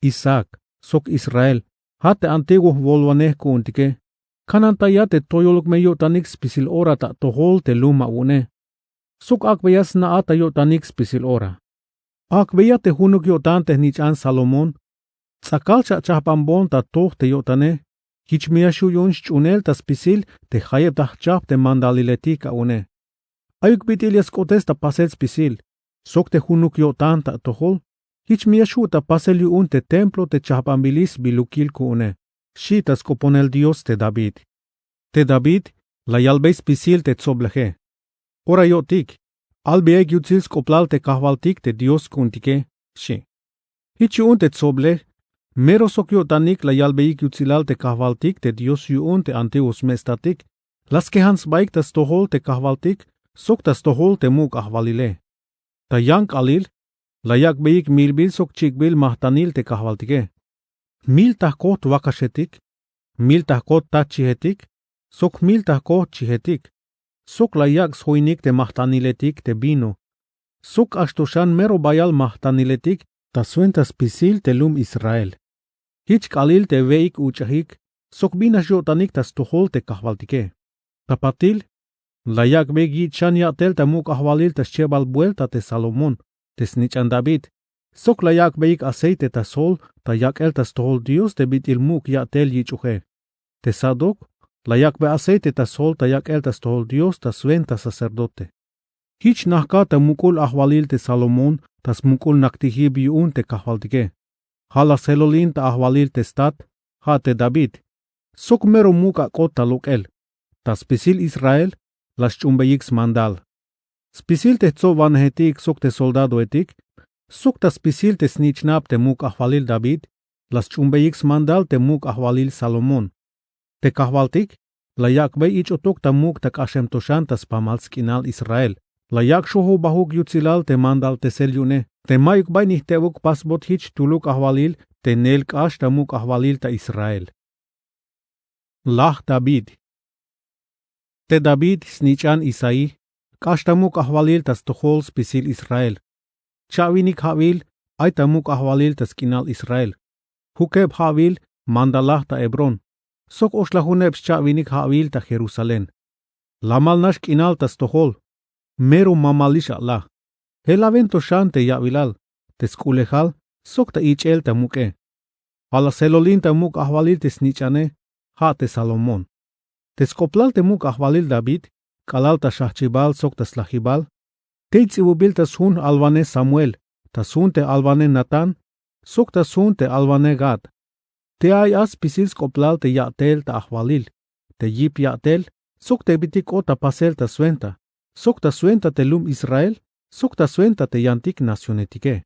isaac, sok israel, ja' te antiguo jwolwanej ku'untike, kanantaya te toyoluk me yo'tanik spisil ora ta atojol te lum awu'une. Sok ak'beya sna'at ta yo'tanik spisil ora. Ak'beya te junuk yo'tan te jnich'an salomón. Ts'akal xachajbanbon ta toj te yo'tane. Jich me ya xju' yu'un xch'uunel ta spisil te jayeb ta jchajp te mandaliletik awu'une. Ayuk bit'il ya sk'otes ta pasel spisil sok te junuk yo'tan ta atojol. Jich me ya xju' ta pasel yu'un te templo te chajbanbilil sbilukil ku'une, xchi ta sk'oponel Dios te David. Te David la yalbey spisil te tsobleje. Ora yo'tik, albeyaik yutsil sk'oplal te kajwaltik te Dios ku'untike, xchi. Jich yu'un te tsoblej, mero sok yo'tanik la yalbeyik yutsilal te kajwaltik te Dios yu'un te antiguo sme'statik, la skejan sbaik ta stojol te kajwaltik sok ta stojol te muk' ajwalile. Ta yan k'aalil, la yak'beyik milbil sok chik'bil majtanil te kajwaltike. Jmil ta jkojt wakaxetik, jmil ta jkojt tachchijetik, sok jmil ta jkojt chijetik, sok la yak' sjoinik te majtaniletik te vino, sok k'ax to xan mero bayal majtaniletik ta swenta spisil te lum Israel. Jich k'aalil te we'ik uch'ajik sok bin nax yo'tanik ta stojol te kajwaltike. Ta patil, la yak'beyik yich' xan ya'tel ta muk' ajwalil ta schebal buelta te Salomón te snich'an David, sok la yak'beyik aceite ta sjol ta yak'el ta stojol Dios te bit'il muk' ya'tel yich'oje. Te Sadoc la yak'bey aceite ta sjol ta yak'el ta stojol Dios ta swenta sacerdote. Jich najka ta muk'ul ajwalil te Salomón ta smuk'ul naktijib yu'un te kajwaltike. Ja' la sjelolin ta ajwalil te stat, ja' te David, sok mero muk' ak'ot ta lok'el. Ta spisil Israel la sch'umbeyik smandal. Spisil te jtsobwanejetik sok te soldadoetik, sok ta spisil te snich'nab te muk' ajwalil David, la sch'umbeyik smandal te muk' ajwalil Salomón. Te kajwaltik la yak'bey ich'otok ta muk' ta k'axem to xan ta spamal sk'inal Israel. La yak' xojobajuk yutsilal te mandaltesel yu'une te mayuk bay nijt'ebuk pasbot jich tuluk ajwalil te neel k'ax ta muk' ajwalil ta Israel. Laj David. Te David snich'an Isaí, k'ax ta muk' ajwalil ta stojol spisil Israel. Cha'winik ja'wil ay ta muk' ajwalil ta sk'inal Israel. Jukeb ja'wil mandalaj ta Hebrón, sok oxlajuneb xcha'winik ja'wil ta Jerusalén. Lamal nax k'inal ta stojol, mero mamalix a'laj. Jelawen to xan te ya'wilal, te sk'ulejal, sok ta ich'el ta muk'e. Ja' la sjelolin ta muk' ajwalil te snich'ane, ja' te Salomón. Te sk'oplal te muk' ajwalil David, k'alal ta xajchibal sok ta slajibal, tey ts'ibubil ta sjun alwanej Samuel, ta sjun te alwanej Natán, sok ta sjun te alwanej Gad. Te ay a spisil sk'oplal te ya'tel ta ajwalil, te yip ya'tel, sok te bit'il k'ot ta pasel ta swenta, sok ta swenta te lum Israel, sok ta swenta te yantik nacionetike.